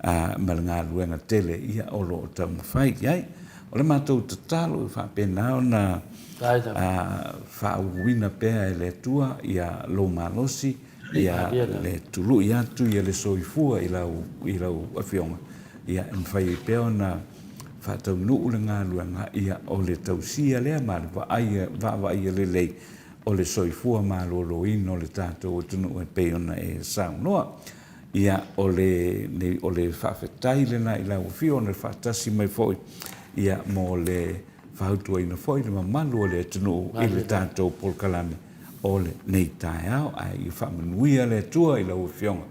Speaker 5: galuega tele o lo o taumafai i ai. O le matou tatalo e faapena ona faauuina pea e le Atua lou malosi Ia le tului atu ia le soifua i lau i lau Afioga, ia e mafai ai pea ona faataunuu le galuega, ia o le tausia lea ma le vaaia vaavaaia lelei o le soifua maloloina o le tatou atunuu e pei ona e saunoa. Ia o le o le faafetai lena i lau Afioga ona faatasi mai foi ia mo le fautuaina foi le mamalu o le atunuu i le tatou polokalame o lenei taeao. Ae ia faamanuia le Atua i lau Afioga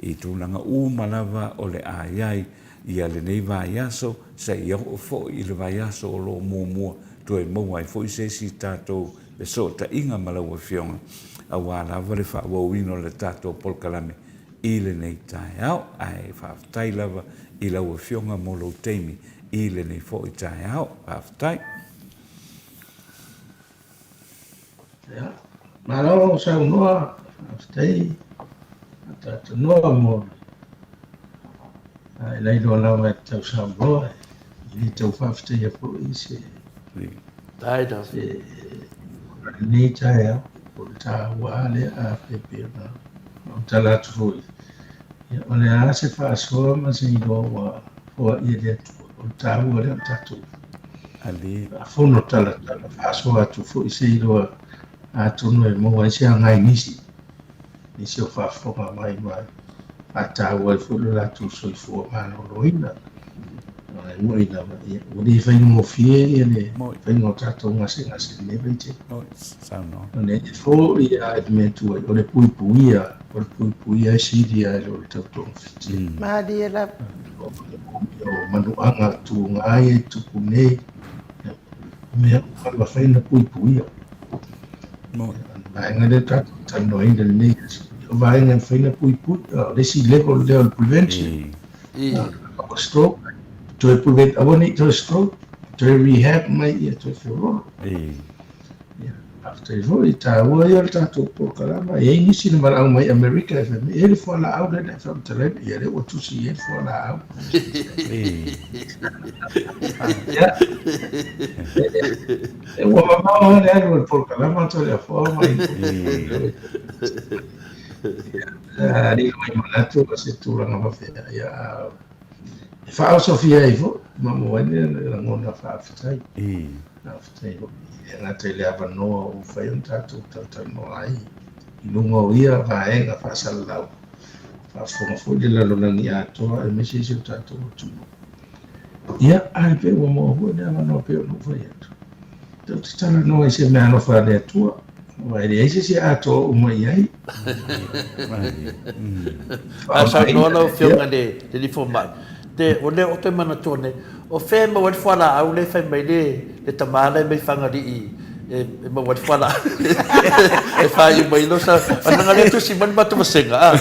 Speaker 5: i tulaga uma lava o le a i ai ia lenei vaiaso, seia oo foi i le vaiaso o lo o muamua toe maua ai foi se isi tatou fesootaiga ma lau Afioga, aua lava le faaauauina o le tatou polokalame i lenei taeao. Ae faafetai lava i lau Afioga mo lou taimi i lenei foi taeao. Faafetai.
Speaker 6: Ia, malo saunoa, faafetai faatanoa mo le e lailoa lava e tau saunoa, e le tau faafetaia foi se se lenei taeao, o le taua lea a pei ona tala atu foi. Ia, o le a se faasoa ma se iloa ua foai e le Atua, o le taua lea o tatou fono talatala faasoa atu foi se iloa atonu e maua ai se agai nisi, nisi o faafofoga mai ma faataua ai foi lo latou soifua maloloina. E moni lava, ia, ua le faigofie ia le faiga o tatou gasegase i lenei vaitaimi. O le e foi lava i le mea tuai, o le puipuia, o le puipuia e sili lava i lo le tau togafiti.
Speaker 1: Malie lava.
Speaker 6: O manuaga tuga ia i tupu nei, o mea uma e mafai ona puipuia. O le vaega lea tatou te talanoaina i lenei aso, o vaega e mafai ona puipui, o le isi level lea o le prevention. O stroke, toe prevent, aua ne i toe stroke, toe rehab mai ia toe feololo. Ia, faafetai foi, taua ia o le tatou polokalama. E i ai nisi na valaau mai Amerika e fai mai, e i ai le fualaau lea na e faamatalaina. Ia, lea ua tusi i ai le fualaau. Ia, ua mamao lava le alu o le polokalama toe afoa mai. Ia, lilo ai manatu o se tulaga faapea. Ia, e faaosofia ai foi, ma maua ai le lagona faafetai. Faafetai foi e le gata i le avanoa ua mafai ona tatou talatalanoa ai i luga o ia vaega faasalalau, faafofoga foi le lalolagi atoa aemaise si o tatou atunuu. Ia, ae pei ua maua foi le avanoa pei ona ou fai atu, tatou te talanoa i se meaalofa a le Atua. Aua e leai se isi e atoa uma i ai.
Speaker 4: A saunoa lau Afioga i le Alii Fomai, te, o lea ou te manatua nei, o fea e maua ai le fualaau lea e fai mai le, le tama la e mai Fagalii e, e maua ai le fualaau e faaiu mai ai lou sa, leaga o lea e tusi mai le matou vasega, a.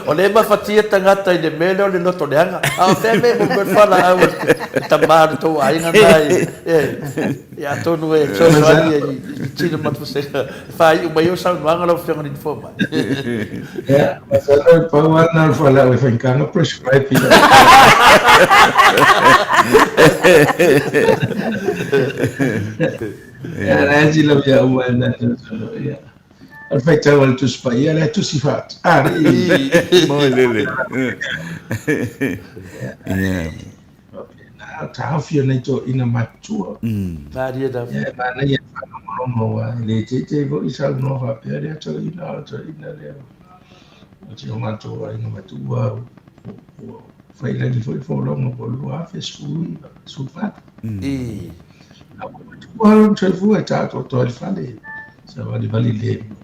Speaker 4: O lea e mafatia tagata i le mea lea o le loto leaga, a o fea le mea e maua mai ai le fualaau a le tama o le tou aiga lena e, Ia atonu e fesoasoani i le tino ma e faaiu mai ai saunoaga lau Afioga i le Fomai.
Speaker 6: Ia, masalo e pau lava lena o le fualaau e faigata ona prescribe ina. Ia, la e silafia uma e nai tausaga, ia. O le faitau a le Tusi Paia, lea tusi faaalii.
Speaker 5: Moi lele. Ia.
Speaker 6: Faapena, taofi o nai toeaiina matutua.
Speaker 4: Malie lava.
Speaker 6: Ia, e manaia le faalogologo aua e le teitei foi saunoa faapea lea toeaina, o le toeaina lea o si o matou aiga matua ua faiilagi foi le folauga po o le 2019, 18. A ua matua lona soifua e taotoato ai le fale, savalivali lemu.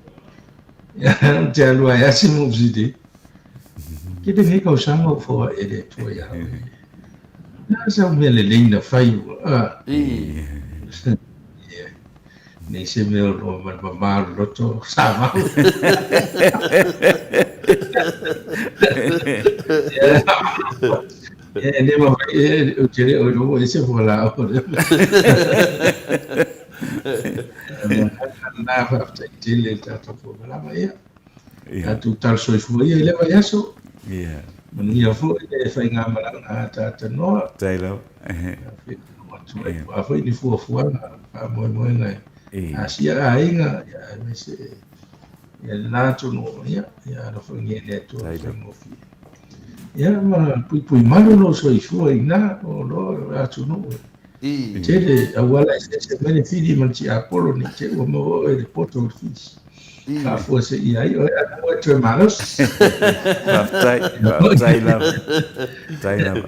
Speaker 6: Ia, ou te alu ai lava si ma ou fesili, Tele nei tausaga o foai e le Atua ia oe. Le a sau mea lelei na fai ua, a. Ia, nei se mea o loa ma le mamā o le loto sa mau. Ia, e le mafai, ou te le o iloa ua ese fualaau o lea mea. Na faafetai tele i le tatou polokalama, ia. Tatou tala soifua ia i lea vaiaso.
Speaker 5: Ia.
Speaker 6: Manuia foi le faigamalaga a Tatanoa.
Speaker 5: Faafetai lava.
Speaker 6: O a foi ni fuafuaga, faamoemoega e asia aiga, ia, aemaise ia lena atunuu, ia, ia alofagia e le Atua le faigofie. Ia, ma puipui malu lou soifua i ina, o lo atunuu. Tele auala eseese mai le fili ma le tiapolo ne i te i ua maua oe i le poto o le fili. Faafuasei ai oe ae aua e toe malosi.
Speaker 5: Faafetai, faafetai lava. Faafetai lava.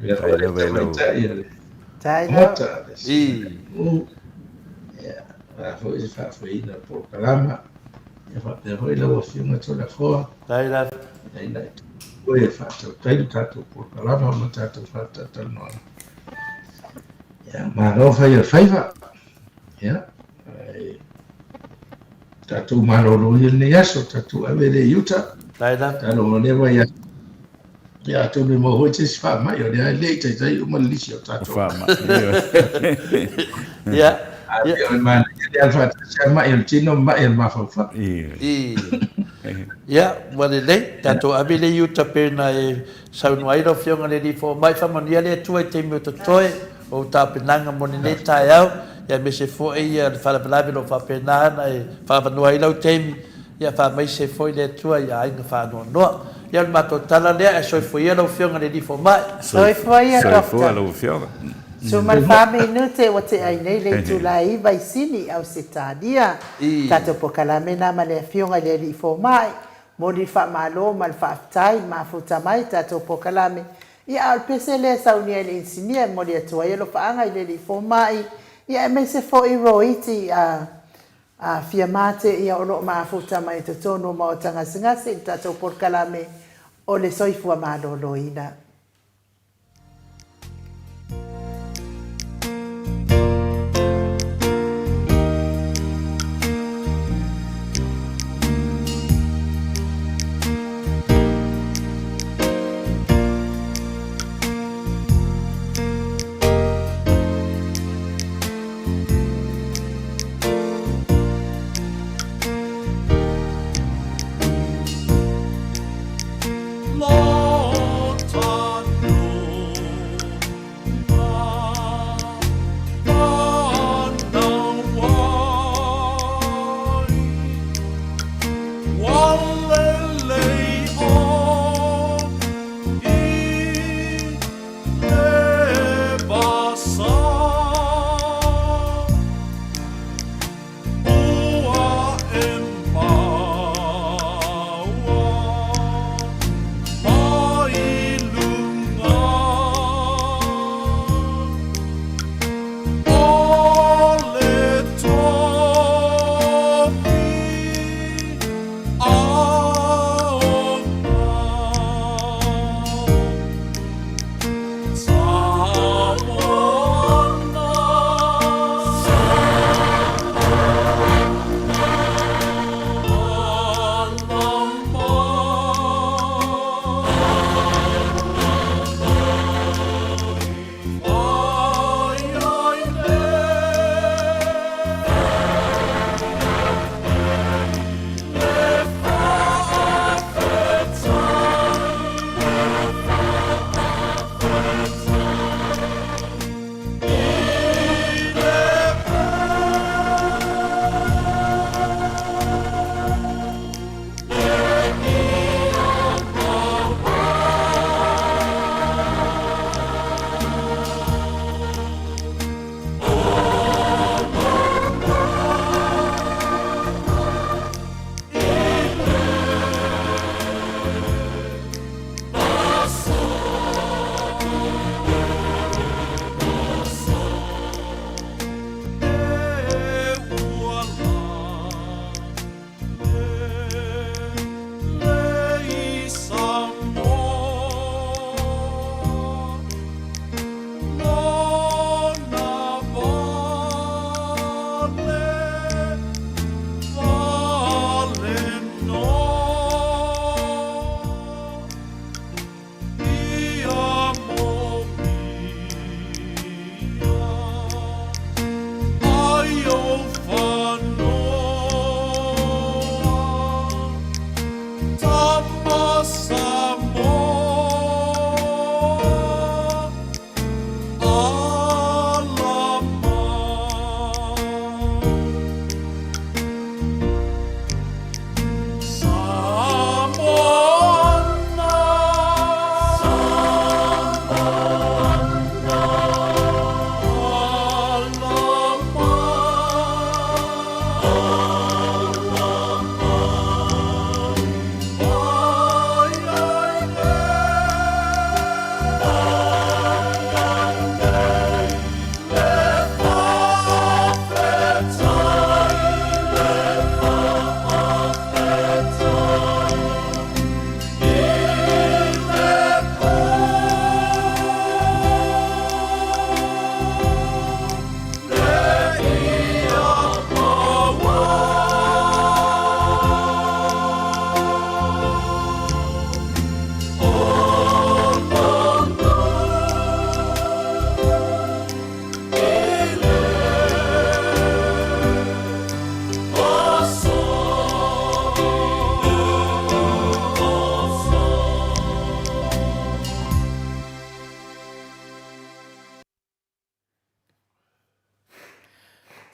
Speaker 5: Faafetai lava i lau.
Speaker 1: Faafetai lava.
Speaker 6: Ia, a foi se faafoeina o le polokalama. Ia faapea foi lau Afioga Toleafoa.
Speaker 4: Faafetai lava.
Speaker 6: Ina ia e faatautai le tatou polokalama ma tatou faatalatalanoaga. Ia, malo fai o le faiva. Ia, ae tatou malolo ia lenei aso, tatou ave lea i uta.
Speaker 4: Faafetai lava.
Speaker 6: Talofa lea vaiaso. Ia, atonu e maua foi se isi faamai, o lea e le i taitai uma le lisi o tatou.
Speaker 5: Faamai.
Speaker 4: Ia.
Speaker 6: Ae pei o le manaia lea o le faatasi lava mai o le tino ma mai o le mafaufau.
Speaker 4: Ia, ua lelei, tatou ave lea i uta pei ona e saunoa ai lau Afioga i le Alii Fomai, faamanuia le Atua i taimi o totoe o ou tapenaga mo lenei taeao, aemaise foi le faalavelave o lo o faapena ona e faaavanoa ai lau taimi, ia faamaise foi le Atua i aiga faanoanoa. Ia o le matou tala lea, ae soifua ia lau Afioga i le Alii Fomai.
Speaker 1: Soifua ia
Speaker 5: Soifua
Speaker 1: Doctor.
Speaker 5: lau Afioga.
Speaker 1: 14 minute ua tea ai nei le itula e 9 i Sini, Ausetalia. Tatou polokalame na ma le Afioga i le Alii Fomai. Momoli le faamalo ma le faafetai, mafuta mai tatou polokalame. Ia a o le pese lea e saunia e le inisinia e momoli atu ai alofaaga i le Alii Fomai, ia aemaise foi Roiti a a Fiamate ia o lo o mafuta mai i totonu o Maota Gasegase i le tatou polokalame o le Soifua Maloloina.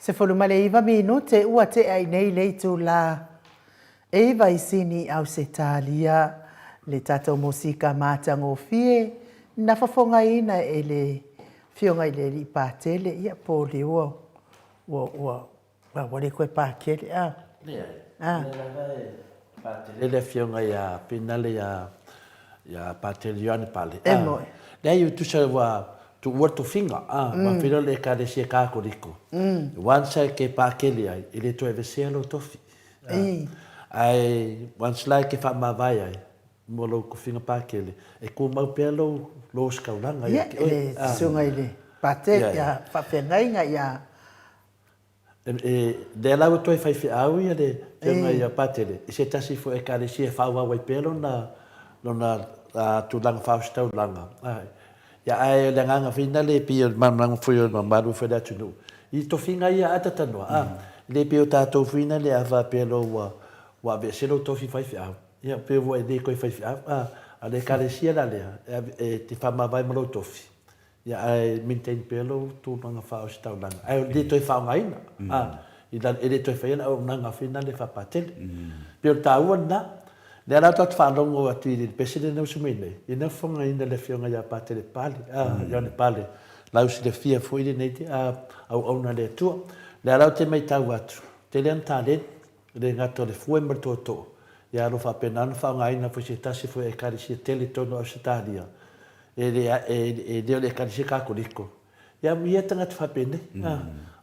Speaker 1: 19 minute ua tea i nei le itulā e iva i Sini, Ausetalia, le tatou musika matagofie na fofogaina e le Afioga i le Alii Patele, ia po o le ua, ua, ua, ua le toe Patele, a.
Speaker 4: Leai, o lea lava e Patele le Afioga ia Finale ia, ia Patele Ioane Pale, a. Leai, e tusa ua Tuua le tofiga, a, ma filo le Ekalesia Katoliko. Once e ke pakele ai, e le toe aveesea lou tofi. Ae once la e ke faamavae ai mo lou tofiga pakele, e tumau pea lou lou ositaulaga ia te oe.
Speaker 1: Ia, le susuga i le Patele, ia faafeagaiga ia
Speaker 4: E, lea la ua toe faifeau ia le Afioga ia Patele i se tasi foi Ekalesia e faaauau ai pea lona, lona tulaga faaositaulaga. Aae. Ia, ae o le agaga foi lena le pei o le malamalama foi o le mamalu foi o le atunuu i tofiga ia a tatanoa, a, e le pei o tatou foi lena le a faapea loa ua, ua aveese lou tofi faifeau, ia pei ua e le toe faifeau, a, a o le Ekalesia la lea, e ave, e te faamavae ma lou tofi, Ia ae maintain pea lou tulaga faaositaulaga ae le toe faaaogaina a i lalo e le toe faia le auaunaga foi lena le faapatele. Pei o le taua lena. Lea la tatou te faalogo atu i le pese lea na usu mai nei, ia na fofogaina e le Afioga ia Patele Pale, a Ioane Pale, lau silafia foi lenei auauna a le Atua. Lea la ou te maitau atu, tele ana taleni, e le gata o le fue ma le tootoo, ia o lo o faapena ona faaaogaina foi se tasi foi o Ekalesia tele i totonu o Ausetalia, E le, e le o le Ekalesia Katoliko. Ia, ia tagata faapenei. Mm.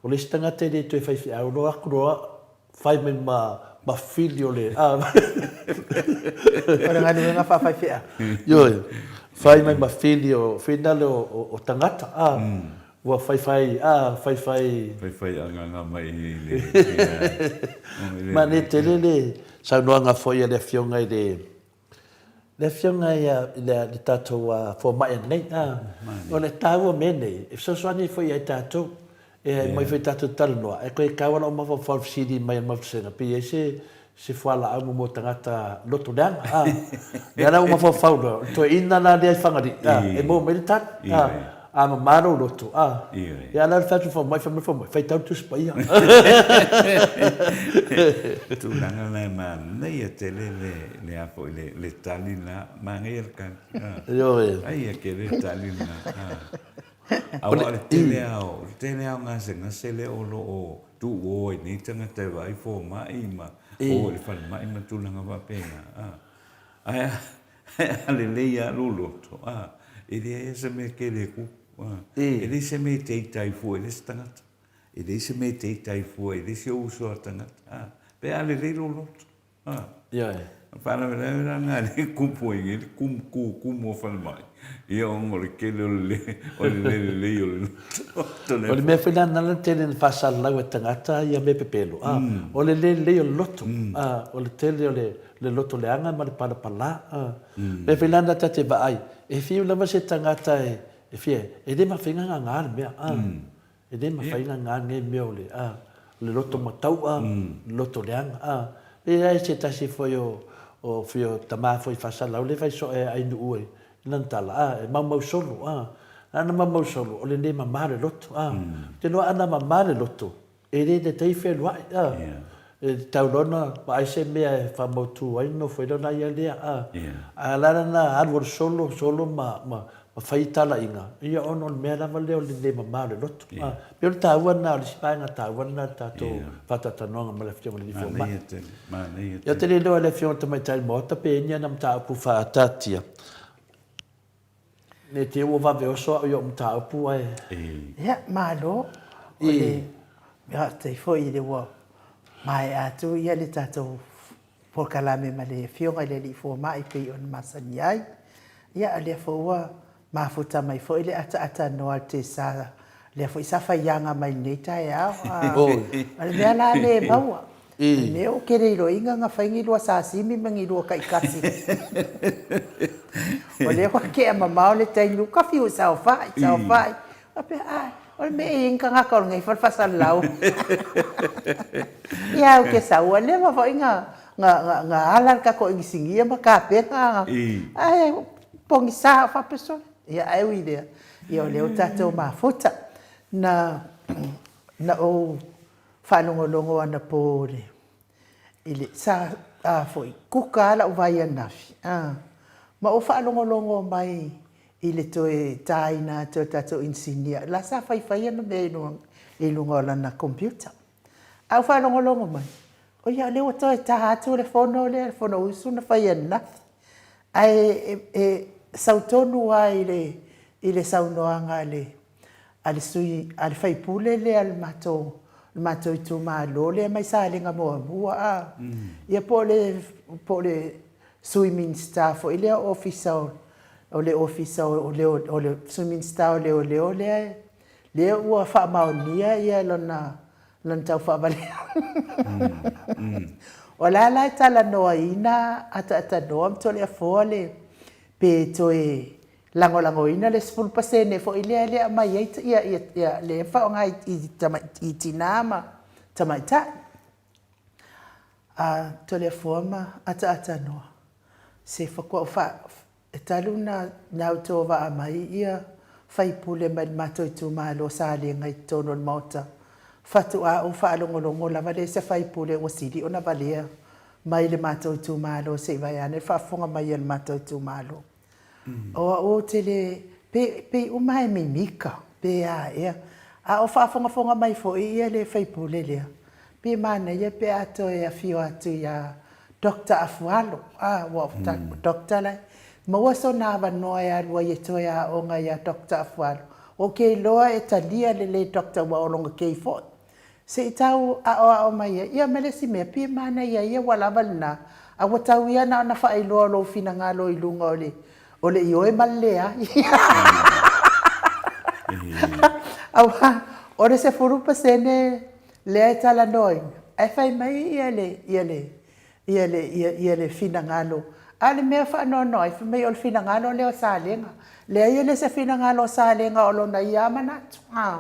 Speaker 4: O le isi tagata e le toe faifeau loa atu loa, fai mai ma, ma fili o le... A.
Speaker 1: O le galuega faafaifeau.
Speaker 4: Ioe, fai mai ma fili o, finale o, o, o tagata. A. Mm. Ua faifai, a, faifai...
Speaker 5: Faifai agaga mai i le...
Speaker 4: Manaia tele le saunoaga foi a le Afioga i le Le Afioga ia i le tatou fomai ananei, o le taua o mea nei, e fesoasoani ai foi ia i tatou. E aumai foi tatou te talanoa, ae toe tau lava lou mafaufau i le fesili mai a le Mafutasega, pe i ai se se fualaau mo tagata loto leaga, a. Lea la ua mafaufau loa, o le toeaina la lea i Fagalii, a, e maua mai le tali, a. A mama lou loto, a. Ia a la le fai atu i le fomai, fai mai le fomai, faitau le Tusi Paia.
Speaker 5: Tulaga la e manaia tele le, le a foi le, le tali lena, manaia le tali.
Speaker 4: Ioe.
Speaker 5: Aia tele le tali lena. Aua o le tele lava o, le tele lava o gasegase lea o lo o tuuo ai nei tagata e vaai fomai ma o i le falemai ma tulaga faapena. Ae a lelei lava lou loto, a, e leai lava se mea tele e tupu, a. E leai se mea e teitai fua i le isi tagata. E leai se mea e teitai fua i le isi ou uso a tagata, a. Pe a lelei lou loto, a.
Speaker 4: Ioe.
Speaker 5: O le faalavelave la lena lea e tupu ai nei le kumu, kumu o falemai, ia ona o le tele o le o le le lelei o le loto.
Speaker 4: O le mea foi lena na tele ina faasalalau e tagata ia mea pepelo, a, o le le lelei o le loto, a, o le tele o le le loto leaga ma le palapala. Mea foi la na ta te vaai, e fiu lava se tagata e, e fia, e le mafai ona gagā le mea, a. E le mafai ona gagā lenei mea o le, a, o le loto mataua, le loto leaga, a. E leai se tasi foi o, o fia o tama foi faasalalau lea e fai soe a Ainu'u e, i lana tala, a, e maumau solo, a. Na ana maumau solo, o le le mama o le loto, a. Ou te iloa ana mama le loto, E le taitai fealuai, a. E tatau loa ona vaai se mea e faamautu ai ona nofo ai lea ona ia lea, a. Ae o le a la lena alu alu solo, solo ma, ma, ma fai talaiga, ia ona o le mea lava lea o le le mama o le loto, a. E pei o le taua lena, o le isi vaega taua lena i le tatou faatalatalanoaga ma le Afioga i le Alii Fomai.
Speaker 5: Manaia tele, manaia
Speaker 4: tele. Ia ou te le iloa i le Afioga i le Tamaitai Maota pe i ai ni ana mataupu faataatia. Ne i te i ua vave oso au i o'u mataupu ae.
Speaker 1: Ia, malo. O le faafetai foi i le ua maea atu ia le tatou polokalame ma le Afioga i le Alii Fomai pei ona masani ai. Ia, o lea foi ua mafuta mai foi le ataatanoa a le tesa, lea foi sa faiaga mai i lenei taeao. O le mea la lea e maua. I mea o ke le iloiga na fai ni lua sasimi ma ni lua kaikasi. O lea ua kea mamao le taimi ua kafi ua saofai, saofai. Faapea, ai, o le mea e i ai ni tagata o lenei fale faasalalau. Ia au ke sau, ua leva foi na, na, na, na ala le tatou inisinia ma kapena. Ae pogisa faapea sole. Ia ae ui i lea, ia o lea ua tatou mafuta. Na, na ou. faalogologo anapo i le, i le, sa, a foi, kuka lava lau vai ananafi, a, ma ou faalogologo mai i le toe taina atu o le tatou inisinia, la sa faifai ana mea i luga o lana computer. Ae ou faalogologo mai, o ia o lea ua toe ta atu le fono lea, le Fonousu na fai ananafi. Ae e sau tonu lava i le, i le saunoaga a le, a le sui, a le sui usufono lea o le matou, le matou itumalo lea mai Salega 1 a, ia po o le, po o le Sui Minisita foi lea Ofisa o le Ofisa o le Sui Minisita o Leoleo lea, lea ua faamaonia ia lona, lona taufaavalea. O la la e talanoaina ataatanua ma Toleafoa le, pe toe lagolagoina le 10% foi lea e aumai ai ia, ia, ia, lea e faaaoga i, i tina ma tamaitai. A Toleafoa ma Ataatanua, se faatoa ou faa, e talu ona nautovaa mai ia faipule mai le matou itumalo Salega i totonu o le Maota, faatoa ou faalogologo lava lea i se faipule ua sili ona valea mai le matou itumalo se i vaeane le faafofoga mai a le matou itumalo. O au ou te le, pe, pei uma lava e mimika, pe a ea. A o faafogafoga mai foi ia le sui usufono lea, pe manaia pe a toe afio atu ia Doctor Afualo, a, ua o Doctor la e maua sona avanoa e alu ai e toe aoga ia Doctor Afualo. Ou te iloa e talia lelei Doctor aua o lona kei foi. Se i tau aoao mai ai. Ia ma le isi mea, pei e manaia ia ua lava lena, a ua tau ia na ona faailoa o lou finagalo i luga o le o le ioe ma le leai. Aua o le 10% lea e talanoaina, ae fai mai ia le ia le ia le ia le finagalo. A o le mea faanoanoa ai, fai mai o le finagalo lea o Salega. Leai e le o se finagalo o Salega o lona ia lava manatu. A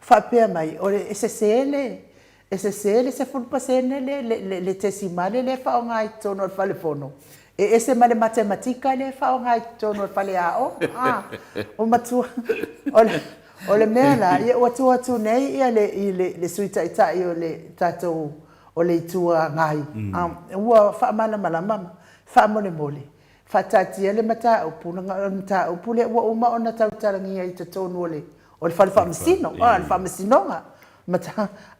Speaker 1: faapea mai, o le, e sese le, e sese le 10% le, le, le tesimale lea e faaaoga i totonu o le fale fono, e ese ma le matematika lea e faaaoga i totonu o le fale aoga. A, ua matua, o le, o le mea la, ia ua tua atu nei ia le, le, le Sui Taitai o le tatou o le Itu Agai, ua faamalamalama, faamolemole, faataatia le mataupu, leaga o le mataupu lea ua uma ona tautalagia i totonu o le o le fale faamasino, a, le faamasinoga.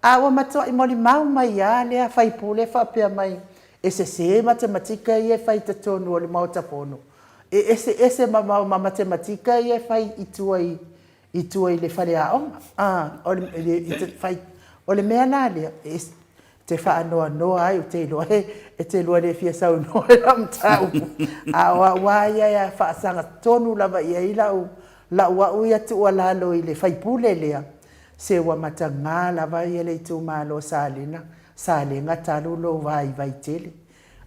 Speaker 1: A ua matuai molimau mai lava lea faipule faapea mai, e sese matematika ia e fai i totonu o le Maota Fono, e eseese mamao ma matematika ia e fai i tua i i tua i le faleaoga. A, o le, i te fai, o le mea la lea, e te faanoanoa ai, ou te iloa e, e te lua le fia saunoa i lau mataupu, a o au lava ia e faasaga tonu lava i ai lau, lau au ia tuualalo i le faipule lea, se ua mataga lava ia le itumalo o Salega, Salega talu lou vaivai tele.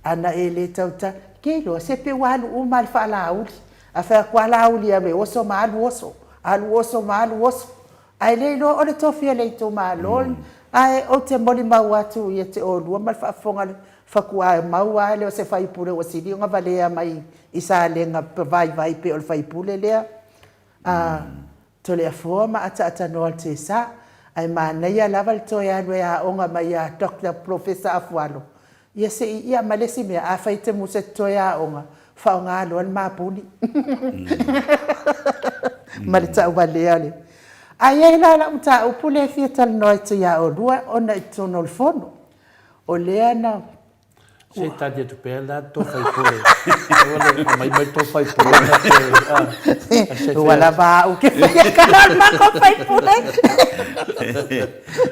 Speaker 1: Ana e le tauta, ke iloa, se pe ua alu uma lava i le faalauli. A fai atu lava Laauli e alu e oso ma alu oso, alu oso ma alu oso. Ae le iloa o le tofi a le itumalo, ae ou te molimau atu ia te oulua ma le faafofoga a le faatuae mau lava lea o se faipule ua sili ona valea mai i Salega vaivai pei o le faipule lea. A Toleafoa ma ataatanua le tesa, ae manaia lava le toe alu e aoga mai ia Doctor Polofesa Afualo, ia se i, ia ma le isi mea, afai e te musa e te toe aoga, faaaoga loa le mapuni ma le tauvalea o le. Ae i ai la lau mataupu lea e fia talanoa atu ia oulua ona i totonu o le Fono, o lea na
Speaker 4: Se i tali atu pea la tou faipule. Aua le aumai mai tou faipule na te a.
Speaker 1: Ua lava au ke whaia kala o le mako faipule.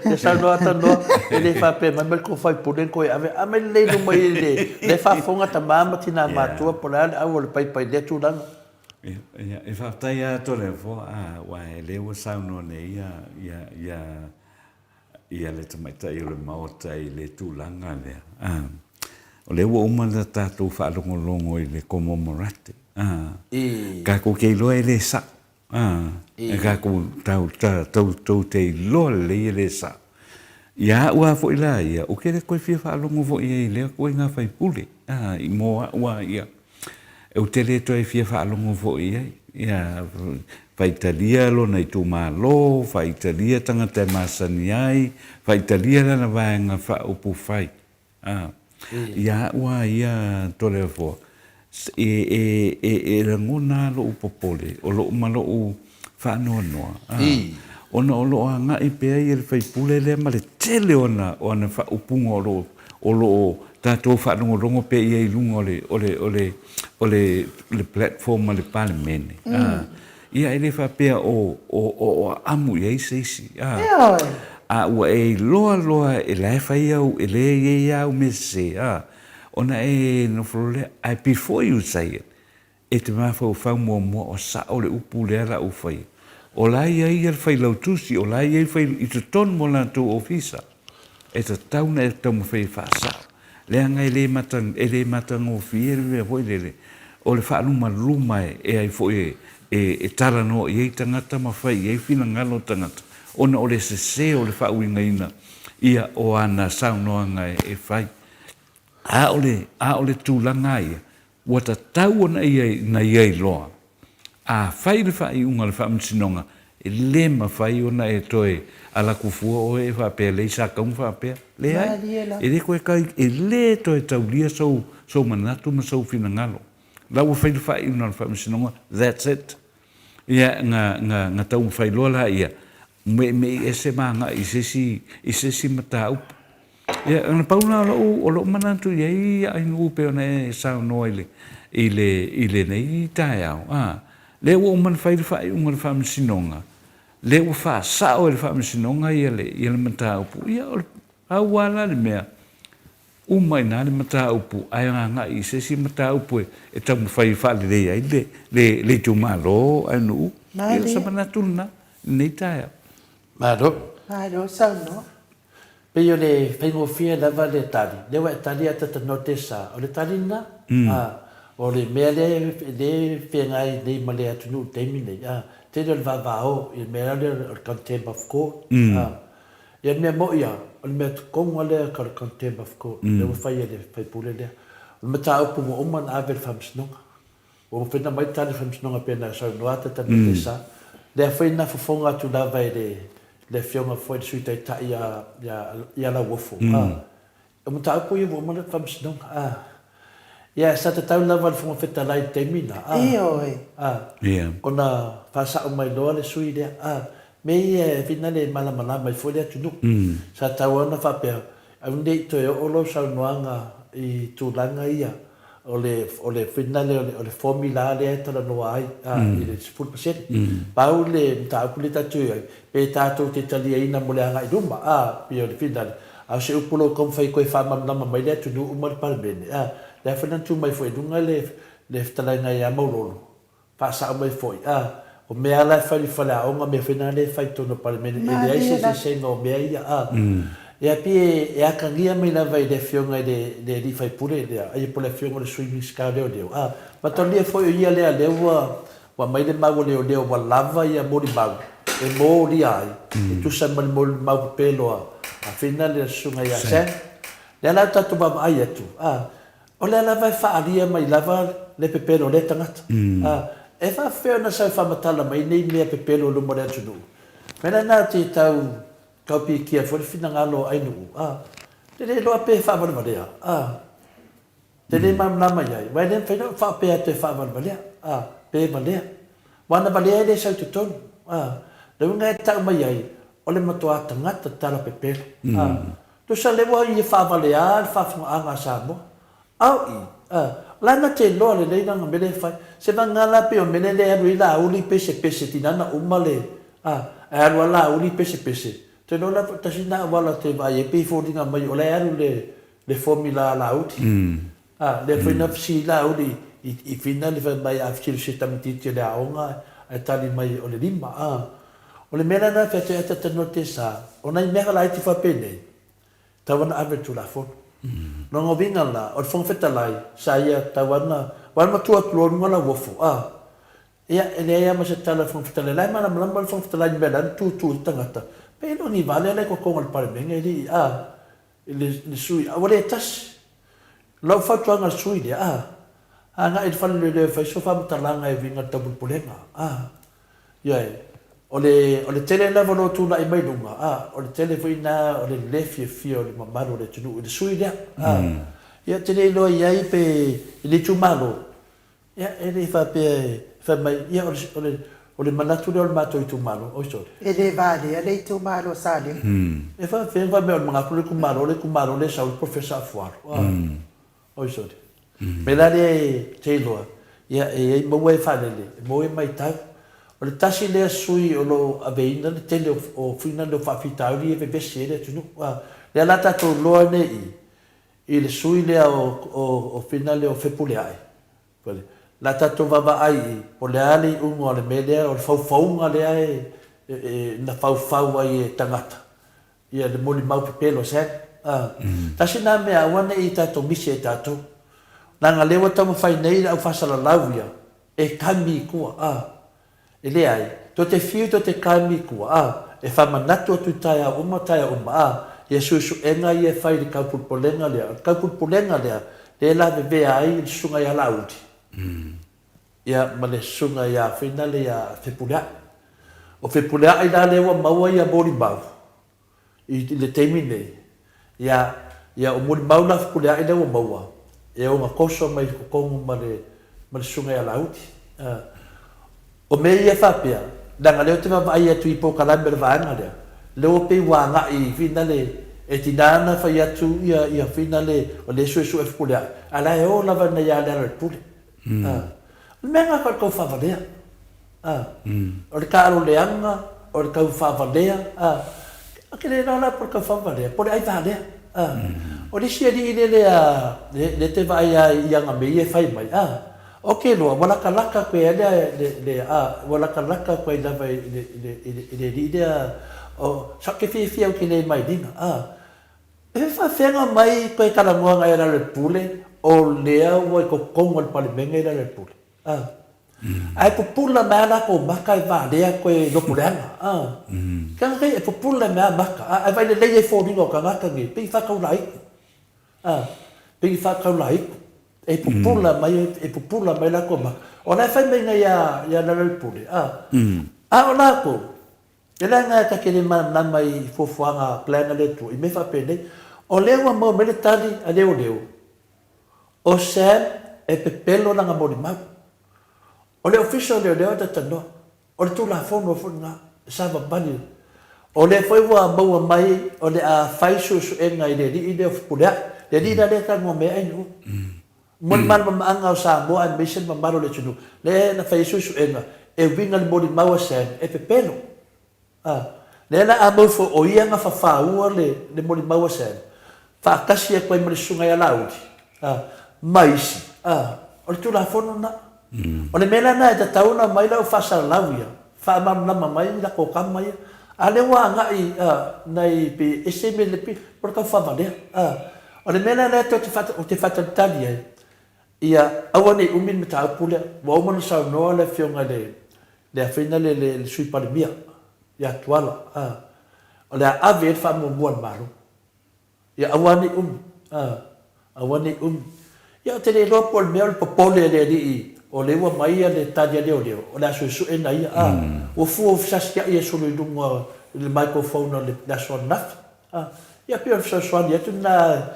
Speaker 4: Te saunoa tanoa, e le faapea mai mai le tou faipule koe ave, aumai lelei luma i le, le faafofoga tama ma tina matua po o le a le au o le paipai i lea tulaga.
Speaker 5: Ia, e faafetai lava Toleafoa, aua o lea ua saunoa nei ia, ia, ia ia le tamaitai o le Maota i le tulaga lea. O lea ua uma ona tatou faalogologo i le komomorate. Tatou te iloa e le sao. E tatou tou te iloa lelei e le sao. Ia au lava foi la ia, ou te le toe fia faalogo foi i ai i lea ituaiga sui usufono, mo au lava ia. Ou te le toe fia faalogo foi i ai. Ia. Faitalia lona itumalo, faitalia tagata e masani ai, faitalia lana vaega faaupufai. A, ia a'u a ia Toleafoa, e, e, e, e lagona a lo'u popole, o lo'u ma lo'u faanoanoa, a, ona o lo'o aga'i pea ia le faipule lea ma le tele o ana, o ana faaupuga o lo'o, o lo'o tatou faalogologo pea i ai i luga o le, o le, o le, o le, le platform a le Palemene, a, Ia e le faapea o, o, o amu i ai se isi, a.
Speaker 1: Ioe.
Speaker 5: A ua e iloa loa e la e fai au, e le i ai au mea sese, a, ona e nofo loa lea, ae before you say it, e te mafaufau muamua o sao le upu lea la ua faia. O la e i ai ia le failautusi, o la e i ai fai, i totonu o latou ofisa, e tatau ona e taumafai e faasao. Leaga e le mata, e le matagofie le mea foi lele, o le faalumaluma e ai foi e, e talanoa i ai tagata ma fai i ai finagalo o tagata, ona o le sese o le faauigaina ia o ana saunoaga e fai. A o le, a o le tulaga lava ia, Ua tatau ona ia na ia iloa, a fai le faaiuga a le Faamasinoga, e le mafai ona e toe alaku fua oe e faapea lei sa tau ma faapea. Leai, e le toe kai, e le toe taulia sou, sou manatu ma sou finagalo. La ua fai le faaiuga a le Faamasinoga, that's it. Ia, na, na, na taumafai loa laia, meimei ese ma agai i se isi, i se isi mataupu. Ia, ona pau lena o lou, o lou manatu i ai Ainuu pei ona e saunoa i le, i le, i lenei taeao, a, lea ua uma ona fai le faaiuga a le Faamasinoga, lea ua faasao e le Faamasinoga ia le, ia le mataupu, ia, o le pau lava la le mea, uma i ina le mataupu ae agai i se isi mataupu e taumafai e faalelei ai le, le, le itumalo Ainuu. Ia, o se manatu lena i lenei taeao.
Speaker 4: Malo.
Speaker 1: Malo saunoa.
Speaker 4: Pei o le faigofie lava le tali, lea ua e tali ata ta note sa, o le tali lena, a, o le mea lea lea e feagai nei ma le atunuu i le taimi nei, a, tele o le vavao i le mea lea o le contempt of court, a, ia le mea moi lava, o le mea tonu lava lea o le contempt of court, lea ua fai e le faipule lea. O le mataupu ua uma ona ave i le faamasinoga. Ua mafai ona aumai tali faamasinoga pei ona saunoa ata ta note sa. Lea foi na fofoga atu lava e le le afioga foi le Sui Taitai ia ia ia Lauofo a. O mataupu ia ua uma le faamasinoga a. Ia sa tatau lava le Fofoga Fetalai i le taimi na a.
Speaker 1: Ioe.
Speaker 4: A. Ona faasao mai loa le sui lea a. Mea ia e whina le malamalama ai foi le atunuu. Sa tatau lava ona faapea Aua ne i toe oo lau saunoaga i tulaga ia o le o le finale o le o le formula lea e talanoa ai a i le 10%. Pau le mataupu lea tatou i ai, pe tatou te taliaina mo le agai i luma a, pei o le finale, a o se upu o lo o taumafai e toe faamalamalama mai le atunuu ma le Palemene a, lea foi na tu mai foi i luga le le fetalaiga ia Maulolo, Faasao mai foi, a, o mea la e fai i le faleaoga, mea foi na lea e fai i totonu o le Palemene, e leai se eseesega o mea ia, a. Ia pei e atagia mai lava i le Afioga i le, le alii faipule lea, aia po o le Afioga o le Sui Minisita o Leoleo, a. Matalia foi o ia lea lea ua, ua aumai le mau a leoleo ua lava ia molimau e molia ai, e tusa ma le molimau pepelo a, a Fina le Susuga ia Sam. Lea la tatou vaavaai atu, a. O lea lava e faaalia mai lava le pepelo o lea tagata. A, e faafefea ona sau e faamatala mai nei mea pepelo i luma o le atunuu? Mea lena te tau tau pikia foi le finagalo o Ainuu, a, te le iloa pe faavalevalea, a, te le malamalama i ai, aua e le mafai ona faapea atu e faavalevalea, a, pe valea. Aua ana valea e le sau i totonu, a, le uiga e tau mai ai, o le matuā tagata tala pepelo, a. Tusa lea ua ia faavaleā le faafogaaga a Samoa. Ao i, a, la na te iloa lelei lana mele e fai. Se vagana la pei o mele lea e alu ai Laauli pesepese tinana uma le, a, ae alu a Laauli pesepese. Te iloa la tasi na auala te vaai ai pei foliga mai o la e alu le, le formula a Laauli. A, lea foi na fesili Laauli i, i Fina le fai mai a fesili se tamaitiiti o le aoga ae tali mai o le lima, a. O le mea la lena fea ata tanoa te sa, o nai mea laiti faapenei, tau ana ave i le Tulafono. Lona uiga la, o le Fofoga Fetalai, sa ia tau ana, aua e matua atu loa i luga lauofo, a, ia, e leai lava ma se tala a le Fofoga Fetalai, la e malamalama le Fofoga Fetalai i le mea la e tutu ai le tagata, pe le o ni vale la e kokoga i le Palemene, e alii, a, i le sui, a ua le tasi. O lau fautuaga i le sui lea, a, agai i le fale leoleo e fai so faamatalaga e uiga i le taupulepulega, a. Ioe, o le, o le tele lava o lo o tulai mai luga, a, o le tele foi lena o le le fiafia o le mamalu o le atunuu i le sui lea, a. Ia, ou te le iloa i ai pe i le itumalo, ia, e le faapea e fai mai, ia, o le, o le, o le manatu lea o le matou itumalo, oi sole.
Speaker 1: E le valea le itumalo o Salega.
Speaker 4: E faapefea ona fai mai o le manatu o le itumalo, o le itumalo lea e sau ai le Professor Afualo, a. Oi sole. Me la lea e te iloa, ia e i ai maua e faalele, e maua e maitau. O le tasi lea sui o lo o aveina le tele o fuina o faafitauli ia e vevesi ai le atunuu. A, lea la tatou iloa nei i, i le sui lea o, o, o fina lea o Fepuleai. Pole, la tatou vaavaai i, po o le a le iuga o le mea lea, o le faufauga lea e, e, e, na faufau ai e tagata. Ia le molimau pepelo Sam. A. Tasi na mea aua ne i tatou misi e tatou. Leaga lea ua taumafai nei le au faasalalau ia e kami i tua. A. E leai, to te fiu to te kami i tua. A. E faamanatu atu i taeao uma taeao uma. A. Ia suesuega ia e fai i le taupulepulega lea. O le taupulepulega lea, lea e lavevea ai le susuga ia Laauli. Ia ma le susuga ia Finale ia Fepuleai. O Fepuleai la lea ua maua ia molimau i le taimi nei, ia, ia o molimau la Fepuleai lea ua maua, e ogatoso mai i totonu ma le, ma le susuga ia Laauli. A. O mea ia faapea, leaga lea ou te vaavaai atu i polokalame o le vaega lea, lea ua pei ua agai i Finale, e tiga ona fai atu ia, ia Finale o lea e suesue Fepuleai, a la e o lava nai a Lealailepule. O le mea lena o le tau faavalea. O le taaalo leaga, o le tau faavalea. Ou te le iloa la po o le tau faavalea, po o le ai valea. O le isi alii lea lea te vaai lava i ana mea ia e fai mai, ou te iloa ua latalata atu ai lava ua latalata atu ai lava i le alii lea, sa ou te fiafia ou te le mailina. E faafefea mai toe talanoa nai a Lealailepule o lea ua i totonu o le Palemene Lealailepule? A. Ae pupula mai a latou maka e valea toe loto leaga. A. Ke e pupula mai a maka, a, ae vaai lelei ai foliga o tagata nei, pei faataulaitu. A. Pei faataulaitu. E pupula mai, e pupula mai latou maka. O la e fai mai nei ia Lealailepule, a. A o latou, E leaga e ta te le malamalama i fuafuaga plan a le Atua i mea faapenei. O lea ua maua mai le tali a leoleo, o Sam e pepelo lana molimau. O le ofisa o leoleo e talanoa, o le tulafono foi lena, e savavali. O lea foi ua maua mai o le a fai suesuega i le alii lea o Fepuleai, le alii la lea e talanoa mai ai Ainuu. Mo le malamalamaaga o Samoa aemaise le mamalu o le atunuu, lea na fai ai suesuega e uiga i le molimau a Sam e pepelo. A, lea la a mau foi o ia na fafaua le, le molimau a Sam, faatasi atu ai ma le susuga ia Laauli, a, ma isi, a, o le Tulafono lena. O le mea la lena e tatau ona aumai lau faasalalau ia, faamalamalama mai latou tama ia, a lea ua agai, a, nai pe ese mea le, po o le taufavalea, a. O le mea la lea tou te ou te faatalitali ai, ia aua ne i umi le mataupu lea. Ua uma ona saunoa le Afioga i le le afeina le le Sui Palemia ia Tuala, a, o le a ave i ai le faamuamua a le Malo. Ia aua ne i umi, a, aua ne i umi. Ia ou te le iloa po o le mea o le popole a le alii o lea ua aumai le tali a leoleo, o le a suesue na ia, a, ua fua fesaasiai e solo i luga i le microphone o le aso ananafi. A, ia pei o le fesoasoani atu lena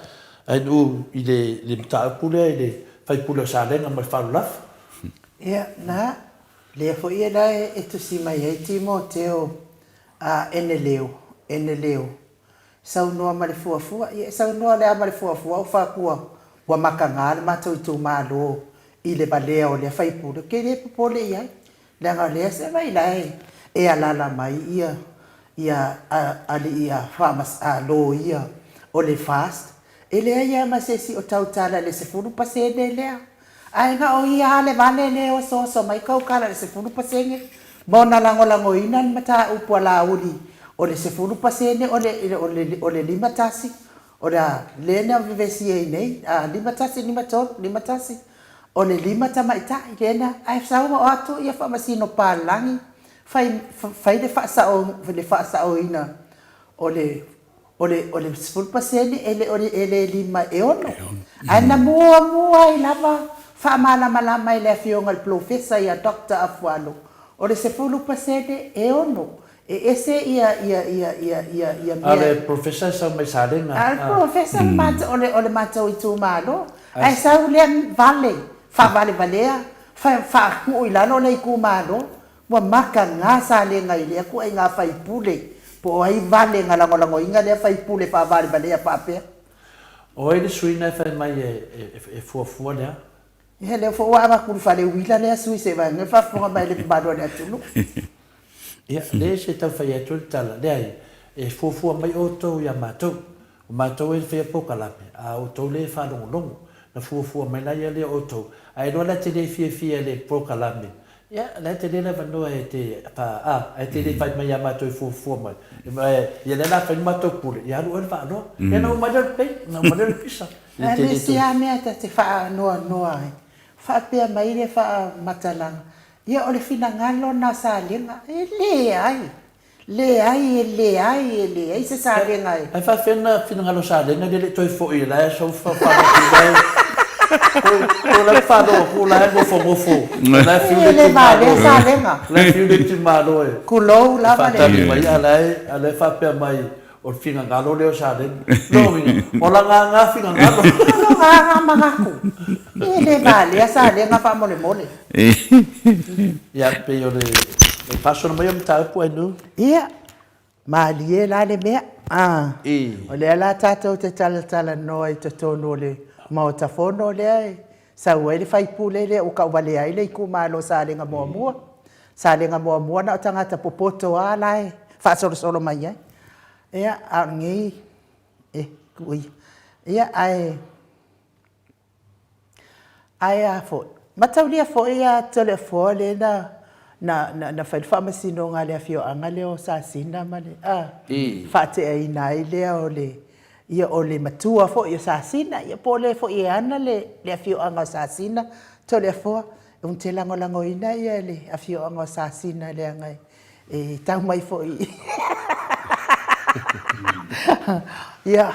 Speaker 4: a NU i le, le mataupu lea i le faipule o Salega ma le Faalolafo.
Speaker 1: Ia, na, lea foi la e tusi mai ai Timoteo a Eneleo, Eneleo, saunoa ma le fuafua. Ia, e saunoa le a ma le fuafua o faapua ua makaga le matou itumalo i le valea o lea faipule. Ou te le popole i ai, Leaga o lea se vai la e alala mai ia ia alii a a loia o le FAST, e leai a ma se isi o tautala i le 10% lea. Ae na o ia a le vale lea e osooso mai tautala i le 10% ma ona lagolagoina le mataupu a Laauli o le 10% o le o le o le 51 O le a lea na vevesi ai nei, a 51, 53, 51, o le lima tamaitai lea na, ae sau o atu ia faamasino palagi, fai, fai le faasao, le faasaoina o le, o le, o le 10% e le o e le lima e ono. Ae na muamua ai lava faamalamalama e le afioga i le polofesa ia Doctor Afualo. O le 10% e ono. E ese ia ia ia ia ia ia
Speaker 4: mea. A o le Professor e sau mai Salega.
Speaker 1: A o le Professor o le o le matou itumalo. Ae sau lea vale, faavalevalea, faatuu i lalo le itumalo. Ua mataga Salega i lea ituaiga faipule, po o ai vale na lagolagoina lea faipule faavalevalea faapea.
Speaker 4: O ai le sui na e fai mai e fuafua lea?
Speaker 1: Ia lea foi ua avatu i le fale uila lea sui se vaega e faafofoga mai le mamalu o le atunuu.
Speaker 4: Ia, lea se tau fai atu le tala, leai, e fuafua mai outou ia matou. O matou e faia polokalame, a o outou lea e faalogologo. Na fuafua mai la ia lea o outou. Ae iloa la e te le fiafia i le polokalame, ia, la e tele le avanoa e te, a, ae te le fai mai ia matou e fuafua mai. Ia lea la fai le matou pule, ia alu oe i le vaaloa. Ia ona uma ai lea o le pay, ona uma ai lea o le pisa.
Speaker 1: Ae le isi lava mea ta te faanoanoa ai, faapea mai le faamatalaga, ia o le finagalo lena o Salega. E leai, leai, e leai, e leai se Salega e.
Speaker 4: Ae faafefea na finagalo o Salega e le i toe foi la e sau faalogo la e ko la e faalogo atu la e nofonofo la e fiu le
Speaker 1: E le valea Salega.
Speaker 4: La e fiu le itumalo e
Speaker 1: Tulou lava le.
Speaker 4: Faatali mai a la e a la e faapea mai O le finagalo lea o Salega. Lona uiga, o lana lena finagalo.
Speaker 1: O lona lena manatu. E le valea Salega faamolemole.
Speaker 4: Ia, pei o le faasolo mai o mataupu Ainuu.
Speaker 1: Ia, malie la le mea. O lea la tatou te talatalanoa i totonu o le Maota Fono lea e sau ai le faipule lea ua tauvalea ai le itumalo o Salega Muamua. Salega Muamua na o tagata popoto lava la e faasolosolo mai ai. Ia, a o lenei, e, tuu ia. Ia, ae, ae a foi, mataulia foi a Toleafoa lea na, na, na, na fai le faamasinoga a le afioaga lea o Sasina ma le, a, faateaina ai lea o le, ia o le matua foi o Sasina, ia po o le foi e ana le, le afioaga o Sasina, Toleafoa, Ou te lagolagoina ia le afioaga o Sasina leaga e tau mai foi ia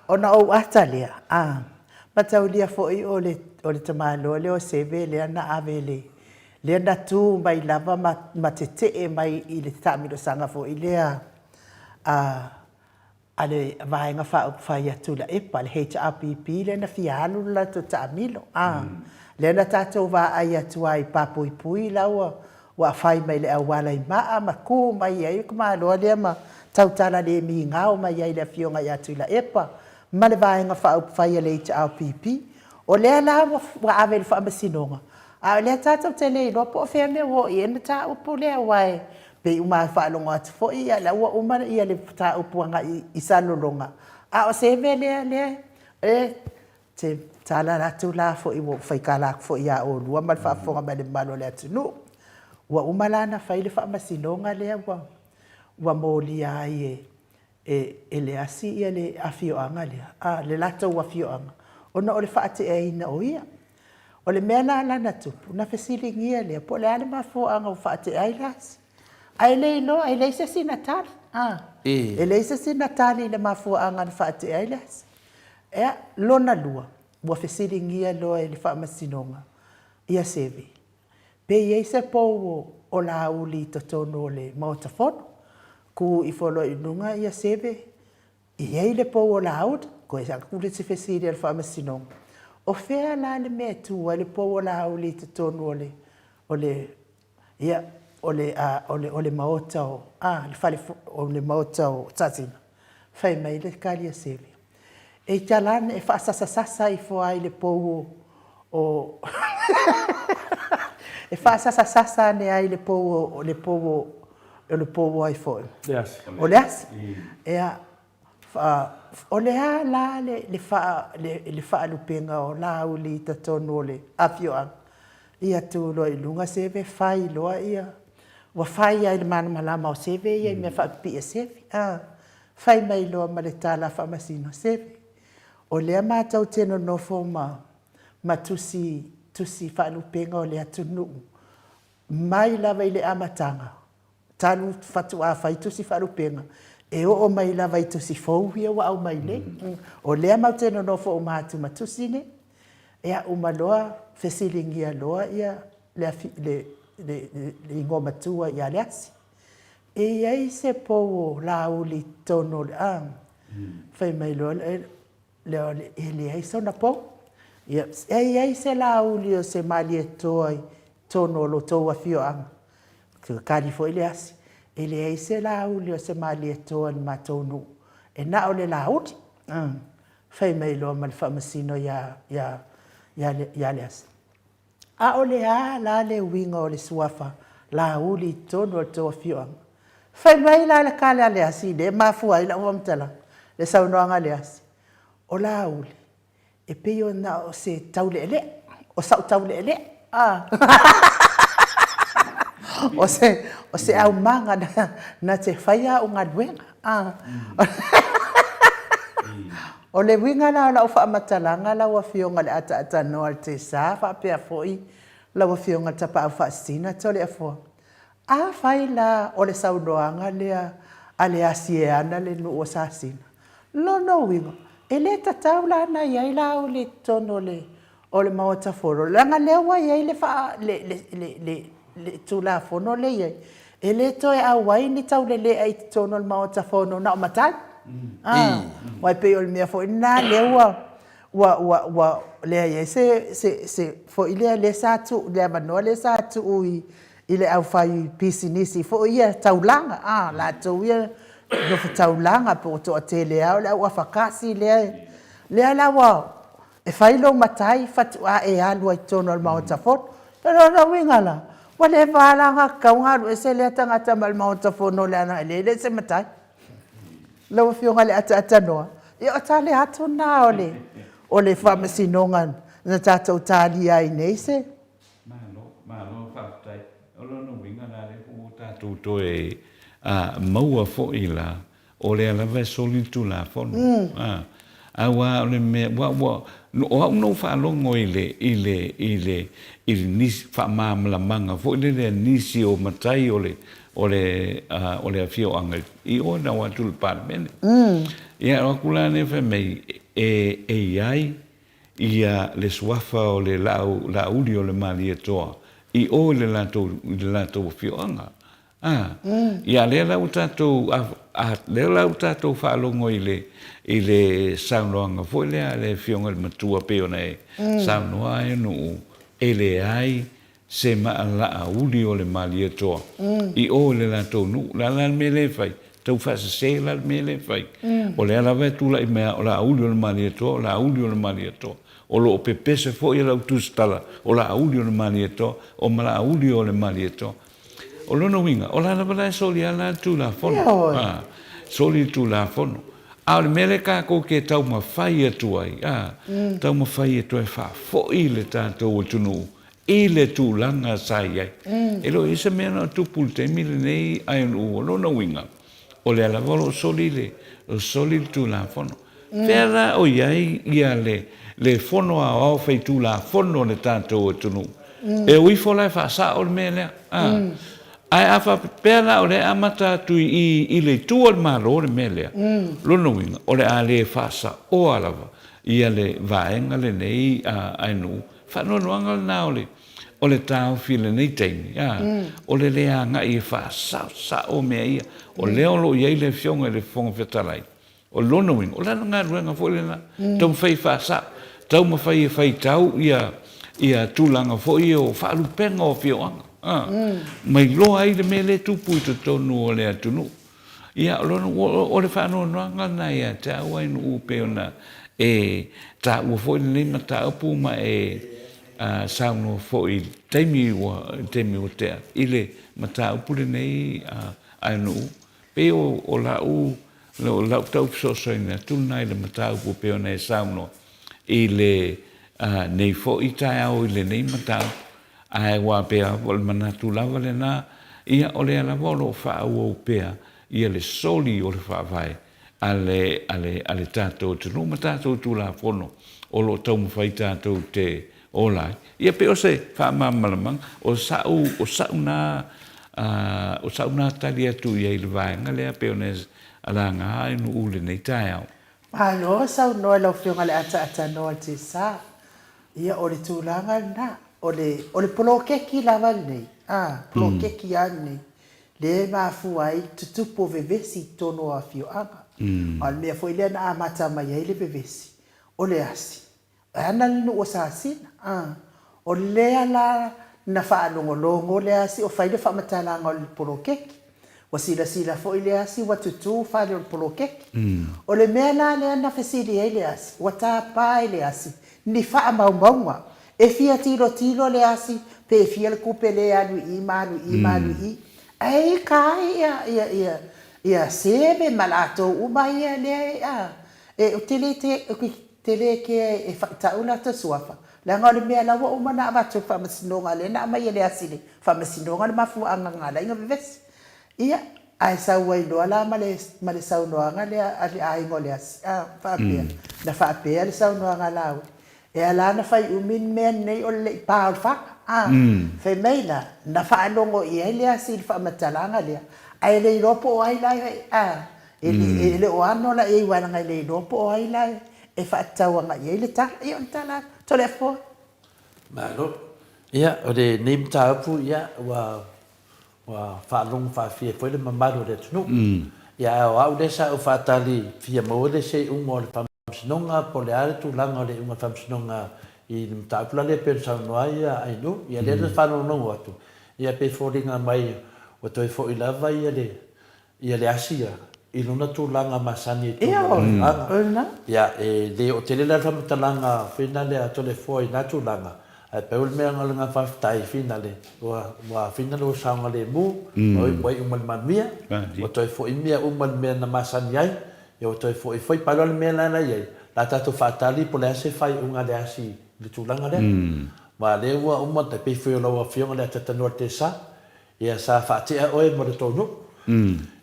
Speaker 1: ona ou ata lea a mataulia foi o le o le tamaloa lea o Seve lea na ave le lea na tu mai lava ma, ma tetee mai i le taamilosaga foi lea a a le Vaega Faaupufai a Tuilaepa, le HRPP lea na fia alu le latou taamilo, a, lea na tatou vaai atu ai i Papuipui la ua ua fai mai le auala i maa ma tu mai ai le tamaloa lea ma tautala le migao mai ai i le Afioga ia Tuilaepa ma le Vaega Faaupufai a le HRPP. O lea la ua ave i le Faamasinoga, a o lea tatou te le iloa po o fea mea ua oo i ai le mataupu lea, aua e Pei uma faalogo atu foi ia la ua uma ia le mataupu agai i Salelologa, a o se mea lea lea e te tala atu la foi ua ou faitala atu foi ia oulua ma le faafofoga mai a le mamalu o le atunuu. Ua uma la ona fai le faamasinoga lea ua ua molia ai e e e le asi ia le afioaga lea, a le latou afioaga, ona o le faateaina o ia. O le mea la la na tupu, na fesiligia lea po o le a le mafuaaga ua faatea ai le asi. Ae le iloa, e leai se isi na tali. A, e leai se isi na tali i le mafuaaga na faatea ai le asi. Ea, lona lua, ua fesiligia loa e le Faamasinoga ia Seve, pe i ai se pou o Laauli i totonu o le Maota Fono. Ku ifo loa i luga ia Seve, E i ai le pou o Laauli, koe atu le isi fesili a le Faamasinoga, o fea la le mea e tu ai le pou o Laauli i totonu o le, o le, ia, o le, a, o le, o le maota o, a, le fale, o le maota o Sasina? Fai mai le tali a Seve, E tala ane, e faasasasasa ifo lava i le pou o, o, e faasasasasa ane ai i le pou o, o le pou o, o le pou o ai foi?
Speaker 2: Le asi.
Speaker 1: O le asi. Ea, o le a la le, le, faa, le, le faalupega o Laauli i totonu o le afioaga? Ia tu loa i luga Seve, fai loa ia, ua fai lava i le malamalama o Seve ia i mea faapipii a Seve. A, fai mai loa ma le tala a Faamasino, Seve, o lea matou te nonofo ma, ma tusi, tusi faalupega o le atunuu Mai lava i le amataga, talu faatoa fai tusi faalupega, e oo mai lava i tusi fou ia ua aumai nei. O lea matou te nonofo uma atu ma tusi nei. Ia, uma loa fesiligia loa ia le, le. le, le igoa matua ia Leasi. E i ai se pou o Laauli i totonu o le, a, fai mai loa lea o le, e leai sona pou. Ia, e i ai se Laauli o se Malietoa i totonu o lo outou afioaga. Tali foi Leasi, e leai se Laauli o se Malietoa i le matou nuu, e na o le Laauli. Fai mai loa ma le faamasino ia, ia, ia, ia Leasi. A o le a la le uiga o le suafa Laauli i totonu o le tou afioaga? Fai mai la le tala a Leasi, lea e mafua ai lau faamatalaga, le saunoaga a Leasi, o Laauli, e pei ona o se taulealea, o sau taulealea. A. O se, o se aumaga na, na te faia au galuega. A. O le uiga la o lau faamatalaga lau Afioga i le Ataatanoa o le Tesa faapea foi lau Afioga i le Tapaau Faasisina Toleafoa, afai la o le saunoaga lea a le asi e ana le nuu o Sasina, lona uiga, e le tatau la ona i ai Laauli i totonu o le o le Maota Fono, leaga lea ua i ai le faa, le, le, le, le, le Tulafono lea e i ai, e le toe auai ni taulelea i totonu o le Maota Fono na o matai. Ah, aua e pei o le mea foi lena lea ua, ua, ua, ua leai ai se, se, se foi lea, lea sa tuu, le avanoa lea sa tuu i, i le aufaipisinisi foi ia taulaga, a, latou ia nofo taulaga po o toatele lava o le au afakasi lea, lea la ua E fai lou matai faatoa e alu ai i totonu o le Maota Fono. O lona uiga la, ua leva lava la ona tatau ona alu ese lea tagata mai le Maota Fono leaga e le o se matai. Lau Afioga i le Ataatanoa, ia o tali atu na o le, o le Faamasinoga na tatou talia ai nei se.
Speaker 5: Malo, malo faafetai. O lona uiga la lea ua tatou toe maua foi la O lea lava e soli le Tulafono. A, aua o le mea, ua, ua, o au na ou faalogo i le, i le, i le, i le nisi, faamalamalamaga foi lele a nisi o matai o le, o le, o le afioaga i o na o atu i le Palemene. Ia, o atu la lea fai mai, e, e i ai ia le suafa o le laau, laauli o le Malietoa i o i le latou, i le latou afioaga. A, ia lea la ua tatou, a, lea la ua tatou faalogo i le, i le saunoaga foi lea a le Afioga i le Matua pei ona e saunoa ai Nuu, e leai se maalaauli o le Malietoa i o i le latou nuu. O le a la le mea lea e fai? Tau faasese la le mea lea e fai. O lea lava e tulai mai lava o Laauli o le Malietoa, o Laauli o le Malietoa. O lo o pepese foi e lau tusitala o Laauli o le Malietoa, o Malaauli o le Malietoa. O lona uiga, o la lava la e soli a la le Tulafono. A, soli le Tulafono. A o le mea lea tatou te taumafai atu ai, a, taumafai e toe faafoi le tatou atunuu i le tulaga sa i ai. E le o i ai se mea na o tupu i le taimi lenei ae o lona uiga, o lea lava o lo o soli le, soli le Tulafono. Fea la o i ai ia le, le Fono Aoao Faitulafono a le tatou atunuu? E o ifo la e faasao le mea lea, a. Ae a faapea la o lea e amata atu i i i le itu o le Malo le mea lea, lona uiga, o le a le faasaoa lava ia le vaega lenei a Ainuu. Faanoanoaga lena o le, o le taofi i lenei taimi, a, o le le agai e faasaosao mea ia. O lea o lo o i ai le Afioga i le Fofoga Fetalai, O lona uiga, o lana galuega foi lena, taumafai e faasao, taumafai e faitau ia, ia tulaga foi ia o faalupega o afioaga, a, ma iloa ai le mea lea e tupu i totonu o le atunuu. Ia, o lona, o le faanoanoaga lena ia te au Ainuu pei ona e taua foi lenei mataupu ma e saunoa foi i le taimi ua, i le taimi ua tea i le mataupu lenei a Ainuu. Pei o lau O lau tau fesoasoani atu lena i le mataupu e pei ona e saunoa i le nei foi taeao i lenei mataupu. Ae aua pei lava o le manatu lava lena, ia o lea lava o lo o faaauau pea ia le soli o le Faavae a le, a le, a le tatou atunuu ma tatou Tulafono o lo o taumafai tatou te ola ai. Ia pei o se faamalamalamaga, o sa'u, o sa'u na, o sa'u na tali atu i ai i le vaega lea pei ona e laga ai Nuu i lenei taeao.
Speaker 1: Malo saunoa i lau Afioga i le Ataatanoa Jesa. Ia o le tulaga lena, o le, o le poloketi lava lenei. a, poloketi lava lenei, lea e mafua ai le tutupu o vevesi i totonu o afioaga. A o le mea foi lea na amata mai ai le vevesi, o le asi. E ana le nuu o Sasina, a. O lea la na faalogologo le asi o fai le faamatalaga o le poloketi. Ua silasila foi le asi ua tutu fale o le poloketi. O le mea la lea na fesili ai le asi, ua tapa e le asi ni faamaumauga. E fia tilotilo le asi pe fia le tupe lea e alu i i ma alu i i ma alu i i. Ae ika ai ia, ia, ia, ia Seve ma latou uma ia lea e, a, e, ou te le te, Te le kea e faitau latou suafa, leaga o le mea la ua uma ona avatu e le Faamasinoga lea na aumai e le asi i le Faamasinoga le mafuaaga na ala ai ona vevesi. Ia, ae sau ai loa la ma le ma le saunoaga lea a le aiga o le asi, a, faapea, na faapea le saunoaga a Laauli, e ala ona fai umi le mea lenei o le le i pa o le fana, a. Fai mai la, na faalogo i ai le asi i le faamatalaga lea, ae le iloa po o ai la e, a, E le o ano la i ai aua leaga e le iloa po o ai la e faatatau agai i ai le tala. Ia o le tala Toleafoa.
Speaker 4: Malo. Ia, o lenei mataupu, ia, ua, ua faalogo faafia foi le mamalu o le atunuu. Ia, ae o au lea sa ou faatali fia maua le seiuga o le Faamasinoga, po o le a le tulaga o le iuga o le Faamasinoga i le mataupu la lea pei ona saunoa ai Ainuu. Ia, lea na faalogologo atu, ia, pei e foliga mai ua toe foi lava ia le Ia le asi ia, i lona tulaga masani i totonu o le afioaga. Ia, e le oo tele la le faamatalaga finale a Toleafoa i na tulaga, ae pau le mea o le agaga faafetai finale, ua, ua finale ua saogalemu, ua iu ma le manuia, ua toe foi mea uma i le mea na masani ai, ia ua toe foi foi. Pau la le mea la la i ai, la tatou faatali po o le a se faaiuga a le asi i le tulaga lea. Aua o lea ua uma, e pei foi o lau Afioga i le Atatanoa Tesa, Ia, sa faatea oe ma le tou nuu.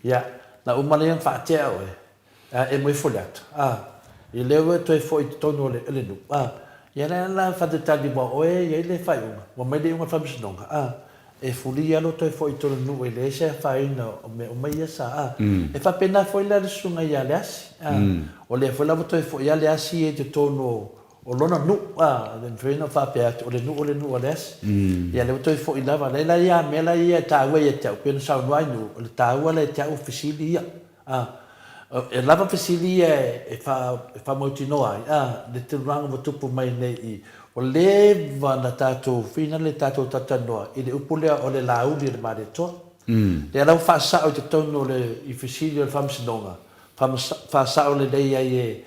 Speaker 4: Ia, na uma lea ona faatea oe, a e moe Foliata, a, i lea ua e toe foi i totonu o le, le nuu, a, ia lea la faatalitali ua oe e i ai le faaiuga, ua mai le iuga o le faamasinoga, a, e fulia lou toe foi i totonu o le nuu e leai se afaina o mea uma ia sa, a. E faapena foi la le susuga ia Leasi, a, o lea foi la ua toe foi lava Leasi ia i totonu o, O lona nuu, a, e mafai ona faapea atu, o le nuu o le nuu a Leasi. Ia, lea ua toe foi lava. Leai la ia mea la ia e taua ia te au, pei ona saunoa ai Nuu, o le taua la ia te au o fesili ia, a. E lava fesili ia e faamautinoa ai, a, le tulaga ua tupu mai nei i, ua leva ona tatou finale le tatou talatalanoa i le upu lea o le lāuli o le Malietoa. Lea la ua faasao i totonu o le, i fesili o le Faamasinoga, faasao lelei ai e,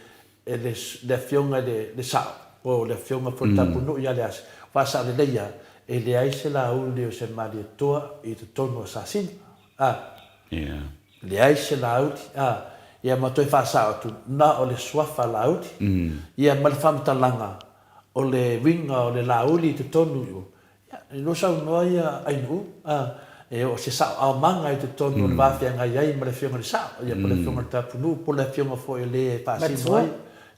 Speaker 4: e le, le Afioga i le, le Sao, po o le Afioga foi i le Tapunuu ia Leasi, faasaolelei lava, e leai se lauli o se Malietoa i totonu o Sasina. A.
Speaker 5: Yeah.
Speaker 4: Leai se lauli. A. Ia ma toe faasao atu, na o le suafa lauli. Ia ma le faamatalaga o le uiga o le lauli i totonu i o, Ia, e lua saunoa ia Ainuu, a, e o se sao aomaga i totonu o le va feagai ai ma le Afioga i le Sao, ia po o le Afioga i le Tapunuu, po o le Afioga foi o le e faasino ai,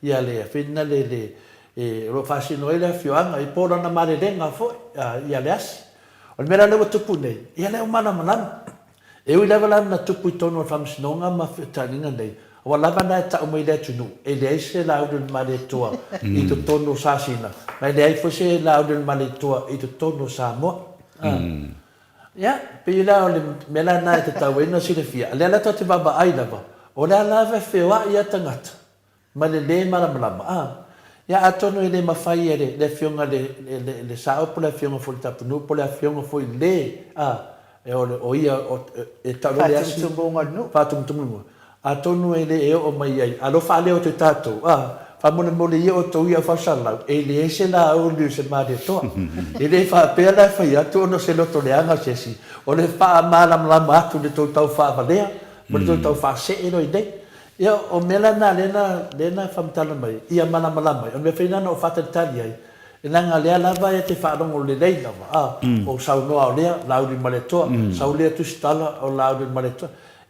Speaker 4: ia le Afioga le, le, e, o lo o faasino ai le afioaga, ia po o lana malelega foi, a, ia Leasi. O le mea la lea ua tupu nei, ia lea ua malamalama. E ui lava la na tupu i totonu o le Faamasinoga ma feutagaiga nei, ua lava na e tau mai le atunuu, e leai se lauli o le Malietoa i totonu o Sasina, ma e leai foi se lauli o le Malietoa i totonu o Samoa. Ia, pei la o le mea la lena e tatau ai ona silafia, lea la tatou te vaavaai lava, o le a lava e feoai a tagata, Ma le lē malamalama, a. Ia atonu e le mafai e le, le afioga i le, le, le, le sao po o le afioga foi i le tapunuu po o le afioga foi i le, a, e o le, o ia o, e tau loa le asi.
Speaker 1: Faatumutumūga o le nuu.
Speaker 4: Faatumutumūga. Atonu e le e oo mai ai, a lo faaleo atu e tatou, a, faamolemole ia outou ia au faasalalau, e leai se lāuli o se Malietoa. E le faapea la e fai atu ona o se loto leaga o se isi, o le faamalamalama atu i le tou tau faavalea ma le tou tau faasee loa i nei. Ia, o mea la na lea na, lea na faamatala mai, ia malamalama ai. O le mea foi lena na ou faatalitali ai, leaga lea lava e te faalogo lelei lava, a, o saunoa o lea, Laaulimaletoa, sau lea tusitala o Laaulimaletoa.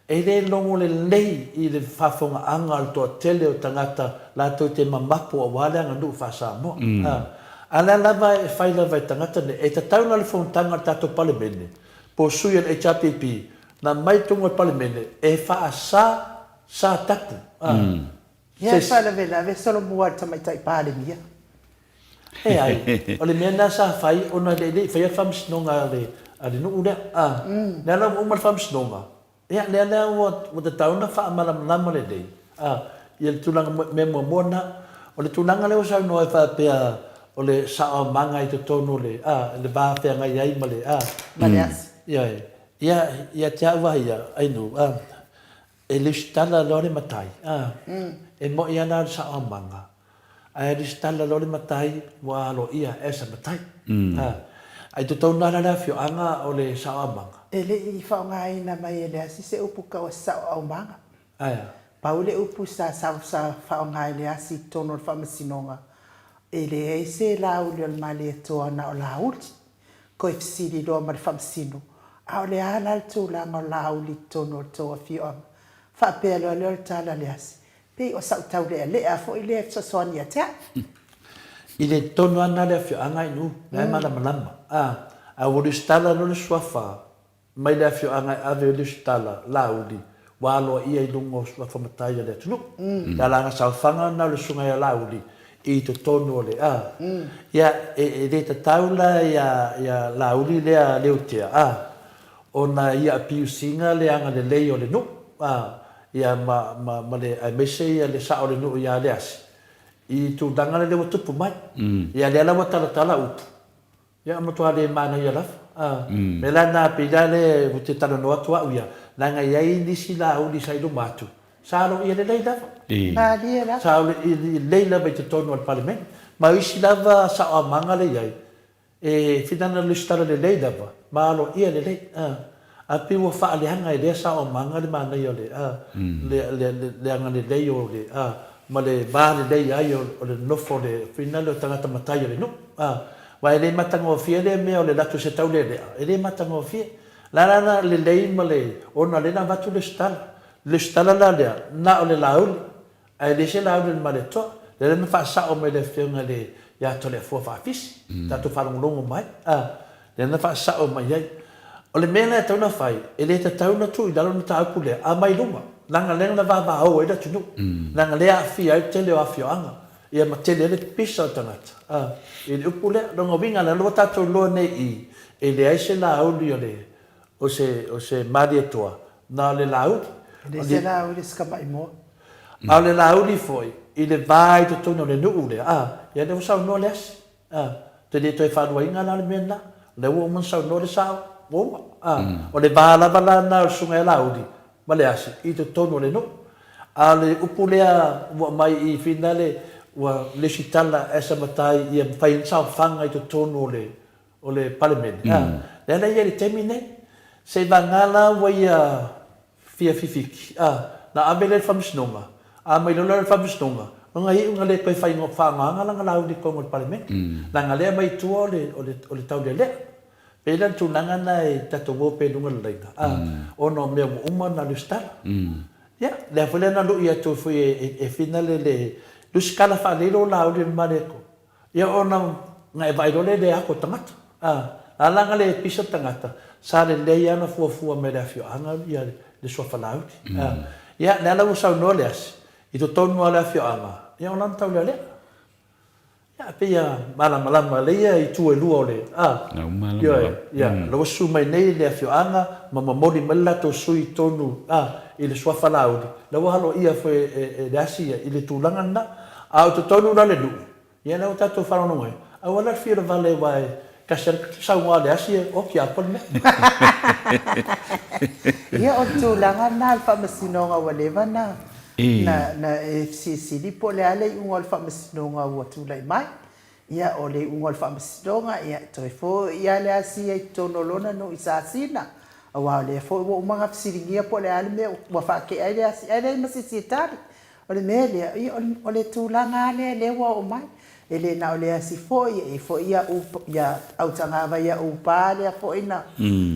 Speaker 4: E le logo lelei i le faafofogaaga a le toatele o tagata latou te mamapo aua le aganuu faa-Samoa. A, a lea lava e fai lava e tagata nei, e tatau la le fonotaga a le tatou Palemene, po o sui o le HRPP, Na mai tonu e Palemene e faasa sa tapu a
Speaker 1: Ia e faalavelave solomua i le Tamaitai Palemia.
Speaker 4: E ai, o le mea lena sa fai ona e le i faia le faamasinoga a le a le nuu lea, a. Lea la ua uma le faamasinoga, ia, lea la ua, ua tatau ona faamalamalama lelei, a, ia le tulaga, mea muamua lena. O le tulaga lea ua saunoa ai faapea o le saoamaga i totonu o le, a, le va feagai ai ma le, a.
Speaker 1: Ma le asi.
Speaker 4: Ioe. Ia, ia te au lava ia, Ainuu, a, e lesitala loa le matai, a, e moni lava la o le saoamaga, Ae resitala loa le matai ua aloaia as a matai. A i totonu la le afioaga o le saoaumaga.
Speaker 1: E le i faaaogaina mai e Leasi se upu kau a saoaumaga.
Speaker 4: Aea.
Speaker 1: Pau le upu sa sa faaaoga e Leasi i totonu o le faamasinoga, e leai se lauli o le Malietoa na o lauli. Koe fesili loa ma le faamasino, a o le a la le tulaga o lauli i totonu o le tou afioaga? Faapea loa lea o le tala a Leasi, Pei o sau taulealea foi lea e fesoasoani ia te au.
Speaker 4: I le tonu lava lena le afioaga i Nuu, la e malamalama. A, a ua lesitala loa le suafa mai le afioaga e ave lesitala Laauli, ua aloaia i luga o suafa matai a le atunuu. Le alaga saofaga lena o le susuga ia Laauli i totonu o le, a. Ia, e, e le tatau la ia, ia Laauli lea Leutea, a, ona ia abuse ina le agalelei o le nuu, a, ia ma, ma, ma le, aemaise ia le sao o le nuu ia Leasi, i tulaga lea ua tupu mai. Ia lea la ua talatala upu, ia matua le manaia lava. A, mea la na pei la le ou te talanoa atu au ia, leaga e i ai nisi lauli sa i luma atu, sa aloaia lelei lava.
Speaker 1: Malie lava.
Speaker 4: Sa aloaia lelei lava i totonu o le Palemene. Ma o isi lava saoamaga lea e i ai, E finana lesitala lelei lava, ma aloaia lelei, a. A pei ua faaleaga e lea saoamaga le manaia o le, a, le, le, le, le agalelei o le, a, ma le va lelei ai o, o le nofo o le finale o tagata matai o le nuu, a. Aua e le matagofie lea mea o le lato i se taulelea, e le matagofie. La la la lelei ma le, ona lea na avatu lesitala. Lesitala la lea, na o le lauli, Ae le se lauli o le Malietoa, lea la na faasao mai e le Afioga i le ia Toleafoa Faafisi, tatou faalogologo mai, a, lea na faasao mai ai. O le mea la e tatau ona fai, e le tatau ona tuu i lalo le mataupu lea, a mai luma, leaga lea na vavao ai le atunuu, leaga lea e aafia ai le tele o afioaga, ia ma tele ai le pipisa o tagata, a, i le upu lea. Lona uiga, lea ua tatou iloa nei i i, e leai se lauli o le, O se, o se Malietoa, na o le Laauli.
Speaker 1: E le se Laauli, se tamaimoa.
Speaker 4: A o le Laauli foi, i le va i totonu o le nuu lea, a, ia lea ua saunoa le asi, a, ou te le toe faaluaina la le mea lena, o lea ua uma ona saunoa le sao, ua uma, a. O le va lava la lena o le Susuga ia Laauli ma le asi i totonu o le nuu. A o le upu lea ua aumai i finale, ua lesitala as a matai ia mafai ai ona saofaga i totonu o le, o le Palemene, a, lea la e i ai i le taimi nei, seivaga la ua ia fia fifiki, a, na ave lea i le Faamasinoga, a mai loa la i le Faamasinoga, ona iu na le toe faaaogaina lana lauli i totonu o le Palemene, leaga lea e aumai i tua o le, o le, o le taulealea. Pei la o le tulaga lena e tatou o pea i luga o le laina, a, ona o mea ua uma ona lesitala. Ia, lea foi la na lui atu ai foi e, e finale le lusitala faalelei lou lauli i le Malietoa, Ia ona na e vaai loa lea i le ako tagata, a, a la na le pisa le tagata, sa lelei lava ona fuafua mai e le afioaga ia le suafa Laauli. A, ia lea la ua saunoa le asi, i totonu lava o le afioaga, ia ona taulealea. Ia, pei a malamalama lelei ia itu e lua o le, a, ioe, ia, la ua susu mai nei le afioaga ma momoli mai le latou sui i totonu, a, i le suafa Laauli, la ua aloaia foi e le asi ia i le tulaga lena. A o totonu la le nuu, ia lea ua tatou faalogologo ai, aua la le fia vale aua e tasi lava le saunoa a le asi e oti atoa le mea.
Speaker 1: Ia o le tulaga lena o le faamasinoga ua leva na na e fesilisili po o le a le iuga o le faamasinoga ua tulai mai. Ia o le iuga o le faamasinoga, ia e toe foi lava le asi ia i totonu o lona nuu i Sasina, aua o lea foi ua uma ona fesiligia po o le a le mea ua faatea ai le asi, ae leai ma se isi e tali. O le mea lea, ia o le tulaga lava lea lea ua oo mai. E le na o le asi foi, e i ai foi ia ia autagava ia Upa lea foi na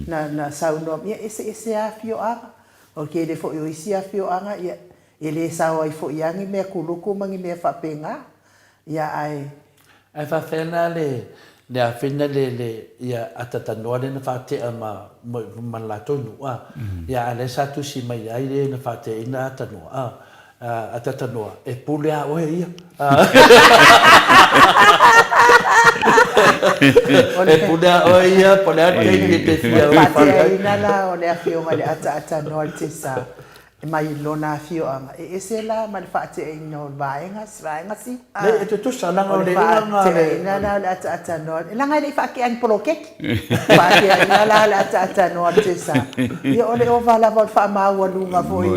Speaker 1: na na saunoa, ia e eseese lava afioaga. O le tele foi o isi afioaga, ia e le sao ai foi lava ni mea kuluku ma ni mea faapena. Ia ae.
Speaker 4: Ae faafefea la le le afena le le ia atatanoa lea na faatea ma ma le latou nuu a? Ia a lea sa tusi mai ai le na faateaina atanoa a? Atatanoa e pule a oe ia a. E pule a oe ia, po o le a le taimi e te fia ulufale ai.
Speaker 1: Faateaina la o le afioga i le ataatanoa i le Tesa mai lona afioaga, e ese la ma le faateaina o le vaega, vaega si?
Speaker 4: Leai, e tutusa, leaga o le iuga lena o le.
Speaker 1: Faateaina la o le ataatanoa, leaga e le i faatea ni poloketi. Faateaina la o le ataatanoa i le Tesa, ia o le ova lava o le faamaualuga foi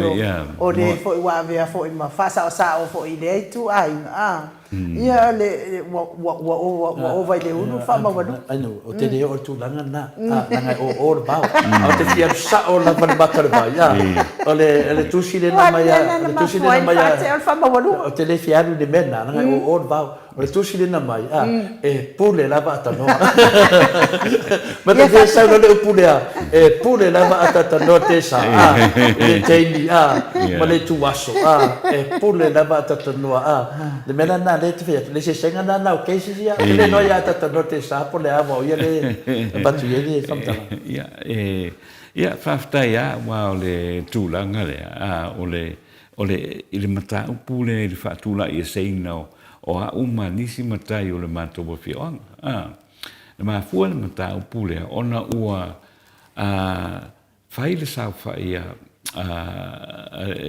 Speaker 1: o le foi ua avea foi ma faasaosao foi i lea ituaiga, a. Ia o le, ua, ua, ua ova, ua ova i le ulu le faamaualuga.
Speaker 4: I know, ou te le oo i le tulaga lena, leaga e o o le vao. Ae ou te fia alu sao lava i le mata o le vai, a. O le, o le tusi lea na aumai a, o le tusi lea na aumai a, ou te le fia alu i le mea lena, leaga e o o le vao. O le tusi lea na aumai, a, e pule lava Atanoa. Ma te fia sau loa le upu lea, e pule lava a Tatanoa Tesa, a, i le taimi, a, ma le ituaso, a, e pule lava a Tatanoa, a. Le mea la lena lea e te fai atu, le eseesega lena na o cases ia, ou te le iloa ia Tatanoa Tesa po o le a, aua o ia lea e avatu i ai le faamatalaga.
Speaker 5: Ia, e, ia, faafetai lava, aua o le tulaga lea, a, o le, o le, i le mataupu lea i le faatulaieseina o, o au ma nisi matai o le matou afioaga, a. Na mafua le mataupu lea ona ua fai le saofai a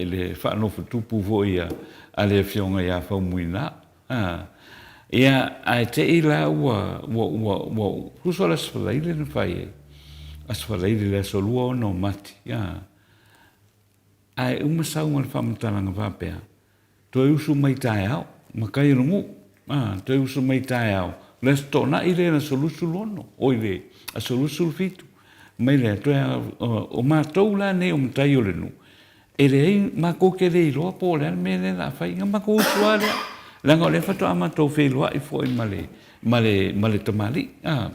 Speaker 5: le faanofotupu foi a le Afioga ia Faumuina. Ia, ae te i la ua, ua, ua, ua, tusa o le Aso Faraile na fai ai, Aso Faraile le aso 26 o Mati, ae uma sau ma le faamatalaga faapea, Toe usu mai taeao, matai o le nuu, a, toe usu mai taeao, le Aso Toonai lea le aso 26, oi le aso 27, mai lea, toe a, o matou la nei o matai o le nuu, e leai, matou te le iloa po o le a le mea lea o le a fai, na matou usu lava lea, leaga o lea faatoa matou feiloai foi ma le, ma le, ma le tamalii, a.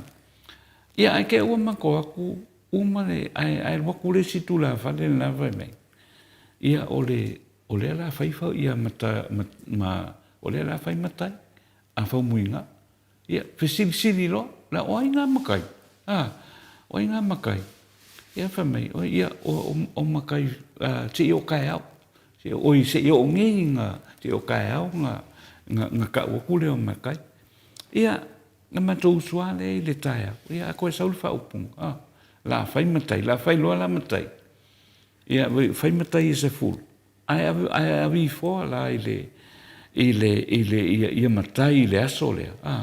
Speaker 5: Ia, ae te i ua matou o atu uma le, ae, ae alu atu le isi tulafale lena fai mai, ia o le, O lea la fai ia mata, ma, o lea la fai matai, a Faumuina. Ia, fesilisili loa, la, o ai ngā makai? A, o ai ngā makai? Ia, fai mai, o, ia, o, o, o makai, a, se i o kaeao. Se, oi, se i oo nei ngā, se i o kaeao ngā, ngā, ngā kau aku lea o makai. Ia, na matou usu lava lea i le taeao. Ia, a koe sau le faaupuga, a, la fai matai, la fai loa la matai. Ia, fai matai e sefulu, ae ave, ae ave ifoa la i le, i le, i le, ia, ia matai i le aso lea, a.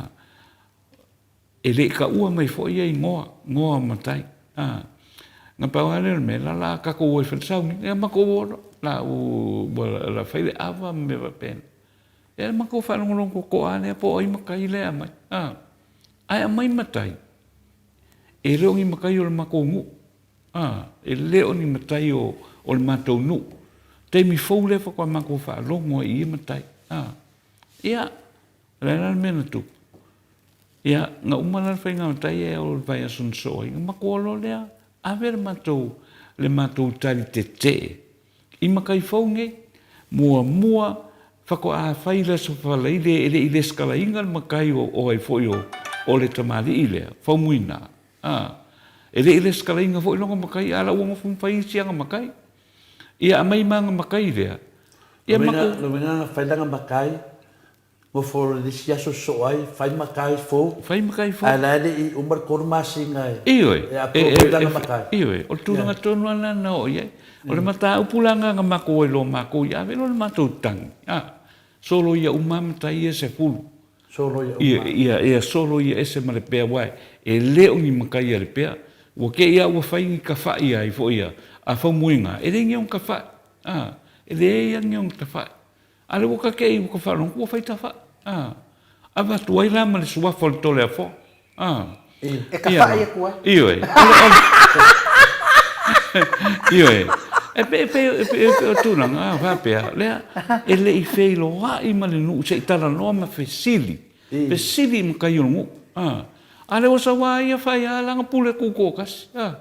Speaker 5: E le i taua mai foi ia igoa, igoa o matai, a. Na pau lava lea o le mea, la la tatou o e fai le sauni, ia matou o loa, la ua, la fai le ava ma mea faapena. Ia matou faalogologo totoa lava lea po o ai matai lea e aumai, a. Ae aumai matai, e le o ni matai o le matou nuu. A, e le o ni matai o, o le matou nuu. Taimi fou lea faatoa matou faalogo ai i ia matai. A, ia, o le a la le mea na tupu? Ia, na uma la le faiga matai e o le vaiaso na soo ai, na matou o loa lea, ave le matou, le matou tali tetee i matai fou nei. Muamua, faatoa fai le Aso Faraile e le i lesitalaina le matai o, o ai foi o, o le tamalii lea, Faumuina. A, e le i lesitalaina foi lona matai, a la ua nofo ma fai isi ana matai. Ia aumai ma ana matai lea.
Speaker 4: Ia matou. Lona uiga na fai lana matai, nofo i le isi aso sosoo ai, fai matai fou.
Speaker 5: Fai matai fou.
Speaker 4: Ae la e le i uma le tolu masina
Speaker 5: e. Ioe.
Speaker 4: E approve ai lana matai.
Speaker 5: Ioe, o le tulaga tonu lava lena na oo i ai. O le mataupu la lena na matou ai loa matou ia ave loa le matou tagi, a, solo ia uma lava matai ia e sefulu.
Speaker 4: Solo ia uma.
Speaker 5: Ia, ia solo ia ese ma le pea aua e le o ni matai a le pea. Ua te i a ua fai ni tafai ai foi a, a Faumuina, e leai ni ona tafai, a, e leai a ni ona tafai. A le ua ta te i ua ta faalogo ua fai tafai, a, avatu ai la ma le suafa o le Toleafoa.
Speaker 1: A. E tafai atu ai.
Speaker 5: Ioe. O le, o le, ioe. E pe, pe, pe, pe o tulaga, a, faapea, lea, e le i feiloai ma le nuu se i talanoa ma fesili, fesili i matai o le nuu. A. A lea ua sau lava ia fai lava lana pule tutoatasi. A.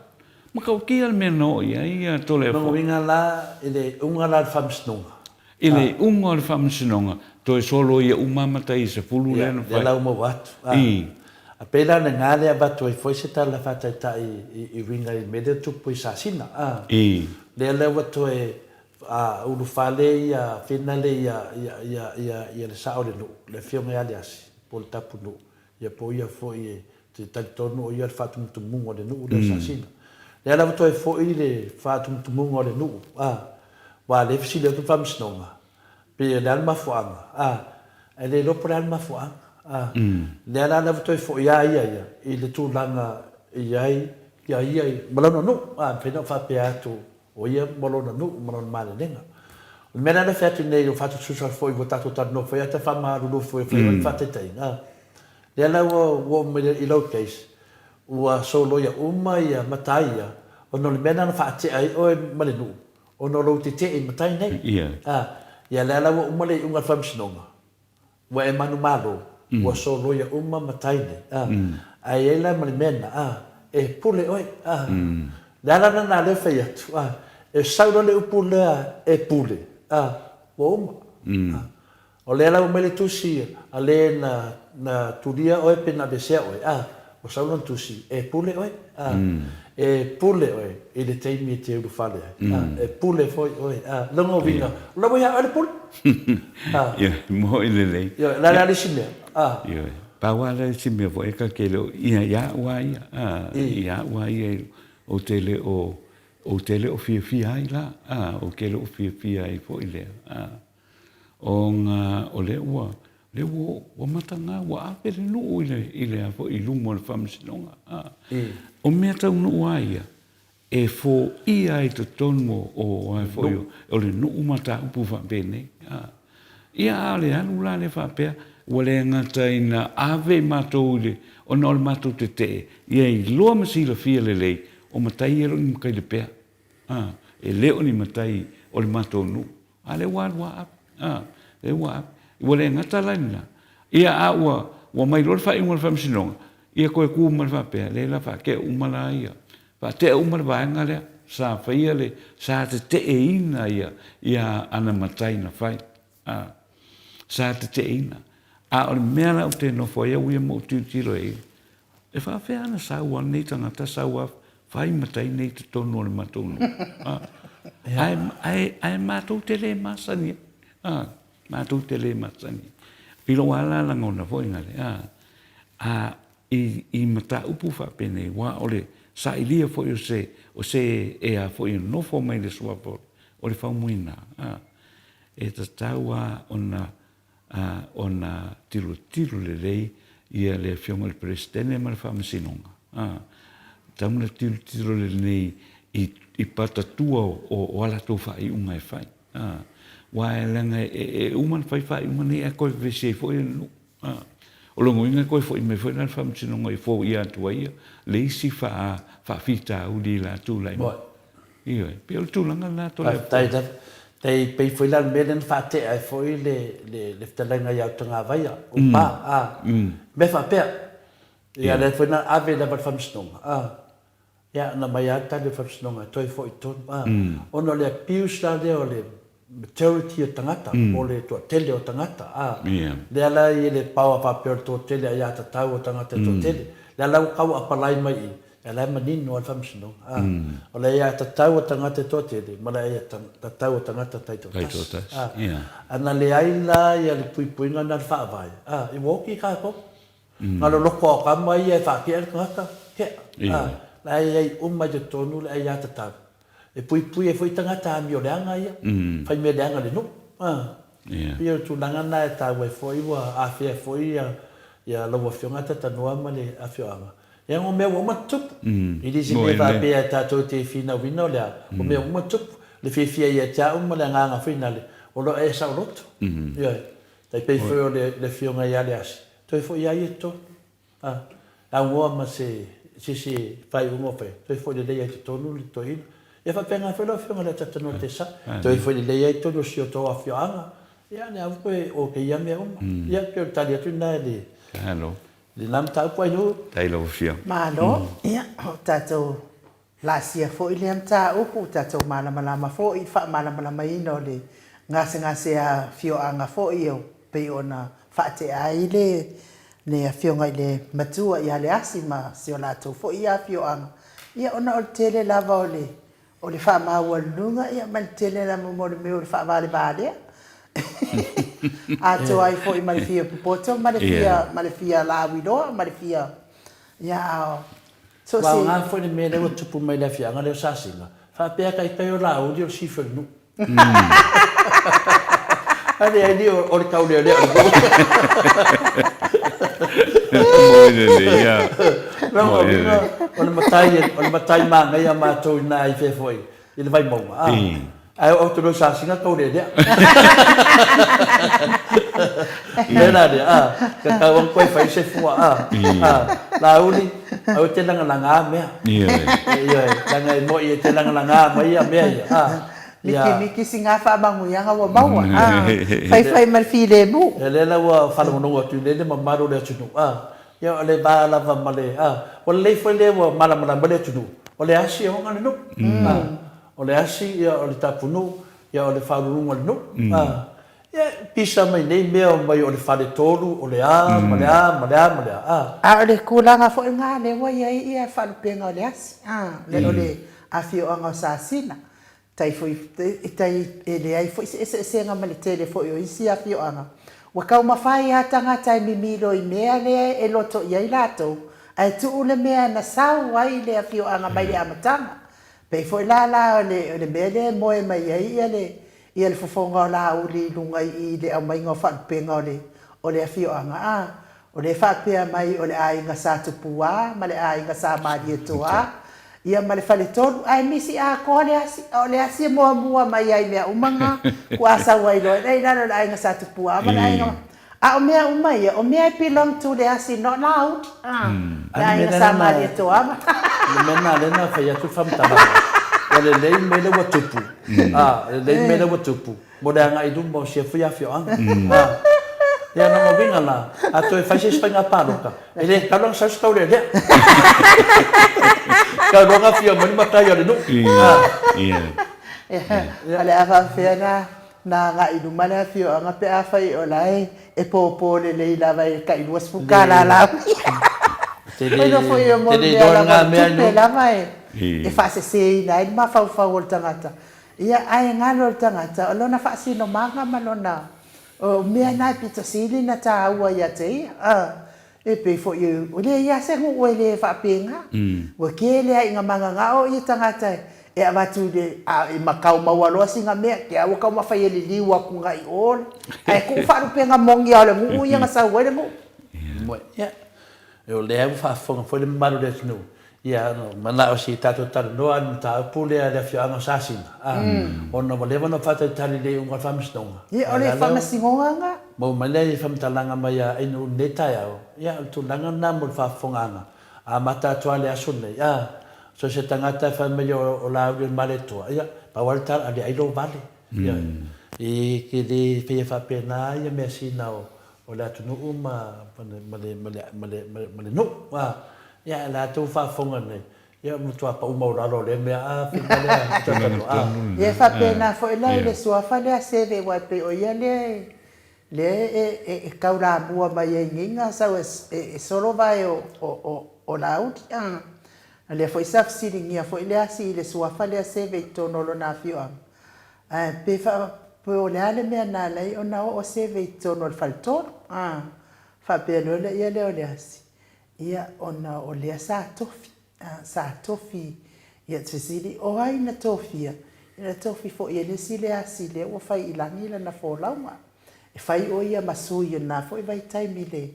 Speaker 5: Matautia le mea na oo i ai ia Toleafoa.
Speaker 4: Lona uiga la, i le iuga la o le Faamasinoga.
Speaker 5: I le iuga o le Faamasinoga, toe solo ia uma matai e sefulu lea na fai.
Speaker 4: Ia, lea la ua maua atu. I. A pei la o le na lea avatu ai foi se tala faataitai i uiga i le mea lea e tupu i Sasina. A.
Speaker 5: I.
Speaker 4: Lea la ua toe ulufale ia Fina lea ia le sao o le nuu, le Afioga ia Aliasi po o le Tapunuu. Ia po o ia foi e te talitonu o ia le faatumutumuga o le nuu lea o Sasina. Lea lava toe foi le faatumutumuga o le nuu, a, aua lea e fesili atu le Faamasinoga, pe o le a le mafuaaga, a, ae le iloa po o le a le mafuaaga, a. Lea la lava toe foi a ia ia i le tulaga e i ai ia ia ma lona nuu, a, e mafai ona ou faapea atu O ia ma lona nuu ma lona malelega. O le mea la lea e fai atu nei, o faatusatusa foi ua tatou talanoa foi ae faamalulu foi e fai ai le faataitaiga. Lea la ua oo mai i lou case, ua soloia uma ia matai ia ona o le mea lena na faatea ai oe ma le nuu ona o lou tetee i matai nei. Ia lea la ua uma le iuga a le Faamasinoga. Ua e manumalo, ua soloia uma matai nei, a. Ae i ai la ma le mea lena, a, e pule oe, a. Le ala lena lea e fai atu, a, e sau loa le upu lea e pule, a, ua uma. A. O lea la ua aumai le tusi a le na, na tulia oe pe na aveesea oe, a, ua sau lana tusi, e pule oe, a. E pule oe i le taimi e te ulufale ai, a, e pule foi oe, a. Lona uiga, o la ua ia oe le pule.
Speaker 5: Ioe, moni lelei.
Speaker 4: Ioe, o le a le isi mea?
Speaker 5: A. Ioe, pau lava lea isi mea foi ta te le o, ia, ia au lava ia, a, ia au lava ia, ou te le o, ou te le o fiafia ai la, a, ou te le o fiafia ai foi lea, a. Ona o lea ua, lea ua, ua mataga, ua ave le nuu i le, i le a foi, i luma o le faamasinoga, a. O mea taunuu lava ia, e foia ai totonu o a foi o le nuu mataupu faapenei. Ia a o le alu la lea faapea, ua le gata ina ave i matou i le, ona o le matou tetee, ia iloa ma silafia lelei, o matai ia e le o ni matai lepea, e le o ni matai o le matou nuu. A lea ua alu lava ave, a, lea ua ave. Ua le gata la i lena, ia a ua, ua mai loa le faaiuga a le Faamasinoga, ia toe tu ma le faapea, lea la faatea uma la ia, faatea uma le vaega lea sa faia le, sa teteeina ia, ia ana matai na fai, a, sa teteeina. A o le mea la ou te nofo ai au ia ma ou tilotilo i ai, E faapefea ana sau a lenei tagata sau a fai matai nei i totonu o le matou nuu? Ae, ae, ae matou te le masani ai. A, matou te le masani ai. I lou lava la lagona foi gale, a, a, i, i mataupu faapenei, aua o le sailia foi o se, o se e a foi e nofo mai le suafa o le faumuina, a, e tatau lava ona a ona tilotilo lelei ia le Afioga i le Peresetene ma le Faamasinoga, a, tatau ona tilotilo lelei i, i patatua o, o a latou faaiuga e fai, a, aua e leaga e, e uma ona fai faaiuga nei ae toe vevesi ai foi le nuu, a. O lona uiga e toe foi mai foi la le Faamasinoga e foia atu ai le isi faa, faafitauli i la tulai mai. Ioe, pei o le tulaga lena Toleafoa.
Speaker 4: Faafetai lava. Tai pei foi la le mea lea na faatea ai foi le le fetalaiga ia Utagavaia, o Pa, a, mea faapea. Ia lea foi na ave lava i le Faamasinoga, a, ia na aumai lava le tali o le Faamasinoga e toe foi i totonu, a, ona o le abuse la lea o le maturity o tagata, po o le toatele o tagata, a, lea la e i ai le power faapea o le toatele aiatatau o tagata e toatele. Lea la ua tau apalai mai i i, Ia la e manino lava le faamasinoga. A, o le aiatatau a tagata e toatele ma le aiatatau a tagata taitoatasi. A, a na leai la ia le puipuiga na le Faavae, a, i ua oti tatou. Na loloko a o tama ia e faatea le tagata, tea. A, la e i ai uma i totonu le aiatatau e puipui ai foi tagata amioleaga ia, fai mea leaga i le nuu. A, pei o le tulaga lena e taua ai foi ua afea foi ia lau Afioga Tatanoa ma le afioaga. Ia o mea ua uma tutupu. E le se mea faapea e tatou te finauina o le a, o mea ua uma tutupu. Le fiafia ia te au ma le agaga foi nale, o lo o e saoloto. Ioe. Tai pei foi o le afioga ia Leasi, toe foi lava ia i totonu. A, e aunoa ma se se isi faaiuga o faia, toe foi lelei lava i totonu le toeaina. Ia faapena foi lau afioga i le Atatanoa Tesa, toe foi lelei lava i totonu o si o tou afioaga. Ia, le a koe o keia mea uma. Ia, pei o le tali atu lena i le.
Speaker 5: Malo.
Speaker 4: Lena mataupu ai nuu.
Speaker 5: Faafetai lau afioga.
Speaker 1: Malo, ia, o tatou laasia foi lea mataupu, tatou malamalama foi i le faamalamalamaina o le gasegase a afioaga foi e pei ona faatea ai le le afioga i le matua ia Leasi ma si o latou foi afioaga, ia ona o le tele lava o le O le faamaualuluga, ia ma le tele lava mo le mea o le faavalevalea. Atoa ai foi ma le fia popoto ma le fia ma le fia lauiloa ma le fia ia a so o se.
Speaker 2: Ua aoga foi le mea lea ua tupu mai i le afioaga lea o Sasina, faapea taitai o Laauli o le sifi o le nuu. A leai ni o le taulealea o le nuu.
Speaker 5: Moi lelei ia.
Speaker 2: Lona uiga o le matai o le matai manaia matou i ina i fea foi i le Vaimauga a. Ae oo atu loa i Sasina tau lealea. Mea la lea a, tatau ona toe fai se fua a. Laauli, aua e te lagalaga mea. Ioe, leaga e moni e te lagalaga mai ia mea ia a.
Speaker 1: Mikimiki sina faamanuiaga ua maua a. Faifai ma le filemu.
Speaker 2: Ia lea la ua faalogologo atu i le mamalu o le atunuu a. Ia o le va lava ma le a. Ua lelei foi lea ua malamalama ai le atunuu, o le asi e oga le nuu a. O le asi, ia, o le tapunuu, ia, o le faauluuluga o le nuu. A, ia, pisa mai nei mea mai o le faletolu, o le a, ma le a, ma le a, ma le a, a.
Speaker 1: A o le tulaga foi lena lea ua i ai ia faalupega o le asi, a, o le afioaga o Sasina, tai foi, tai, e leai foi se eseesega ma le tele foi o isi afioaga, ua taumafai lava tagata e mimilo i mea lea e loto i ai latou, ae tuu le mea na sau ai le afioaga mai le amataga. Pei foi la la o le o le mea lea e moe mai ai ia le ia le fofoga o Laauli i luga i i le aumaiga o faalupega o le o le afioaga a, o lea e faapea mai o le aiga Sa Tupuā ma le aiga Sa Malietoa ia ma le Faletolu ae misi atoa le asi, a o le asi e muamua mai ai i mea uma na kuaa sau ai loa i lalo o le aiga Sa Tupuā ma le aiga A o mea uma ia, o mea e belong to le asi not Laauli. Le aiga Sa Malietoa ma.
Speaker 2: Le mea lena lea na fai atu le faamatalaga, ua lelei le mea lea ua tupu, a, lelei le mea lea ua tupu mo le agai i luma o sia foi afioaga. A, ia lona uiga la, a toe fai se isi faiga palota, e le tatau la ona sau se taulealea. Tau loa ona afio mai le matai o le nuu.
Speaker 1: Ia, o le a faapefea la Na agai i luma le afioaga pe afai o la e pōpō lelei lava i le tai 20 tala Laauli. Oi foi o mo mea lava o le tupe lava e faaseseina ai le mafaufau o le tagata. Ia, ae galo le tagata, o lona faasinomaga ma lona, o mea na e pito sili ona taua ia te ia. E pei foi e leai lava se nuu e le faapena. Ua tele lava ina mananao ia tagata e avatu i le, a e matau maua loa sina mea, te au ua taumafai e liliu atu agai i o, ae tuu faalupega moni lava o le nuu ia na sau ai le nuu.
Speaker 2: Ia, o lea ua faafofoga foi le mamalu o le atunuu, Ia, manao se i tatou talanoa i le mataupu lea i le afioaga o Sasina, a, ona ua leva ona faatalitali i le iuga o le Faamasinoga.
Speaker 1: Ia, o le Faamasinoga na.
Speaker 2: Maua mai lea i faamatalaga mai a Ainuu i lenei taeao, ia, o le tulaga lena mo le faafofogaaga, a amata atu lava i le aso lenei, a, so se tagata e fai mai o Laauli o le Malietoa, ia, pau lava le tala, ale ai lou vale. Ia, e te le faia faapena ia measina o, o le atunuu ma le nuu. Ia, a latou faafofoga nei, ia ua matua pau maualalo lea mea, a fai mai lea,
Speaker 1: talanoa, a. Ia, e faapena foi la i le suafa lea a Seve, aua e pei o ia lea lea e taulamua mai ai nei na sau e solo vae o Laauli. A lea foi sa fesiligia foi le asi i le suafa lea Seve i totonu o lona afioaga, Ae pe faa, pe o le a le mea na ala ai ona oo Seve i totonu o le faletolu? A, faapea loa lea ia lea o le asi, ia ona o lea sa tofi, a, sa tofi, ia fesili, o ai na tofia? Ia na tofi foi e le isi le asi lea ua fai i lagi lana folauga. E fai o ia ma sui o lena foi vaitaimi le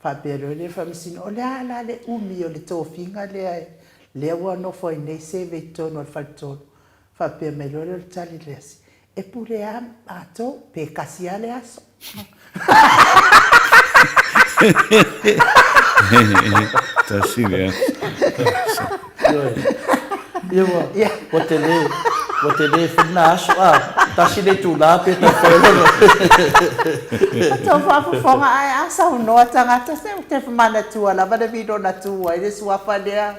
Speaker 1: faapea loa lea Faamasino, o le a la le umi o le tofiga lea, lea ua nofo ai nei Seve i totonu o le faletolu? Faapea mai loa lea o le tali i le asi, E pule a matou, pe tasi a le aso.
Speaker 5: Tasi le aso.
Speaker 2: Ia ua, ua tele, ua tele foi lena aso, a, tasi le itula pe taufai loa.
Speaker 1: Tou faafofoga ae a saunoa tagata, se ou te manatua lava le miliona tu ai le suafa lea.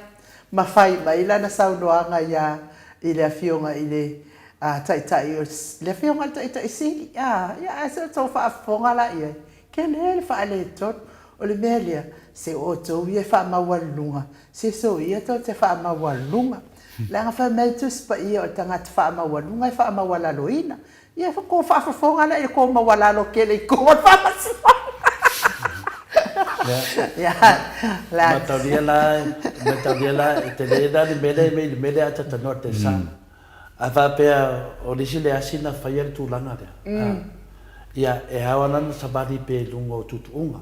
Speaker 1: ma fai mai lana saunoaga ia i le Afioga i le Taitai o le Afioga i le Taitai Sili. A, ia ae se o tou faafofoga la i ai, tele le faaletonu. O le mea lea, se o outou ia e faamaualuluga, se soia tou te faamaualuluga. Leaga fai mai le Tusi Paia o le tagata faamaualuga e faamaualaloina. Ia ko faafofoga la i le ko maualalo tele i ko o le faamasinoga. Ia, la.
Speaker 4: Mataulia la, mataulia la, e tele la le mea lea i le mea lea a tatanoa te sa. A faapea o le isi le asi na faia le tulaga lea. Ia, e ao ana na savali pea i luga o tuutuuga.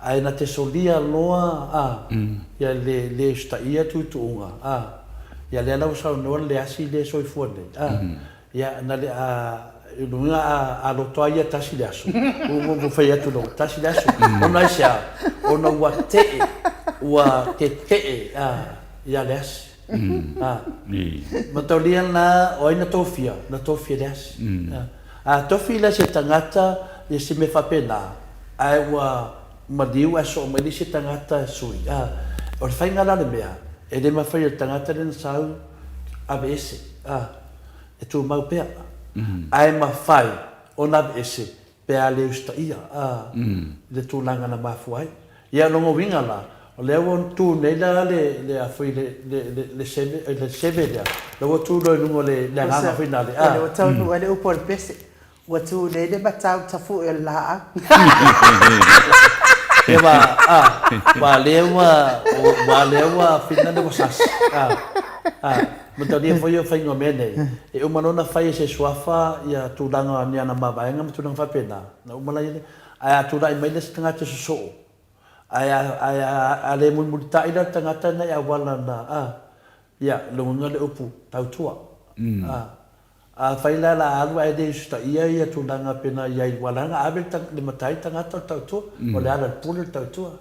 Speaker 4: Ae na te solia loa a, ia le le usitaia tuutuuga a, ia lea la ua saunoa le asi lea e soifua nei a, ia na le a, i luga a, a loto a ia tasi le aso, ua ua fai atu loa ua tasi le aso. Ona aisea? Ona ua tee, ua tetee a, ia le asi. A, mataulia la o ai na tofia? Na tofia e le asi. A tofi la se tagata ia se mea faapena, ae ua maliu ae soo mai le isi tagata e sui, a, o le faiga la o le mea, e le mafai e le tagata lea na sau aveese, a, e tumau pea. Ae mafai ona aveese pe a le usitaia, a, i le tulaga na mafua ai. Ia, o lona uiga la, o lea ua tu nei la le, le a foi le, le, le, le seve, le seve lea, lea ua tu loa i luga o le, le agaga foi lale, a.
Speaker 1: O lea ua taunuu ai le upu a le pese, ua tu nei le matau tafue o le laau.
Speaker 4: Ia, ma, a, ma lea ua, ua lea ua fina le ua sasi, a, a, mataulia foi o faiga o mea nei, e uma loa ona fai e se suafa ia tulaga ni ana mavaega ma tulaga faapena, ona uma laia lea. Ae a tulai mai le isi tagata sosoo, ae a, ae a, a le mulimulitai la le tagata na i auala na, a, ia, lona uiga le upu, tautua. A, afai la la alu ae le usitaia ia tulaga pena i ai, ua ala ona ave le, le matai le tagata o le tautua, o le ala i le pule le tautua.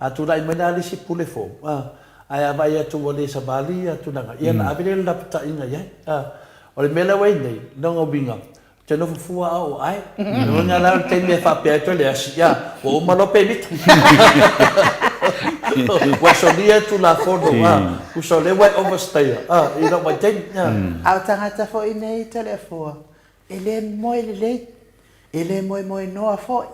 Speaker 4: A tulai mai la le isi pule fou, a, ae a vaai atu ua le savali ia tulaga, ia ona ave lea o le lapataiga i ai. A, o le mea la ua i ai nei, lona uiga, Ou te nofo fua au o ae. O lona la o le taimi e faapea ai toe le asi, ia, ua uma loa pemita. Ua solia le Tulafono, a, tusa o lea ua e overstay, a, i lou vaitaimi, a.
Speaker 1: A o tagata foi nei Toleafoa, e le moe lelei, e le moemoenoa foi,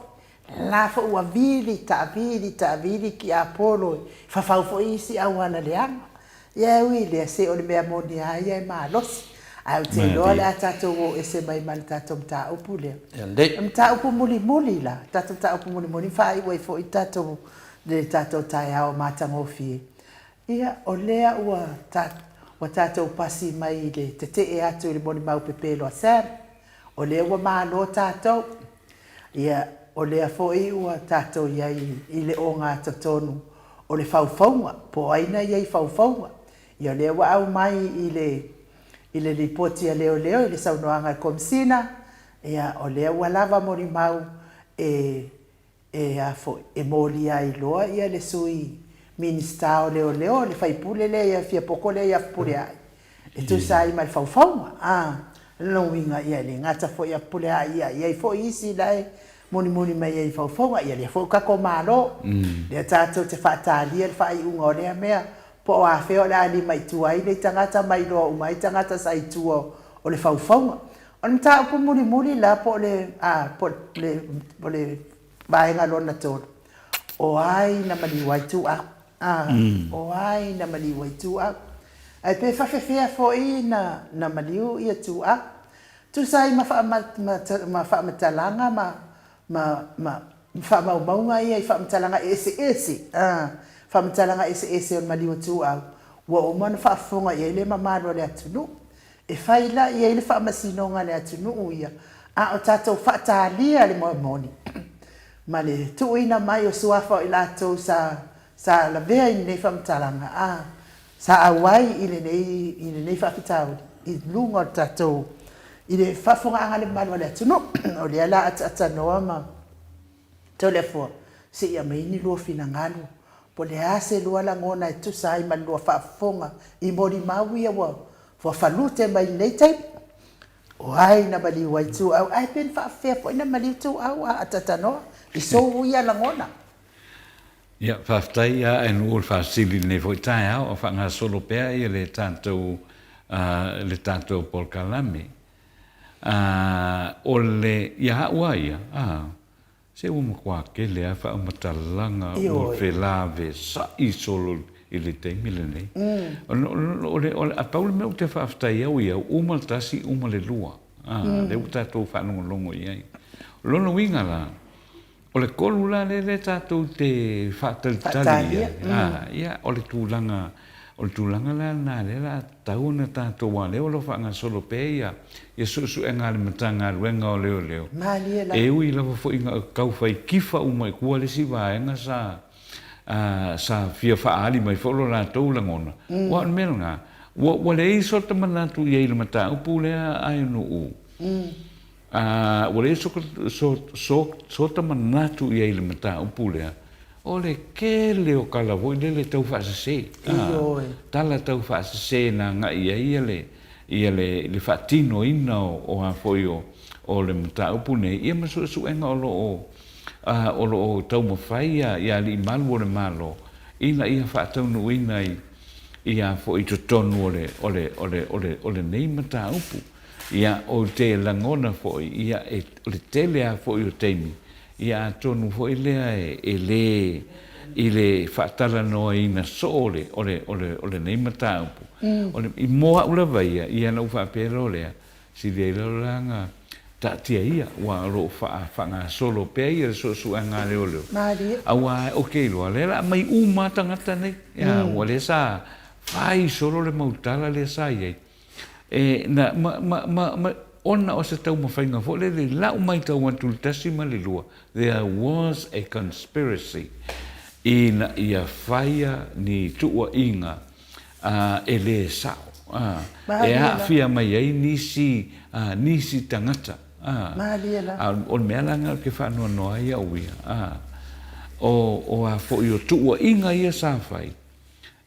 Speaker 1: la foi ua vili, taavili, taavili kiapolo e fafau foi isi auala leaga. Ia e ui i lea, se o le mea moni lava ia e malosi. Ae ou te iloa o le a tatou o ese mai ma le tatou mataupu lea. O le mataupu mulimuli la, le tatou mataupu mulimuli ma faaiu ai foi tatou, le tatou taeao matagofie. Ia, o lea ua ua tatou pasi mai i le tetee atu i le molimau pepelo a Sam. O lea ua malo tatou. Ia, o lea foi ua tatou i ai i le ogatotonu o le faufauga, po o ai na i ai faufauga. Ia, o lea ua aumai i le, i le lipoti a leoleo i le saunoaga a le Komesina, ia, o lea ua lava molimau e e a foi, e molia ai loa ia le Sui Minisita o Leoleo, le faipule lea ia Fiapoko lea ia Fepuleai, e tusa ai ma le faufauga. A, o lona uiga, ia e le gata foi ia Fepuleai, ia e i ai foi isi la e mulimuli mai ai i faufauga, ia lea foi ua tatou Malo, lea tatou te faatalia le faaiuga o lea mea, po o afea o le a limaitua ai nei tagata ma iloa uma ai tagata sa i tua o le faufauga. O le mataupu mulimuli la po o le, a, po o le, o le vaega lona tolu, o ai na maliu ai Tuuau? A, o ai na maliu ai Tuuau? Ae pe faafefea foi na, na maliu ia Tuuau? Tusa ai ma faama, ma, ma faamatalaga ma, ma, ma faamaumauga ia i faamatalaga eseese, a, faamatalaga eseese o le maliu o Tuuau, ua uma ona faafofoga i ai le mamalu o le atunuu. E fai la i ai le faamasinoga a le atunuu ia, a o tatou faatalia le moe moni ma le tuuina mai o suafa o i latou sa sa lavea i lenei faamatalaga, a sa auai i lenei i lenei faafitauli i luga o le tatou i le faafofogaaga a le mamalu o le atunuu. O lea la ataatsanoa ma Toleafoa, se i aumai ni lua finagalo, po o le a se lua lagona e tusa ai ma le lua faafofoga i molimau ia ua Ua falute mai lenei taimi. O ai na maliu ai Tuuau? Ae pe na faafefea foi na maliu Tuuau a Atatanoa i sou ia lagona?
Speaker 5: Ia, faafetai ia Aenuu o le faasili i lenei foi taeao a faagasolo pea ia le tatou, le tatou polokalame. O le, ia au a ia, a, Se ua matua tele lava faamatalaga ua felavesa'i solo i le taimi lenei. O le, a pau le mea ou te faafetai au ia, uma le tasi, uma le lua. Ā, lea ua tatou faalogologo i ai. O lona uiga la, o le kolu la lea lea tatou te faatalitali i ai, ā, ia, o le tulaga, o le tulaga la lena lea o le a tatau ona tatou, aua o lea o lo o faagasolo pea ia, ia suesuega a le Matagaluega o Leoleo, e ui lava foi ina tau fai kifa uma i tua le isi vaega sa, sa fia faaali mai foi lo latou lagona, aua o le mea lena, ua, ua leai sota manatu i ai i le mataupu lea a Nuu, ua leai so, so, so, sota manatu i ai i le mataupu lea, o le tele o tala foi lele tau faasese, tala tau faasese na agai i ai ia le, ia le, le faatinoina o, o a foi o, o le mataupu nei, ia ma suesuega o lo o o lo o taumafai ia alii malu o le Malo ina ia faataunuuina i ia foi i totonu o le o le o le o le o lenei mataupu. Ia, ou te lagona foi, ia, e, o le tele lava foi o taimi, ia atonu foi lea e, e lē i le faatalanoaina soo o le, o le, o le, o lenei mataupu. O le, i mo au lava ia, ia ona ou faapea loa lea, Sili ai lalo la na taatia ia, aua o lo o faagasolo pea ia le suesuega a leoleo.
Speaker 1: Malie.
Speaker 5: Aua ou te iloa, o lea o le a aumai uma lava tagata nei. Ua lea sa fai solo le mau tala lea sa i ai. E, na, ma, ma, ma, ma, ona o se taumafaiga foi lele i lau matau atu i le tasi ma le lua, there was a conspiracy ina ia faia ni tuuaiga ā, e lē sao, ā, e aafia mai ai nisi, ā, nisi tagata, ā, a o le mea la lena ou te faanoanoa ai au ia, ā, o, o a foi o tuuaiga ia sa fai,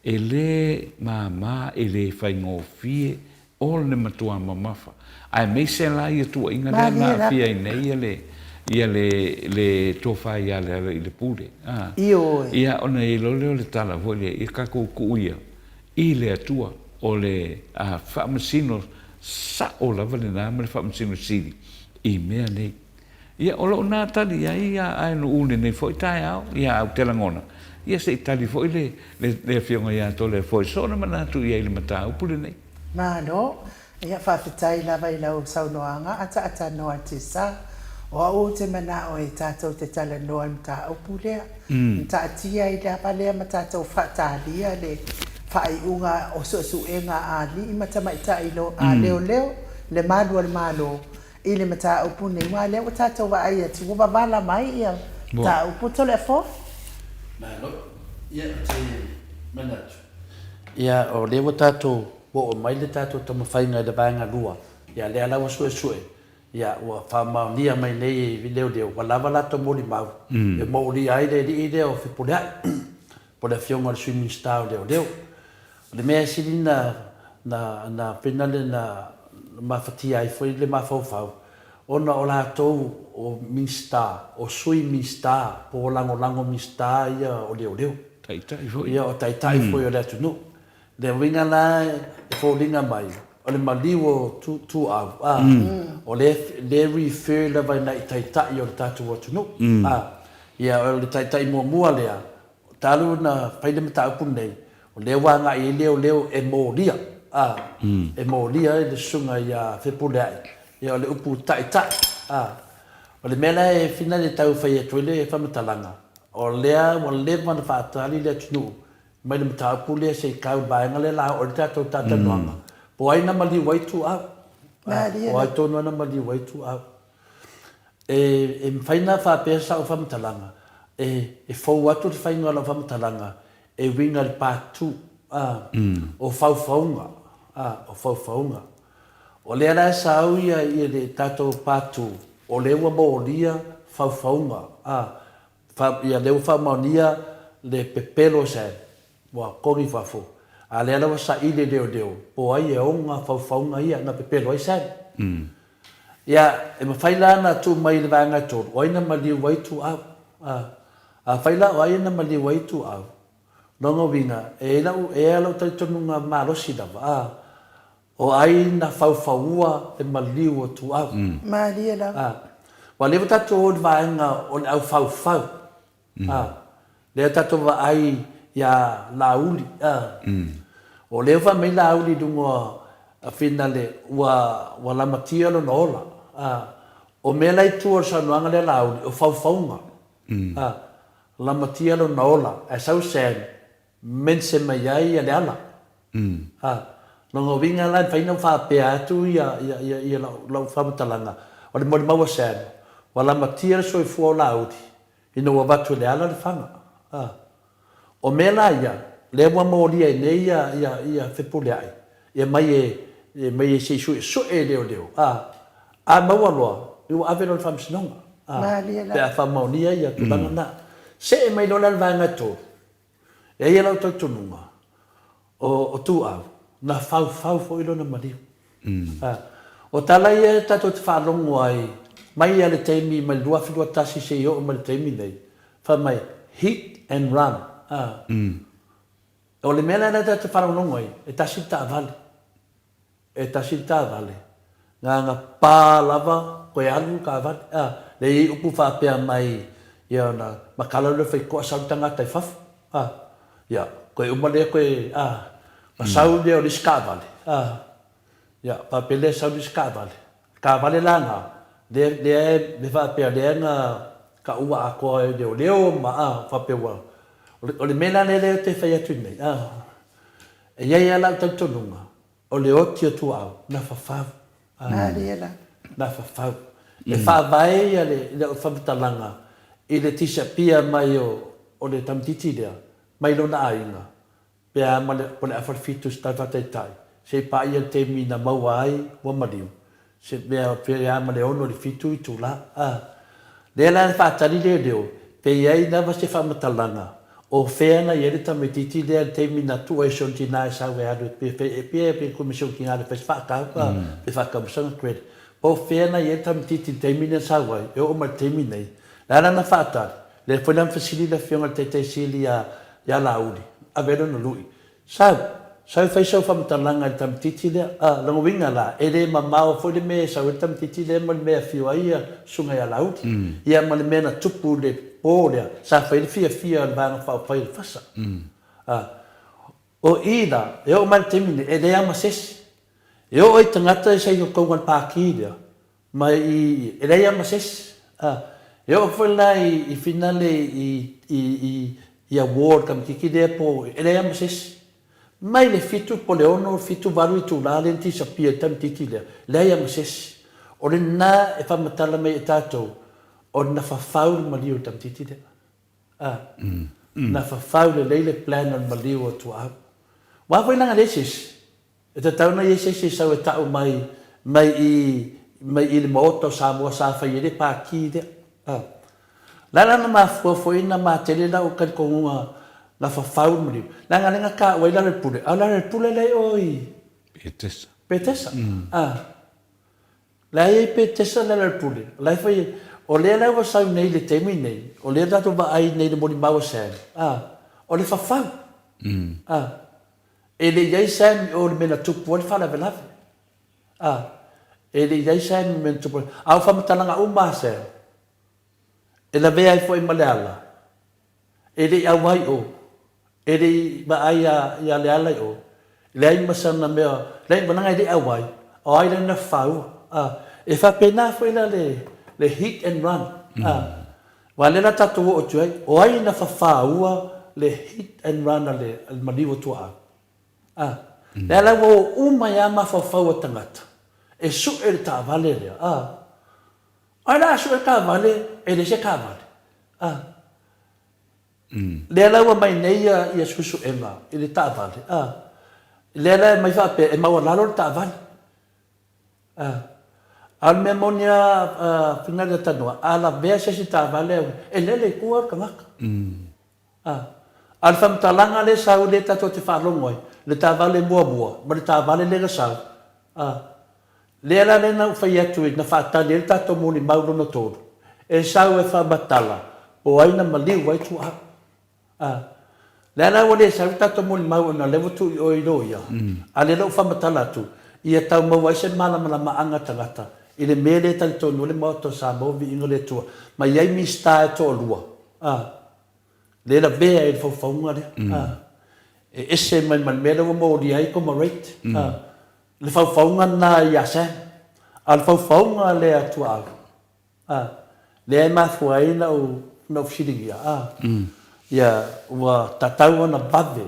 Speaker 5: e lē māmā, e lē faigofie O le matua mamafa. Aemaise la ia tuuaiga lea na aafia ai nei ia le, ia le, le tofa ia Lealailepule. A.
Speaker 1: Ioe.
Speaker 5: Ia, ona i ai loa lea o le tala foi lea, ia tatou tuu ia i le Atua, o le a, faamasino sao lava lena ma le faamasino sili i mea nei. Ia, o lou na tali i ai ia Aenuu i lenei foi taeao, ia, ou te lagona, ia se i tali foi le, le, le Afioga ia Toleafoa i sona manatu i ai i le mataupu lenei.
Speaker 1: Malo. Ia, faafetai lava i lau saunoaga ataatanoa Tessa. O au ou te manao e tatou te talanoa i le mataupu lea. Na taatia ai lava lea ma tatou faatalia le faaiuga o suesuega a alii ma tamaitai a leoleo, le malu a le Malo i le mataupu nei, aua lea ua tatou vaai atu ua wavala mai ia mataupu Toleafoa.
Speaker 4: Malo. Ia, ou te manatu, ia, o lea ua tatou oo mai le tatou taumafaiga i le vaega lua, ia, lea la ua suesue, ia, ua faamaonia mai nei e leoleo, ua lava latou molimau e molia ai le alii lea o Fepuleai, po o le Afioga i le Sui Minisita o Leoleo. O le mea e sili na, na, na, pena le na mafatia ai foi le mafaufau, ona o latou o Minisita, o Sui Minisita, po o Lagolago Minisita ia o Leoleo.
Speaker 5: Taitai foi.
Speaker 4: Ia, o Taitai foi o le atunuu. Le uiga la e foliga mai, o le maliu o Tuuau, a, o lea, lea e refer lava i nai Taitai o le tatou atunuu, a. Ia, o le Taitai muamua lea, Talu ona fai le mataupu lenei, o lea ua agai ai leoleo e molia, a, e molia ai le susuga ia Fepuleai, ia o le upu taitai, a. O le mea la e finale tau fai atu ai le faamatalaga, o lea ua leva ona faatali le atunuu mai le mataupu lea se i kau i le vaega lea la oo ai le tatou talatalanoaga, po o ai na maliu ai Ituau, a, po o ai tonu lava na maliu ai Ituau. E mafai ona faapea sau faamatalaga, e fou atu le faiga o lau faamatalaga e uiga i le part 2, a, o faufauga, a, o faufauga. O lea la e sau ia le tatou part 2, o lea ua molia faufauga, a, ia lea ua faamaonia le pepelo sa ua kogi i fafo, a lea la ua saili e leoleo po o ai e ona faufauga ia na pepelo ai Sam. Ia, e mafai la ona tuu mai i le vaega e tolu, o ai na maliu ai Tuau? A, afai la o ai na maliu ai Tuau, lona uiga, e i ai lau, e i ai lou talitonuga malosi lava, a, o ai na faufaua le maliu o Tuau?
Speaker 1: Malie lava.
Speaker 4: A, ua leva tatou o i le vaega o le au faufau, A, lea tatou vaai ia Laauli, a. O lea ua fai mai Laauli i luga A finale, ua, ua lamatia lona ola. A, o mea la i tua o le saunoaga lea Laauli, o faufauga. A, lamatia lona ola, ae sau Sam, mense mai ai ia Leala. A, lona uiga la e mafai ona ou faapea atu ia, ia, ia, ia lau, lau faamatalaga, o le molimau a Sam, ua lamatia le soifua o Laauli, ina ua avatu e Leala le faga. A. O mea la ia, lea ua molia ai nei ia, ia, ia Fepuleai, e aumai e, e aumai e se i suesue e leoleo, a, a maua loa, ia ua ave loa i le Faamasinoga, a,
Speaker 1: Malie la.
Speaker 4: pe a faamaonia ia tulaga na. See mai loa la i le vaega e tolu, e i ai lau talitonuga, o, o Tuuau, na faufau foi lona maliu. A, o tala ia tatou te faalogo ai mai lava i le taimi mai le 2021 seia oo mai i le taimi nei, fai mai, hit and run. A, o le mea la lea tatou te faalogologo ai, e tasi le taavale, e tasi le taavale, na ona pa lava toe alu le taavale. A, lea e i ai upu faapea mai, ia ona matala lea o le faitotoa sau le tagata i fafo. A, ia, toe uma lea toe, a, ona sau lea o le isi taavale, a, ia, faapea lea sau le isi taavale. Taavale la na, lea, lea e faapea lea na taua atoa e leoleo ma, a, faapea ua, o le mea la lea lea ou te fai atu nei, a, e i ai lava lau talitonuga, O le oti o Tuaau, na fafau.
Speaker 1: Malie la.
Speaker 4: Na fafau. E faavae ia le le faamatalaga i le tisapia mai o o le tamaitiiti lea mai lona aiga pe a ma le po le afa le fitu se tala faataitai se i paia le taimi na maua ai ua maliu se mea pe a ma le ono i le fitu itula a. Lea la e faatali leoleo pe i ai lava se faamatalaga o fea na i ai le tamaitiiti lea i le taimi na tuu ai si ona tina e sau e alu e pe pia pe ku ma si ona tina e fai se faatau ka pe faatau ma sana credit. Po o fea na i ai le tamaitiiti i le taimi lea na sau ai e oo mai i le taimi nei. Le a la na faatali? Lea foi la na fesili le afioga i le Taitaisili ia ia Laauli, ave ai lona lui. Sau, sau e fai sau faamatalaga i le tamaitiiti lea. A, lona uiga la, e le mamao foi le mea e sau ai le tamaitiiti lea ma le mea e afio ai ia Susuga ia Laauli. Ia ma le mea na tupu i le po lea, sa fai ai le fiafia o le Vaega Faaupufai o le Fasa. A, o i la, e oo mai i le taimi nei, e leai lava ma se isi. E oo i tagata e sa i totonu o le Pati lea, Ma i, e leai lava ma se isi. A, e oo foi la i, i finale i, i, i, i award tamaitiiti lea po, e leai lava ma se isi. Mai le fitu po le ono, fitu, valu itula lea na tisapia ai le tamaitiiti lea, leai lava ma se isi. O lena e faamatala mai e tatou, o na fafau le maliu o le tamaitiiti lea. A, na fafau lelei le plan o le maliu o Tuaau. Aua foi leaga leai se isi. E tatau ona i ai se isi e sau e ta'u mai, mai i, mai i le Maota o Samoa sa fai ai le Pati lea. A. La la na mafua foi na matele lau talitonuga na fafau le maliu, leaga lea na ta'u ai lalo i le pule, a o lalo i le pule lea i o i.
Speaker 5: Petesa.
Speaker 4: Petesa. A. La e i ai Petesa lalo i le pule, o la e fai ai, o lea la ua sau nei i le taimi nei, o lea tatou vaai nei i le molimau a Sam, a, o le fafau. A. E le i ai Sam i o i le mea na tupu ai le faalavelave. A, e le i ai Sam i le mea na tupu ai. A o faamatalaga uma a Sam, e lavea ai foi ma Leala, e le i auai i o, e le i vaai ia Leala i o, leai ma sana mea, leai, leaga e le i auai, o ai la na faua. A, e faapena foi la le, le hit and run. A, Aua lea la tatou oo atu ai, o ai na fafaua le hit and run a le maliu o Tuaau? A. Lea la ua oo uma ai lava mafaufau o tagata e sue le taavale lea. A. Ai la a sue le taavale, e leai se taavale. A. Lea la ua mai nei ia, ia suesuega i le taavale. A. Lea la e aumai faapea e maualalo le taavale. A. A o le mea moni lava a Finale Tanoa, a lavea se isi taavale au, e lele i tua le tagata. A. A o le faamatalaga lea e sau lea tatou te faalogo ai, le taavale muamua ma le taavale lea na sau, a. Lea la lea na ou fai atu ai, na faatali ai le tatou molimau lona tolu, e sau e faamatala po o ai na maliu ai tua. A, lea la ua le sau le tatou molimau ona o lea ua tuu i o i loia, a lea la ua faamatala atu, ia tau maua ai se malamalamaaga tagata i le mea lea e talitonu ai le Maota o Samoa Viiga o le Atua, ma i ai Minisita e toalua, a, lea e lavea ai le faufauga lea, a, e ese mai ma le mea lea ua molia ai Comorate, a. Le faufauga lena ia Sam, a o le faufauga lea a Tuaau, a, lea e mafua ai na ou, na ou fesiligia, a, ia, ua tatau ona vave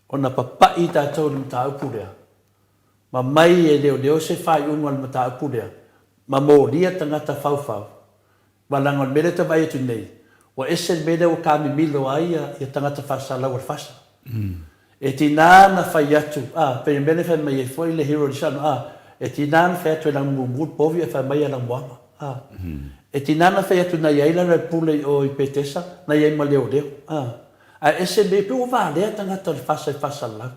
Speaker 4: ona papai tatou i le mataupu lea, ma mai e leoleo se faaiuga o le mataupu lea, ma molia tagata faufau Aua leaga o le mea lea ou te vaai atu nei, ua ese le mea lea ua kamimilo ai ia tagata faasalalau o le fasa. E tiga ona fai atu, a, pei o le mea lea e fai mai ai foi le hero Lisano, a, e tiga ona fai atu e lagumumu le povi ae fai mai e lagumoana, a. E tiga ona fai atu na i ai lana pule i o i Petesa, na i ai ma leoleo, a. Ae ese mea, pei ua valea tagata o le fasa i faasalalau.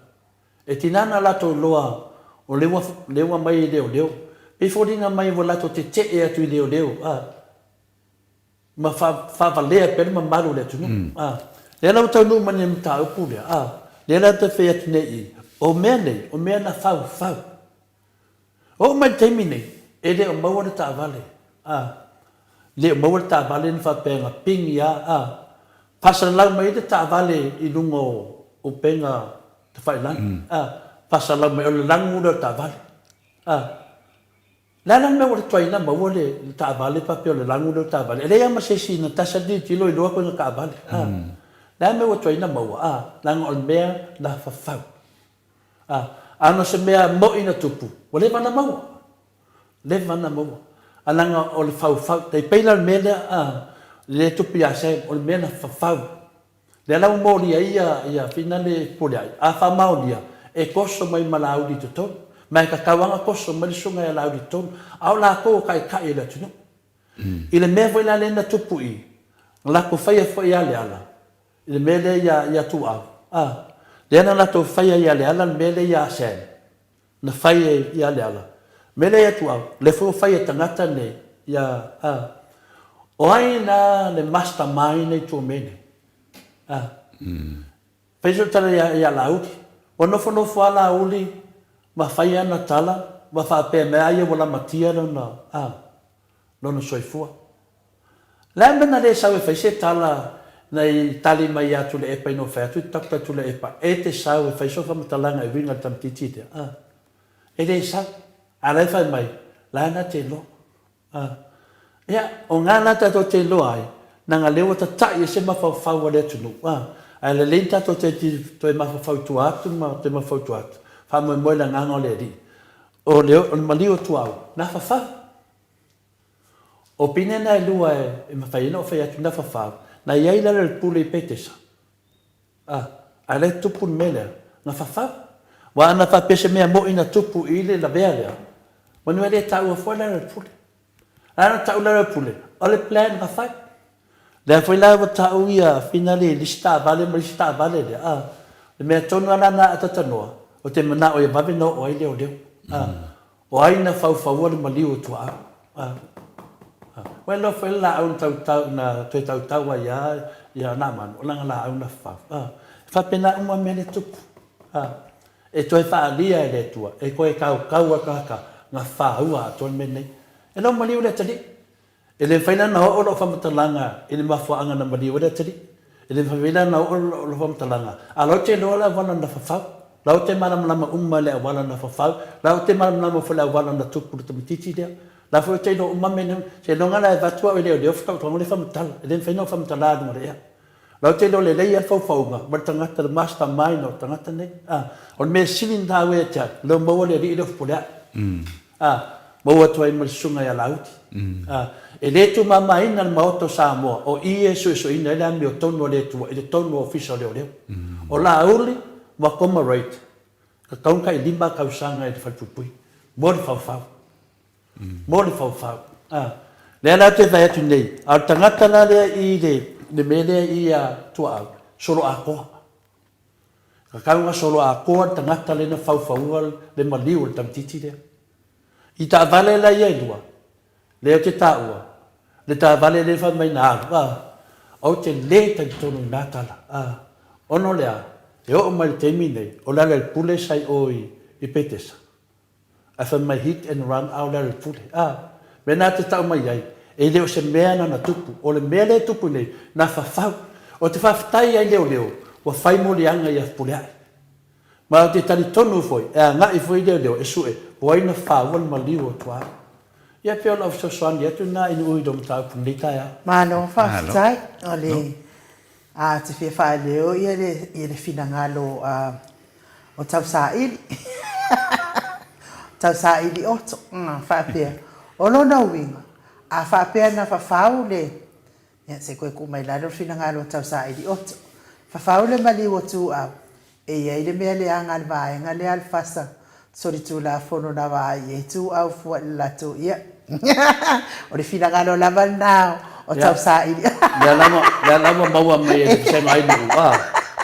Speaker 4: E tiga ona latou iloa o lea ua, lea ua aumai e leoleo. Pei foliga mai ua latou tetee atu i leoleo, a, ma fa, faavalea pea le mamalu o le atunuu, a. Lea la ua taunuu mai nei mataupu lea, a, lea la ou te fai atu nei i, o mea nei, o mea na faufau. Oo mai le taimi nei, e le o maua le taavale, a, le o maua le taavale na faapea na pigi a, a, faasalalau mai ai le taavale i luga o upega tafailagi, a, faasalalau mai, o le lanu lea o le taavale, a. Le a la le mea ua tuai ona maua le taavale faapea o le lanu lea o le taavale, e leai lava ma se isi na tasi lava le tilotilo iloa koe na taavale, a. Le a le mea ua tuai ona maua, a, leaga o le mea na fafau. A, a na o se mea moʻi na tupu, ua leva ona maua. Leva ona maua. A leaga o le faufau, tai pei la o le mea lea, a, lea e tupu ia Sam, o le mea na fafau. Lea la ua molia ai ia, ia Fina le Fepuleai, a faamaonia, e toso mai ma Laauli i totonu. Ma e tatau lava ona toso mai le susuga ia Laauli i totonu. A o latou o taitai o le atunuu. I le mea foi la lea na tupu i, na latou faia foi ia Leala, I le mea lea ia, ia Tuau, a. Lea na latou faia ia Leala le mea lea ia Sam. Na fai e ia Leala. Mea lea ia Tuau, lea foi ua fai e tagata nei, ia, a. O ai la le master mind i tua o mea nei? A. Fai sou tala ia, ia Laauli. Ua nofonofo lava Laauli ma fai ana tala ma faapea mai a ia ua lamatia lona, a. lona soifua. Le a mea na le sau e fai se tala na i tali mai ia Tuilaepa ina ua fai atu Doctor Tuilaepa e te sau e fai sou faamatalaga e uiga i le tamaitiiti lea? A. E le sau. A la e fai mai, la na te iloa. A. Ia, o nga la tatou te iloa ai, naga lea ua tatai ese mafaufau a le atunuu. A. Ae lelei ni tatou te toe mafaufau i tua atu ma toe mafaufau i tua atu. Faamoemoe i le agaga o le Alii. O le, o le maliu o Tuaau, na fafau. O pine na e lua e mafai ai ona ou fai atu na fafau, na i ai lalo i le pule i Petesa. A, a lea e tupu le mea lea, na fafau. Aua ana faapea se mea moʻi na tupu i le lavea lea, manu e le taua fua lalo i le pule. A na tau lalo i le pule, o le plan na fai. Lea foi la ua tau ia finale i le isi taavale ma le isi taavale lea, a, le mea tonu lava la na atatanoa, o te manao ia vave ona oo ai leoleo. A, O ai na faufaua le maliu o Tuaau? A. A. Ua iloa foi le laau na tautau, na toe tautau ai a ia Naamanu, o lana laau na fafau. A. E faapena uma mea le tupu. A. E toe faaalia e le Atua, e toe kaukau a tagata na faua atoa le mea lenei. E lau maliu le atalii. E le mafai la ona oo lau faamatalaga i le mafuaaga na maliu ai le atalii. E le mafai la ona oo lau faamatalaga, a o la ou te iloa le auala na fafau. La ou te malamalama uma i le auala na fafau. La ou te malamalama foi i le auala na tupu i le tamaitiiti lea. La foi ou te iloa uma mea nei. Seiloga la e avatu au e leoleo faatoa le faamatala. E le mafai ona ou faamatala i luga o le ea. La ou te iloa lelei lava le faufauga ma le tagata, le master mind o le tagata nei. A, o le mea sili na taua ia te au, lea ua maua le alii lea o Fepuleai. A, maua atu ai ma le susuga ia Laauli. A, e le tumamaina le Maota o Samoa, o i e suesueina ai le amiotonu a le Atua i totonu o Ofisa o Leoleo. O Laauli ma Koma Wright, tatau ona tailima tausaga i le falepuipui mo le faufau. Mo le faufau. A, lea la ou te vaai atu nei, a o le tagata la lea i le, le mea lea i ia Tuaau, solo atoa. Tatau ona solo atoa le tagata lea na faufaua le maliu o le tamaitiiti lea. I taavale la ia e lua, lea ou te taua, le taavale lea fai mai na alu, a, ou te le talitonu i na tala, a, ona o le a, e oo mai i le taimi nei, o le Lealailepule sa i o i Petesa. Ae fai mai hit and run a o le alepule. A, mea na te tau mai ai, e le o se mea na na tupu. O le mea lea e tupu nei, na fafau. O te faafetai ai leoleo, ua fai moliaga ia Fepuleai. Ma ou te talitonu foi, e agai foi leoleo e sue po ai na fāua le maliu o Tuau. Ia pei o lau fesoasoani atu lena i Nu'u i lou mataupu i lenei taeao.
Speaker 1: Malo faafetai. O le a te fia faaleo ia le ia le finagalo a o Tausaili. Tausaili Otto faapea, o lona uiga, a faapea na fafau le Ia, se i toe tuu mai lalo le finagalo o Tausaili Otto. Fafau le maliu o Tuau, e i ai le mea leaga a le vaega lea a le fasa solitulafono na vaai i ai Tuau fua i le latou ia. O le finagalo lava lena o Tausaili.
Speaker 4: Lea lava, lea lava maua mai e le vasega ai nuu, a,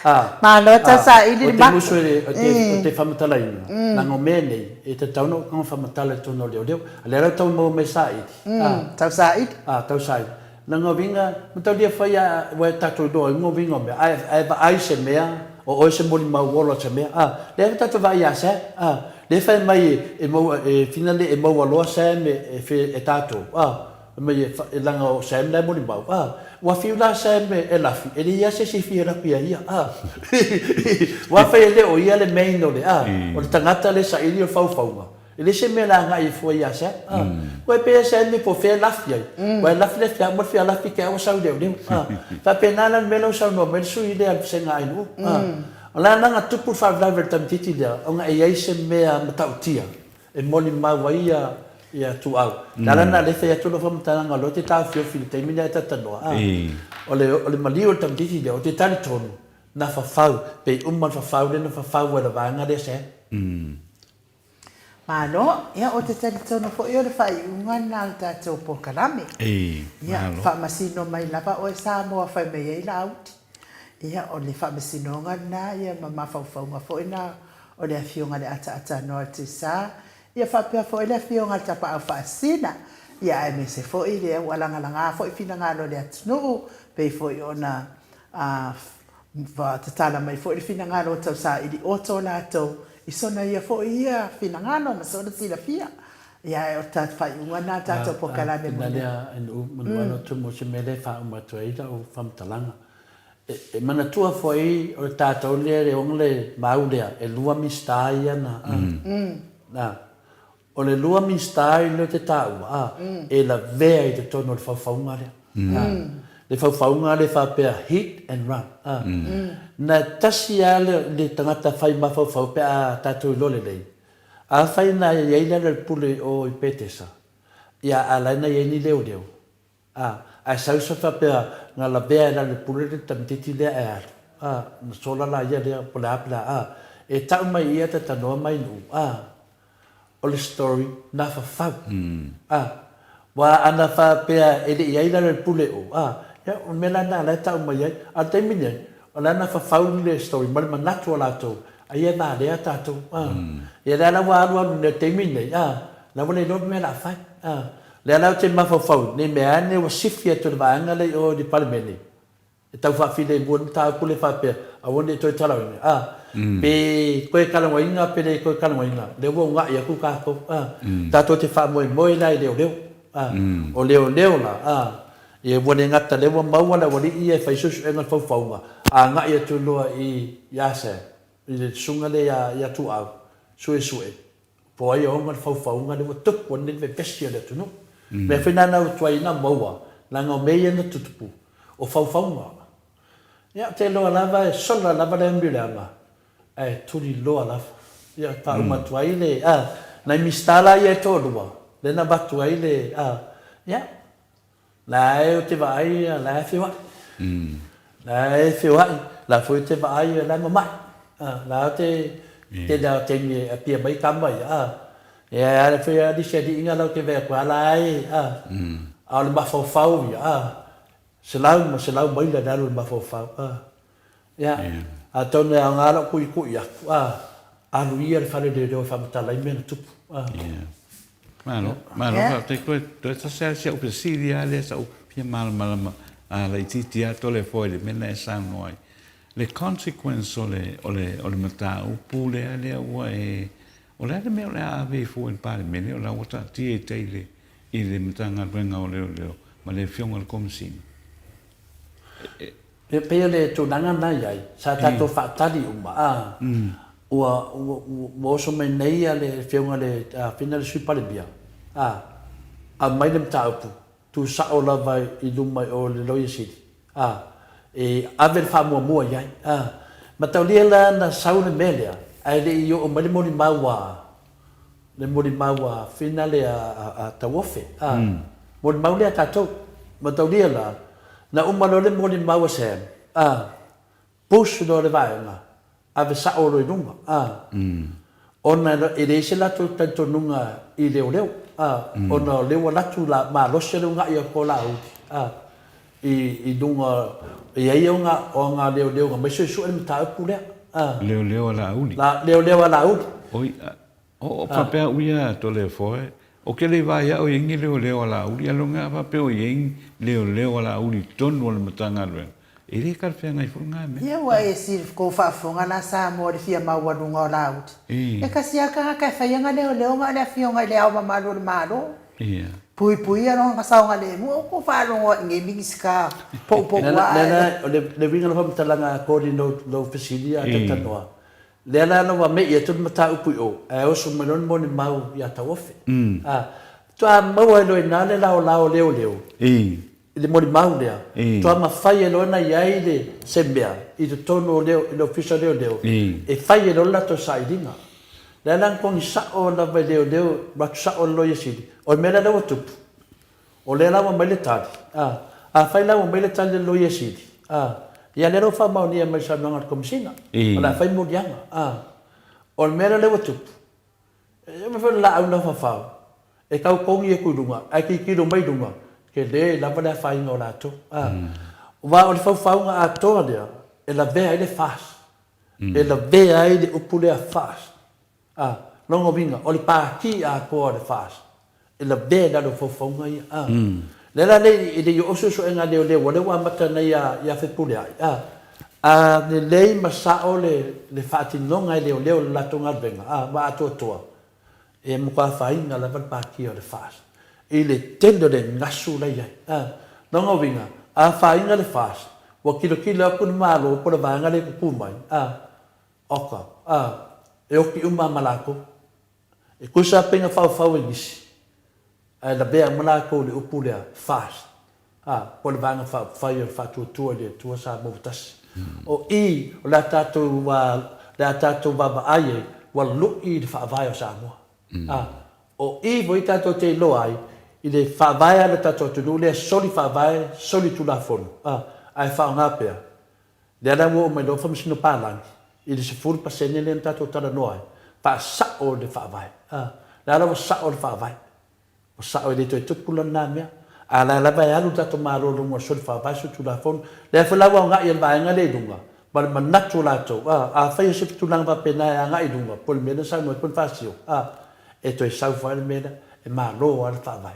Speaker 4: a.
Speaker 1: Malo Tausaili le
Speaker 4: mako. Ou te musu e, ou te, ou te faamatalaina, leaga o mea nei, e tatau ona ou faamatala i totonu o leoleo. A lea la ua tau maua mai e saili, a.
Speaker 1: Tausaili.
Speaker 4: A, Tausaili. Leaga uiga, mataulia fai a, ua e tatou iloa ai uiga o mea, ae, ae vaai se mea, o oe se molimau ola o se mea, a, lea ua tatou vaai ia Sam, a, lea fai mai e, e maua, e finale e maua loa Sam e, e, e, e tatou, a, fai mai e, e leaga o Sam la e molimau, a, ua fiu la Sam e, e lafi, e leai lava se isi e fia lafi ia ia, a, ua fai e le o ia le main o le, a, o le tagata le saili o le faufauga. E leai se mea le agai fua ia Sam. A. Ua pei e Sam po o fea e lafi ai. Ua e lafi le fia uma le fia lafi ke ua sau leoleo. A. Faapena la le mea lea ua saunoa mai le sui lea o le vasega a Nuu. A. O le a la na tupu le faalavelave i le tamaitiiti lea ona e i ai se mea matautia e molimau ai ia ia Tuau. O le ala lena lea e fai atu lau faamatalaga o lea ou te taofiofi i le taimi lea e talatalanoa. A. O le o le maliu o le tamaitiiti lea ou te talitonu na fafau pe i uma le fafau lea na fafau ai e le vaega lea Sam.
Speaker 1: Malo, ia ou te talitonu foi o le faaiuga lena o le tatou polokalame. Ia, faamasino mai lava oe Samoa fai mai ai Laauli. Ia, o le faamasinoga lena ia ma mafaufauga foi na o le Afioga i le Ataatanoa o le Tusa, ia faapea foi le Afioga i le Tapaau Faasisina, ia aemaise foi lea ua lagalaga foi finagalo o le atunuu, pei foi ona Ua tatala mai foi le finagalo o Tausaili Otto latou i sona ia foi ia finagalo ma sona silafia. Ia ae o le tatou faaiuga lena o le tatou polokalame mo nei.
Speaker 4: Lea NU manu atu mo se mea lea e faauma atu ai lau faamatalaga. E manatua foi o le tatou lea le ona le mau lea e lua Minisita ia na a. O le lua Minisita i lea te taua, a, e lavea i totonu o le faufauga lea. A, le faufauga lea faapea hit and run. A, na tasi lava le, le tagata fai mafaufau pe a tatou iloa lelei, afai na i ai le ala o le pule i o i Petesa, ia a la e na i ai ni leoleo, A, ae sau se faapea na lavea e lalo i le pule le tamaitiiti lea ae alu, a, na sola la ia lea po o le a pe le a, a, e tau mai ia tatanoa mai nuu, a, o le story na fafau, a, ua ana faapea e le i ai lalo i le pule o, a, ia o le mea la lena la e tau mai ai, a o le taimi nei, o la na fafau le story ma le manatu o latou, aia e valea tatou, a, ia lea la ua alu alu nei i le taimi nei, a, la ua le iloa le mea o le a fai, a. Lea la ou te mafaufau, ne i mea ane ua sifi atu e le vaega lea i o i le Palemene e tau faafilemu ai le mataupu lea faapea, aua ne i toe talauina, a, pe toe talanoaina pe le toe talanoaina, lea ua una'i atu tatou, a. Tatou te faamoemoe la i leoleo, a. O leoleo la, a, ia ua le gata lea ua maua le aualii ia e fai suesuega i le faufauga, agai atu loa i Asea, i le susuga lea ia Tuau, suesue, Po ai e ona le faufauga lea ua tupu ai lenei vevesi o le atunuu. Mea foi na na tuai ina maua, leaga o mea ia na tutupu, o faufauga. Ia, ou te iloa lava e sola lava le amio leaga, ae tuli loa lava. Ia, faauma atu ai le, a, nai Minisita la ia e toalua, lea na avatu ai le, a, ia, La e ou te vaai la e feoai. La e feoai, la foi ou te vaai la e mamae. La ou te tele lava o taimi e apia mai tama ia, a. E ala foi a nisi aliiga la ou te vaai atu a la e, a. A o le mafaufau ia, a, 100 maila i lalo o le mafaufau, a. Ia, atonu e aoga lou tuitui atu, a, alu ia le fale leoleo e faamatala ai mea na tupu. A.
Speaker 5: Ia. Malo, malo faafetai toe, toe tasi lava si au fesili lava lea sa ou fia malamalama a laitiiti lava Toleafoa i le mea na e saunoa ai. Le consequence o le, o le, o le mataupu lea, lea ua e, o le a le mea o le a ave ifo i le Palemene o la ua taatia i tai i le, i le Matagaluega o Leoleo ma le Afioga i le Komesina?
Speaker 4: E pei o le tulaga lena e i ai, sa tatou faatali uma, a, Ua, ua, ua oso mai nei a le Afioga i le Afina le Sui Palemia, a, aumai le mataupu, tu sao lava i luma i o i le Loia Sili, a, e ave le faamuamua i ai, a. Mataulia la na sau le mea lea, ae le i oo mai le molimau a, le molimau a Afina le a, a, a Tauofe, a. Molimau lea a tatou. Mataulia la, na uma loa le molimau a Sam, a, Push loa le vaega, ave sao loa i luga, a. Ona e leai se latou talitonuga i leoleo, a, ona o lea ua latu la, malosi le una'i atu o Laauli, a, i, i luga, e i ai ona, ona leoleo na omai suesue le mataupu lea, a.
Speaker 5: Leoleo a Laauli?
Speaker 4: La, leoleo a Laauli.
Speaker 5: Oi, a, O faapea au ia Toleafoa, o ke le vaai au i ni leoleo a Laauli, a loga faapea o i ai ni leoleo a Laauli i totonu o le Matagaluega, e le talafeagai foi lena mea.
Speaker 1: Ia ua e silf kou faafofoga la Samoa i le fia maualuga o Laauli. E kasi a tagata e fai ana leoleoga o le afioga i le Ao Mamalu o le Malo. Puipuia lona saogalemu o kou faalogo i nei Minisita poupou
Speaker 4: ae. Lea la, o le uiga o le faamatalaga a Gordon i lou fesili a Talanoa, Lea la na ua me'i atu le mataupu i o, ae oso mai loa le molimau ia Tauofe. A, faatoa maua ai loa i ina le laolao leoleo i le molimau lea, faatoa mafai ai loa ona i ai le se mea i totonu o leo, i le Ofisa o Leoleo e fai ai loa le latou sailiga. Lea la na togi sao lava i leoleo, alu atu sao le Loia Sili, o le mea lea la ua tupu, O lea la ua aumai le tali, a. Afai la ua aumai le tali a le Loia Sili, a, ia lea la ua faamaonia mai i le saunoaga a le Komesina, o le a fai moliaga, a. O le mea la lea ua tupu, e uma foi le laau naufafao, e tau togi atu i luga, ae tilotilo mai i luga, tele lava le afaina o latou, a. Aua o le faufauga atoa lea, e lavea ai le FAST, e lavea ai le upu lea FAST. A, lona uiga, o le pati atoa o le FAST, e lavea i lalo o faufauga ia. A, lea la e le i oo suesuega a leoleo, o lea ua amata nei ia Fepuleai. A, a lelei ma sao le, le faatinoga e leoleo o le latou galuega, a, ma atoatoa, e matua afaina lava le pati o le FAST i le tele o le gasu la e i ai. A, lona uiga, a afaina le FAST, ua tilotilo atu le Malo po o le vaega lea e tutu mai, a, Oka, a, e oki uma ma lakou. E tusa a pei na faufau e nisi, ae lavea uma lakou i le upu lea, fast, a, po o le Vaega Faaupufai o le Faatuatua i le Atua Samoa ua Tasi. O i, o le a tatou, a, le a tatou vaavaai ai, ua lu'i le Faavae o Samoa. A, o i foi tatou te iloa ai i le Faavae a le tatou atunuu lea, soli Faavae, soli Tulafono, a, ae faaaoga pea. Lea la ua oo mai loa Faamasino Palagi i le 10% lea na tatou talanoa ai, faasao le Faavae. A, lea la ua sao le Faavae. Ua sao e le toe tupu la lena mea. A la lava e alu le tatou Malo i luga o le soli Faavae, soli Tulafono. Lea foi la ua agai e le vaega lea i luga, ma le manatu o latou, a, afai o se tulaga faapena e agai i luga, po o le mea lea na saunoa ai po o le FASIO, a, e toe sau foi lava le mea lea, e malo lava le Faavae.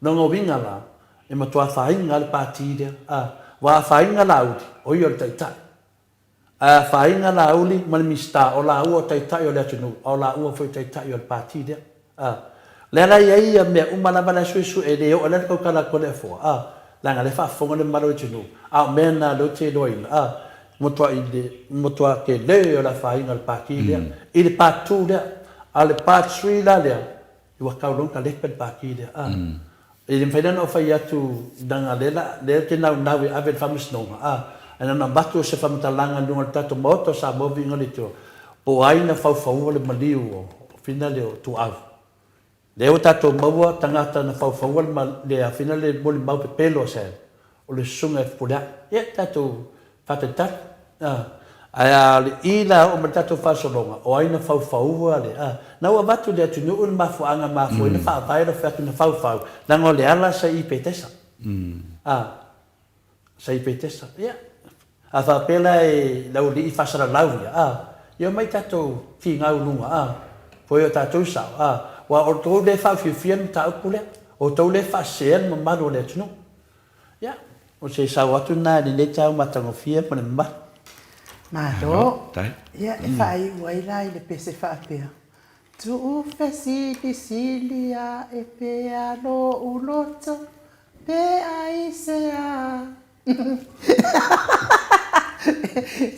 Speaker 4: Lona uiga la, e matua afaina lava le pati lea, a, ua afaina Laauli, o ia o le taitai. Ae afaina Laauli ma le Minisita, o laua o taitai o le atunuu, a o laua foi o taitai o le pati lea. A, lea la e i ai ia mea uma lava la e suesue, e le oo ai la le tautala atu a le Afoa, a, leaga o lea e faafofoga le mamalu o le atunuu, a o mea na lea ou te iloaina, a, matuai le, matua tele o le afaina o le pati lea, i le part two lea. A o le part three la lea, Ua tau loa ona talepe le pati lea. A. E le mafai la ona ou fai atu leaga lea la, lea ou te naunau e ave i le Faamasinoga, a. Ae na ona avatu o se faamatalaga i luga o le tatou Maota o Samoa Viiga o le Atua, po o ai na faufaua le maliu o Fina lea o Tuaau. Lea ua tatou maua tagata na faufaua le le Fina le molimau pepelo a Sam. O le susuga e Fepuleai. Ia, tatou faatalitali. A. Ae a o le i la oo mai le tatou faasologa, o ai na faufaua le, a. Na ua avatu i le atunuu le mafuaaga mafua ai na faavae lou fai atu na faufau, leaga o le ala sa i Petesa. A. Sa i Petesa. Ia. A faapea la e le aualii faasalalau ia, a. Ia omai tatou finau i luga, a. Foi o tatou sao, a. Aua o outou lea e faaufiufia le mataupu lea. O outou lea e faasesea le mamalu o le atunuu. Ia, o se sao atu lena i lenei taeao matagofie ma le mamalu.
Speaker 1: Malo. Ia, e faaiu ai la i le pese faapea, Tuu fesilisili ae pea lou loto, pe aisea.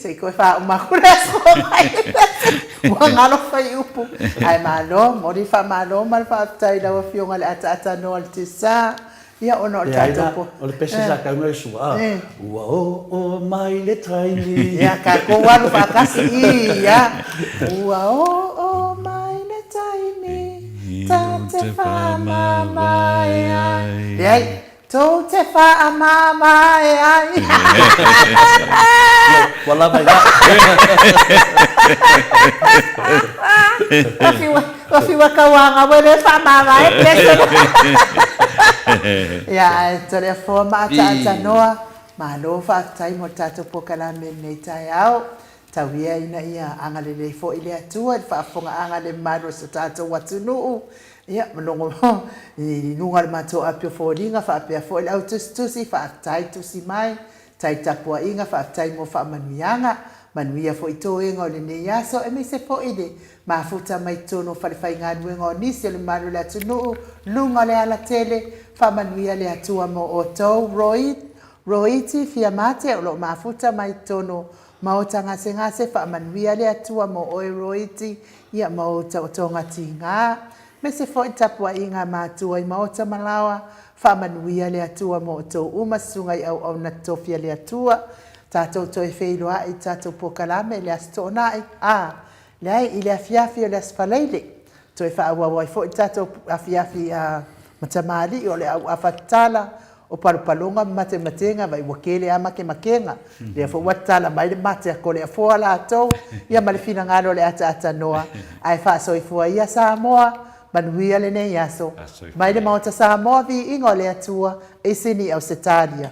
Speaker 1: Se i toe faauma atu le aso mai le pese. Ua galo fuaiupu. Ae malo, momoli le faamalo ma le faafetai i lau Afioga i le ataatanoa o le Tiasa, ia ona o le tatou po.
Speaker 4: O le pese sa tau ai sua, ua oo mai le taimi.
Speaker 1: Ia, tatou alu faatasi i, ia. Ua oo mai le taimi ta te faamavae ai. Leai, Tou te faamavae ai.
Speaker 4: Ua lava i ina.
Speaker 1: Ua fiu e tauaga ua le faamavae Blessed. Ia ae Toleafoa ma Ataatanoa, malo faafetai mo le tatou polokalame i lenei taeao. Tau ia ina ia agalelei foi le Atua i le faafofogaaga a le mamalu o si o tatou atunuu, ia, ma logo i luga o le matou api o foliga faapea foi le au tusitusi, faafetai tusi mai, tai tapuaiga, faafetai mo faamanuiaga, manuia foi toega o lenei aso, aemaise foi le mafuta mai totonu o falefaigaluega o nisi o le mamalu o le atunuu, luga o le alatele, faamanuia le Atua mo outou. Roy, Roiti Fiamate o lo o mafuta mai totonu Maota gasegase, faamanuia le Atua mo oe Roiti, ia ma ou taotoga tiga. Aemaise foi tapuaiga a matua i Maota Malaoa, faamanuia le Atua mo outou uma susuga i auauna totofi a le Atua. Tatou toe feiloai i tatou polokalame i le Aso Toonai, a, leai, i le afiafi o le Aso Faraile. Toe faaauau ai foi le tatou afiafi ma tamalii o le auafa tatala o palopaloga ma matematega, vaai ua tele lava matematega, lea foi ua tatala mai le mate a Toleafoa latou, ia ma le finagalo o le ataatanoa, ae faasoifua ia Samoa, manuia lenei aso, mai le Maota Samoa, viiga o le Atua, i Sini Ausetalia.